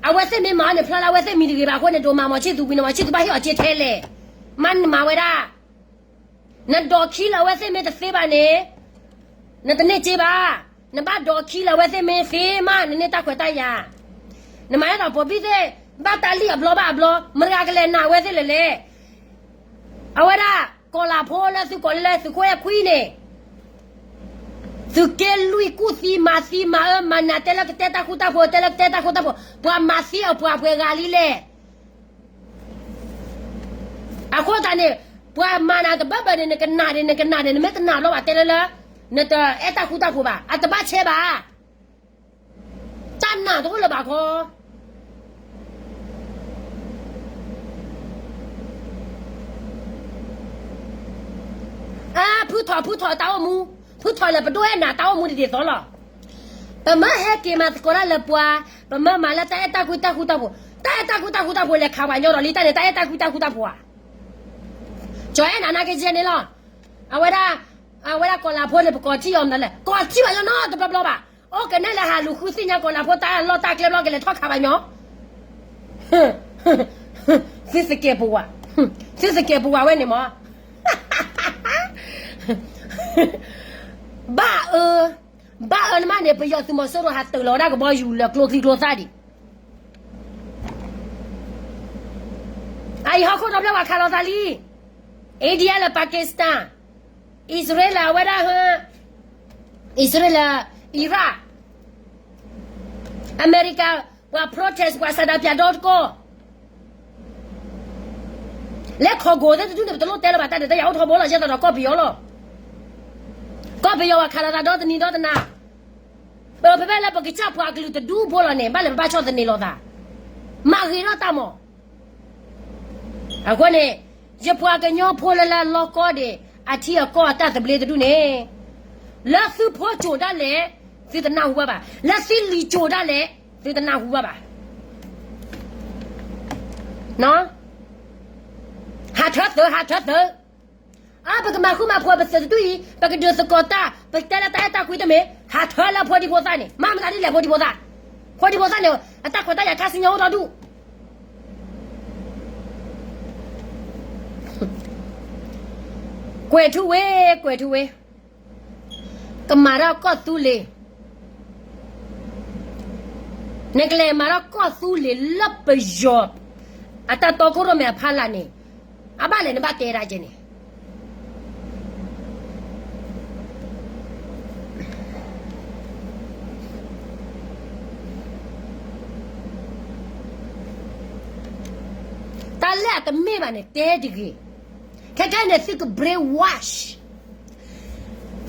အံၤ အဝဲသ့ၣ်မ့ၢ်မၤအီၤန့ၣ် ဖျါလၢအဝဲသ့ၣ်မံၤတဂ့ၤဘၣ်အဃိန့ၣ် ဒိးမၤမီၤဆံၣ်သူၤဝံၤန့ၣ် မီၤဆံၣ်သူၤဘၣ်ဟ့ၣ်အီၤစ့ထဲလဲၣ် မၤနမၤဝဲဒၣ် နဒိးခံလၢအဝဲသ့ၣ်မ့ၢ်တသ့ဘၣ်န့ၣ် နတန့ၢ်စ့ဘၣ်. နဘၣ်ဒိးခံလၢအဝဲသ့ၣ်မ့ၢ်သ့မး နန့ၢ်တၢ်ခွဲးတၢ်ယာ်. နမၤဟဲဒီးပိာ်ဘံၣ်သ့ၣ် ဘၣ်တၢ်လံၣ်အဘျီဘၣ်အဘျီ မတၤတဂၤကလဲၤနာ်အဝဲသ့ၣ်လဲၣ်လဲၣ်. အဝဲဒၣ် ကီၤလၤဖိလၢသုကိးလၢသုးခိၣ်အဲၣ်ခွံန့ၣ် သုးက့လွံၢ်ကူၣ်သံမၤသံမၤအၢမၤနး တဲလၢကတဲတၢ်ဃူတၢ်ဖိး တဲလၢကတဲတၢ်ဃူတၢ်ဖိး ပှၤမၤသံအပှၤပှဲၤဂၤလံလဲၣ်. အဃိသတးန့ၣ် ပှၤမၤနၤတဘၢဘၢန့ၣ် နကနၣ်ဒံး နကနၣ်ဒံး နမ့ၢ်တနၣ်ဘျီဘၣ်တဲလၢလၢ နတအဲၣ်တၢ်ဃူတၢ်ဖိးဘၣ် အတဘၣ်ဆဲးဘၣ်. တၢ်နာ်တအိၣ်လၢၤဘၣ်ခီ အါ ဖုထီၣ် ဖုထီၣ်တၢ်အိၣ်မူ ဖုထီၣ်လၢပဒိၣ်အဲၣ်နၤတၢ်အိၣ်မူဒ်သိးလီၤ. ပမ့ၢ်ဟဲက့ၤမၤသကိးတၢ်လၢပှၤ ပမ့ၢ်မၤလၢတၢ်အဲၣ်တၢ်ကွံတၢ်ဃူတၢ်ဖိး တၢ်အဲၣ်တၢ်ကွံတၢ်ဃူတၢ်ဖိးလဲၤခးပှၤညီဒီးလံ တၢ်န့ၣ် တၢ်အဲၣ်တၢ်ကွံတၢ်ဃူတၢ်ဖိးဧါ. ကၠီၤအဲၣ်နၤနာ်က့ယဲန့ၣ်လီၤ. အဝဲဒၣ် အဝဲဒၣ်ကီၤလၤဖိန့ၣ် ပကိးထံၣ်အီၤမနုၤလဲၣ် ကိးထံၣ်ဘၣ်ညီနီတဘျီဘျီဘၣ်. အိၣ်ကနဲၣ်လၢဟးလူၤဃုသ့ၣ်ညါကီၤလၤဖိတၢ်လီၢ်တၢ်ကျဲဘျီကလဲၤထီၣ်ခးပှၤညီ သုသကဲးပဝး သုသကဲးပဝးဝဲန့ၣ်မး ဘၣ်အၢ ဘၣ်အၢနမးန့ၣ် ပယီၤသုးမီၤစိရိၤဟးတၢၢ်လီၤဝဲဒၣ်ကဘီယူၤလၢကျိချံကျိသၣ်ဒံး အအံၤဟီၣ်ခိၣ်ဒီဖျၢၣ်ပှၤခးလိာ်သးလံ India လၢ Pakistan အံၣ်စရ့လးအဝဲဒၣ် အံၣ်စရ့လး Iraq အမဲရကၤ ပှၤ protest ပှၤဆန္ဒပြဒီတကီၢ် လၢ Congo သ့ၣ်တဒူၣ်န့ၣ် ပတလိၣ်တဲလၢၤဘၣ် တၢ်ဒုးတၢ်ယၤအိၣ်ထီဘိလီၤ ယဲသိးဒီးကီၢ်ပယီၤလီၤ. ကီၢ်ပယီၤပှၤခးလိာ်သးဒီတနံၤဒီတနၤ ပဖဲဖဲလၢပကစၢ်ပှၤကလုာ်တဒူဖိလီၤန့ၣ် ဘၣ်လဲၤပဘၣ်ဆီၣ်သနံးလိာ်သး မၤဂ့ၤထီၣ်တၢ်မး အဃိန့ၣ် ယပှၤကညီဖိလၢလၢလီၢ်ကီၢ်ဒံး အထံအကီၢ်အတၢ်သဘျ့တဒူၣ်န့ၣ် လၢသုဖိကိၤဒၣ်လဲာ် သုတနၢ်ဟူဘၣ်ဘၣ် လၢသုလံၤကိၤဒၣ်လဲာ် သုတနၢ်ဟူဘၣ်ဘၣ် ဟးထၢသုး ဟးထၢသုး အါ ပကမၤဃူမၤဖိးပသုးတဒူၣ်အံၤ ပကဒုးသကိးတၢ် ပတဲလၢတၢ်အဲၣ်တၢ်ကွံတမ့ၢ် ဟးထၢလၢဖိဒံဖိသၣ်န့ၣ် မၤမတၤဒ်လဲၣ်ဖိဒံဖိသၣ် ဖိဒံဖိသၣ်န့ၣ် အတၢ်ခွဲးတၢ်ယာ်ခါဆူညါအိၣ်ဒီဒူၣ် ကွဲၤထူဝ့, ကွဲၤထူဝ့, ကမၤထီၣ်ကီၢ်သူလ့ၤ, နကလဲၤမၤထီၣ်ကီၢ်သူလ့ၤလၢပယီၤ အတၢ်တီခိၣ်ရိၣ်မဲအဖီလာ်န့ၣ်, အဘၣ်လဲၣ်နဘၣ်တဲဒၣ်ကဲန့ၣ် တၢ်လၢအတမ့ၢ်ဘၣ်န့ၣ် တဲတဂ့ၤ. ခဲခဲန့ၣ် သုက brainwash,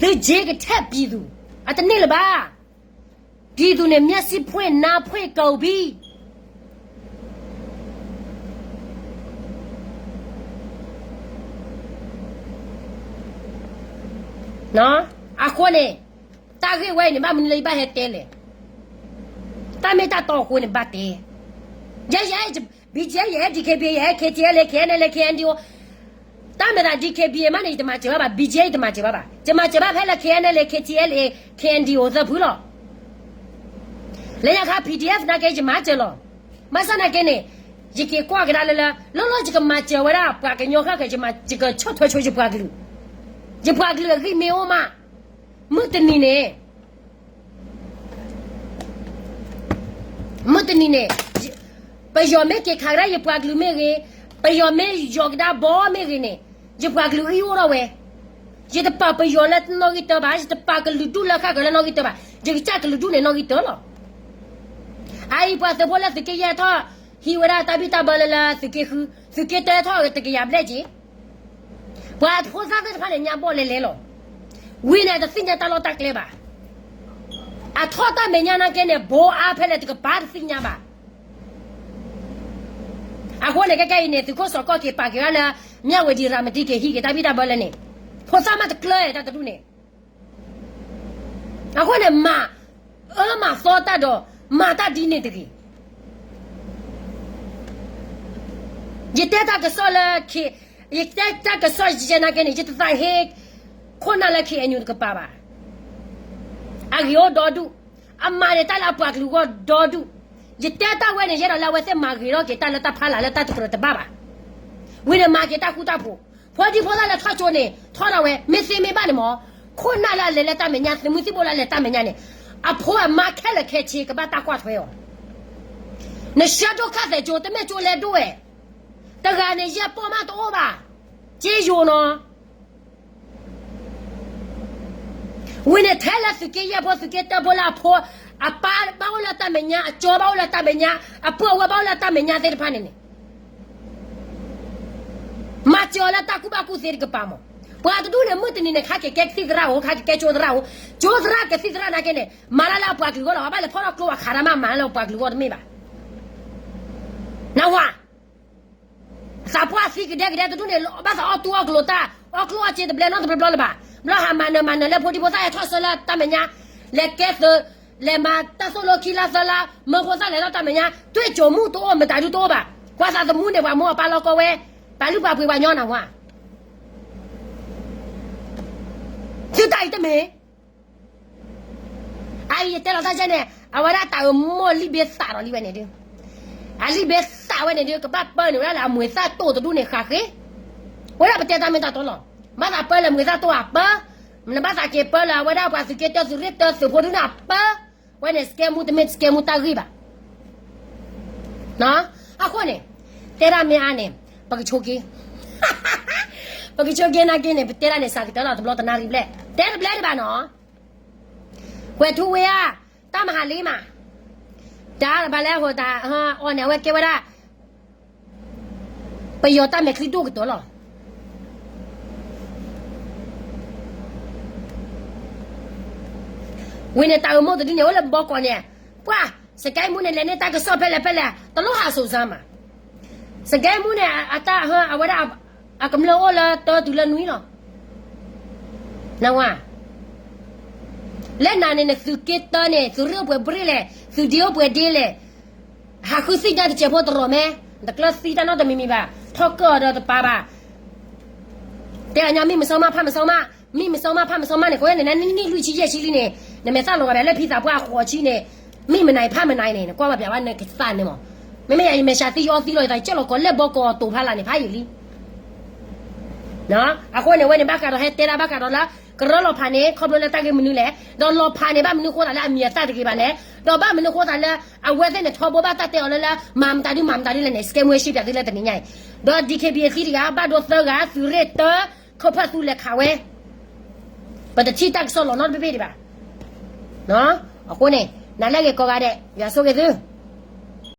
သုကကထဲၣ်ပံၤသူ, အတန့ၢ်လၢၤဘၣ်. ပံၤသူန့ၣ် မျက်စိဖွင့် နားဖွင့် ကုန်ပြီ. အဃိန့ၣ်, တၢ်ဂ့ၢ်ဝဲအံၤန့ၣ် ဘၣ်မနုၤလၢယဘၣ်ဟဲတဲလဲၣ်. တၢ်မ့ၢ်တၢ်တီအဃိန့ၣ် ဘၣ်တဲ. ယဲယဲ BGF ယဲ DKBA ယဲ KTLA KNLA KNDO, တၢ်မဲာ်သး DKBA မးန့ၣ် ယတမၤစၢၤဘၣ်ဘၣ်, BGF ယတမၤစၢၤဘၣ်ဘၣ်, ယမၤစၢၤဘၣ်ဖဲလၢ KNLA KTLA KNDO သၢဖုလီၤ. လၢညါခါ PDF နာ်က့ ယမၤစၢၤလီၤ. ဘၣ်ဆၣ်နာ်က့န့ၣ်, ယက့ၤကွၢ်ကဒါလၢလၢ, လီၤလီၤယကမၤစၢၤဝဲဒၣ်ပှၤကညီဃၣ်ဃၢၤ, ယကဆီၣ်ထွဲဆိယပှၤကလုာ်, ယပှၤကလုာ်အဂံၢ်မ့ၢ်အိၣ်မး, မုၢ်တနံၤန့ၣ် မုၢ်တနံၤန့ၣ်, ပယီၤမ့ၢ်က့ၤခးကဒါယပှၤကလုာ်မ့ၢ်ဂ့ၤ, ပယီၤမ့ၢ်ယီၤကဒါဘီမ့ၢ်ဂ့ၤန့ၣ်, ယပှၤကလုာ်ဂံၢ်အိၣ်ထီၣ်ဝဲ. ယတပာ်ပယီၤလၢနီၣ်ဂံၢ်တၢဘၣ်, ယတပာ်ကလုာ်ဒူၣ်လၢဃၣ်ဃၢၤလၢနီၣ်ဂံၢ်တၢဘၣ်, ယကစၢ်ကလုာ်ဒူၣ်န့ၣ်နီၣ်ဂံၢ်တၢလီၤ. အအံၤပှၤသုးဖိလၢသုးက့ယဲၢ်ထီၣ်, ဟံးဝဲဒၣ်တၢ်ဘံၣ်တၢ်ဘၢလၢလၢသုးက့ဃု, သုးက့တၢထီၣ်တကယၤဘျဲၣ်က့ၤ ပှၤဖိသၣ်သ့ၣ်တဖၣ်န့ၣ် ညါဘီၣ်လဲၤလဲၤလီၤ. ဝံၤန့ၣ် တသ့ၣ်ညါတၢ်လီၢ်တၢ်ကျဲဘၣ်. အထီၣ်တၢ်မဲာ်ညါနာ်က့န့ၣ် ဘိအါဖဲလဲၣ်တကပၤတသ့ၣ်ညါဘၣ်. အဃိန့ၣ် ခဲကဲအံၤန့ၣ် သုးခိၣ်စီၤကီၢ်က့ၤပာ်က့ၤဝဲလၢ မၠၣ်ဝတံၤရၤမတံၤ က့ၤဟံးက့ၤတၢ်ဘံၣ်တၢ်ဘၢလၢန့ၣ်, ဖိသၣ်မးတကျၢၤတၢ်တဒူၣ်န့ၣ် အဃိန့ၣ် မၤအၢမၤသီတၢ်ဒီး မၤတၢ်ဒ်န့ၣ်တဂ့ၤ. ယတဲတၢ်ကစီၣ်လၢ ယတဲတၢ်ကစီၣ်ယဲနာ်က့န့ၣ် ယတသးဟ့ ခိၣ်နၢ်လၢ KNU တကပၤဘၣ်. အဂ့ၤအိၣ်ဒီဒူၣ်, အမၤန့ၢ်တၢ်လၢအပှၤကလုာ်အဂီၢ်ဒီဒူၣ်. ယတဲတၢ်ဝဲန့ၣ် ယဲဒၣ်လၢအဝဲသ့ၣ်မၤဂ့ၤထီၣ်က့ၤတၢ်လၢတၢ်ဖီလာ်လၢတၢ်တကြၢးတဘၣ်ဘၣ်. ဝံၤန့ၣ်မၤက့ၤတၢ်ဃူတၢ်ဖိး, ဖိဒံဖိသၣ်လၢထီၣ်ကၠိန့ၣ် ထီၣ်ဒၣ်ဝဲ မ့ၢ်သ့မ့ၢ်ဘၣ်န့ၣ်မး, ခိၣ်နၢ်လၢအလဲၤလၢတၢ်မဲာ်ညါ သုးမုၢ်သံၣ်ဘိလၢအလဲၤတၢ်မဲာ်ညါန့ၣ်, အဖိအမါခဲလၢာ်ခဲဆ့ကဘၣ်တၢ်ကွၢ်ထွဲအီၤ. နဆှၢဒိၣ်ခၣ်သဲးကၠိ တမ့ၢ်ကၠိလဲဒိၣ်ဝဲ, တဂၤန့ၣ် ယဲၢ်ပီၢ်မးတအိၣ်ဘၣ်, က့ယိာ်နီၤ ဝံၤန့ၣ်ထဲလၢသုးက့ယဲၢ်ဖိ သုးက့တၢဖိလၢအဖိ, အပၢ်ဘၣ်အိၣ်လၢတၢ်မဲာ်ညါ, အကၠီဘၣ်အိၣ်လၢတၢ်မဲာ်ညါ, အပုၢ်အဝဲၢ်ဘၣ်အိၣ်လၢတၢ်မဲာ်ညါသ့ၣ်တဖၣ်န့ၣ်န့ၣ်, မၤစၢၤအီၤလၢတၢ်ကူၣ်ဘၣ်ကူၣ်သ့တကပၤမး. ပှၤတဒူၣ်န့ၣ် မုၢ်တနံၤန့ၣ် ခါက့ၤကဲကသံၣ်သရၣ်အိၣ်, ခါက့ၤကဲကၠိသရၣ်အိၣ်, ကၠိသရၣ်ကသံၣ်သရၣ်နာ်က့န့ၣ် မၤတၢ်လၢအပှၤကလုာ်အဂီၢ်လီၤ. အဘၣ်လဲၤဖီၣ်ထီၣ်ကျိအခးတၢ်မး မၤလၢအပှၤကလုာ်အဂီၢ်တမ့ၢ်ဘၣ်. နဝၤ သးပှၢ်သံကဒဲကဒဲတဒူၣ်န့ၣ် ဘၣ်သးအီၣ်တူၢ်အီၣ်ကျိၤတၢ်, အီၣ်ကျိၣ်အီၣ်စ့တဘျဲနီတဘျီဘျီလၢၤဘၣ်. ဘျီဟးမၤနၢၤမၤနၢၤလၢဖိဒံဖိသၣ်ဟဲထီၣ်ဆၢလၢတၢ်မဲာ်ညါ, လဲၤကဲသုး, လဲၤမၤတၢ်သိၣ်လိခံလါသၢလါ, မၢဖိသၣ်လဲၤထီၣ်တၢ်မဲာ်ညါ, တွ့ၢ်ကိာ်မူတအိၣ် မတၤဒုတအိၣ်ဘၣ်. ကွၢ်သးသမူန့ၣ် ပှၤမိၢ်အပၢ်လီၢ်ကီဝဲ, ပာ်လုၢ်ပာ်ပှ့ၤပှၤညီနဝၤ သုတၢ်အံၤတမ့ၢ် အအံၤယတဲလီၤတၢ်ယဲန့ၣ် အဝဲဒၣ်တၢ်အၢမိၢ်လံၣ်ဘ့သးဒီးလံဝဲန့ၣ်ဒုး, အလံၣ်ဘ့သးဝဲန့ၣ်ဒုး ကဘၣ်ပၢနုာ်ဝဲဒၣ်လၢအမှဲၤသၣ်တိၢ်တဒူၣ်န့ၣ်ဃးဃ့, ဝဲဒၣ်ပတဲတၢ်မ့ၢ်တၢ်တီလီၤ. ဘၣ်သးပၢလၢမှဲၤသၣ်တိၢ်အပၢ, နဘၣ်သးက့ၤပၢလၢအဝဲဒၣ်ပှၤသုးက့တၢသုးရ့ၣ်တၢသုးဖိဒုၣ်န့ၣ်အပၢ, ဝဲန့ၣ် စကဲမူတမ့ၢ်စကဲမူတၢ်ဂ့ၢ်ဘၣ်. အဃိန့ၣ်, တဲဒၣ်မ့ၢ်အါန့ၣ်, ပကဆိက့ၤ ပကဆိက့ၤနာ်က့န့ၣ် ပတဲဒၣ်န့ၣ် စးကတၢၢ်လီၤတဘျီတနၣ်ရံၣ်ဘျဲၣ်, တဲတဘျဲၣ်ဒံးဘၣ်နီၤ. ကွဲၤထူဝ့ဧါ, တၢ်မဟါလံမး, တၢ်ဘၣ်လဲၣ်အဃိတၢ်အီၤန့ၣ် အဝဲကဲဝဲဒၣ် ပယီၤတၢ်မဲာ်ချံဒိၣ်ကတၢၢ်လီၤ. ဝံၤန့ၣ် တၢ်အၢမိၢ်တဒုန့ၣ် အိၣ်လၢဘီကီးန့ၣ်, ပှၤ, စကဲမူန့ၣ် လဲၤန့ၢ်တၢ်ကစီၣ်ဖဲလဲၣ်ဖဲလဲၣ် တလိၣ်ဟးစိၤစၢ်မး. စကဲမူန့ၣ် အတၢ်ဟၢ အဝဲဒၣ် အကမျၢၢ်အိၣ်လၢတၢတုၤလၢနွံလီၤ. နဝၤ လၢနၤန့ၣ် နသုးက့တၢန့ၣ် သုးရ့ၣ်အိၣ်ပှဲၤဘြ့ၣ်လဲၣ်, သုးဒ့အိၣ်ပှဲၤဒ့လဲၣ်, ဟးဃုသ့ၣ်ညါတစဲးဖိတရီၤမဲ, တကျၢၤသံတၢ်နီတမံၤမံၤဘၣ်, ထီၣ်ကၢၣ်အီၤဒီးတပာ်ဘၣ်. တဲအညီ မ့ၢ်မစီမး ဖးမစီမး, မ့ၢ်မစီမး ဖးမစီမးန့ၣ် ကဝဲန့ၣ် နနံၣ်လွံၢ်ဆံယဲၢ်ဆံလံန့ၣ် နမဲာ်သၣ်လီၤဂာ်ဘၣ် လၢဖံသးပှၢ်အဃိးဆံန့ၣ်, မ့ၢ်မနုၤဖးမနုၤန့ၣ် နကွၢ်ဘၣ်ပျးဝဲနကသးန့ၣ်မး. မ့မ့ၢ်ယၤ ယမဲာ်ဆှးသံယအီသံလီၤ ယသးကၢၣ်လီၤကီးလၢဘီကီးတိၤဖးလၢ်န့ၣ် ဖးယံာ်လံ. အဃိန့ၣ် အဝဲန့ၣ် ဘၣ်ဃးဒီးဟဲတဲဒၣ်ဘၣ်ဃးဒီးလၢ ကရၢလီၤဖးန့ၣ် ခီဖျိလၢတၢ်ဂ့ၢ်မနုၤလဲၣ်, ဒီးလီၤဖးန့ၣ် ဘၣ်မနုၤဃိသးလၢအမံၤအသၣ်တဂ့ၤဘၣ်လဲၣ်, ဒီးဘၣ်မနုၤဃိသးလၢ အဝဲသ့ၣ်န့ၣ်ထီဘိဘၣ်တၢ်တဲအီၤလၢလၢ မၤမတၤဒု မၤမတၤဒုလဲၣ်န့ၣ် စကဲမူဟဲရှ့ပၠးသုလၢတနံၤညါအံၤ, ဒီး DKBA သံတဂၤ ဘၣ်ဒိသၢဂၤ သုးရ့ၣ်တၢ ခိၣ်ဖၢၣ်သူလဲၤခးဝဲ, ပတထံၣ်တၢ်ကစီၣ်လီၤနီတဘ့ၣ်ဘ့ၣ်ဒံးဘၣ်. အဃိန့ၣ် နၤလၢအဂ့ၤကိးဂၤဒဲး ယွၤဆိၣ်ဂ့ၤသု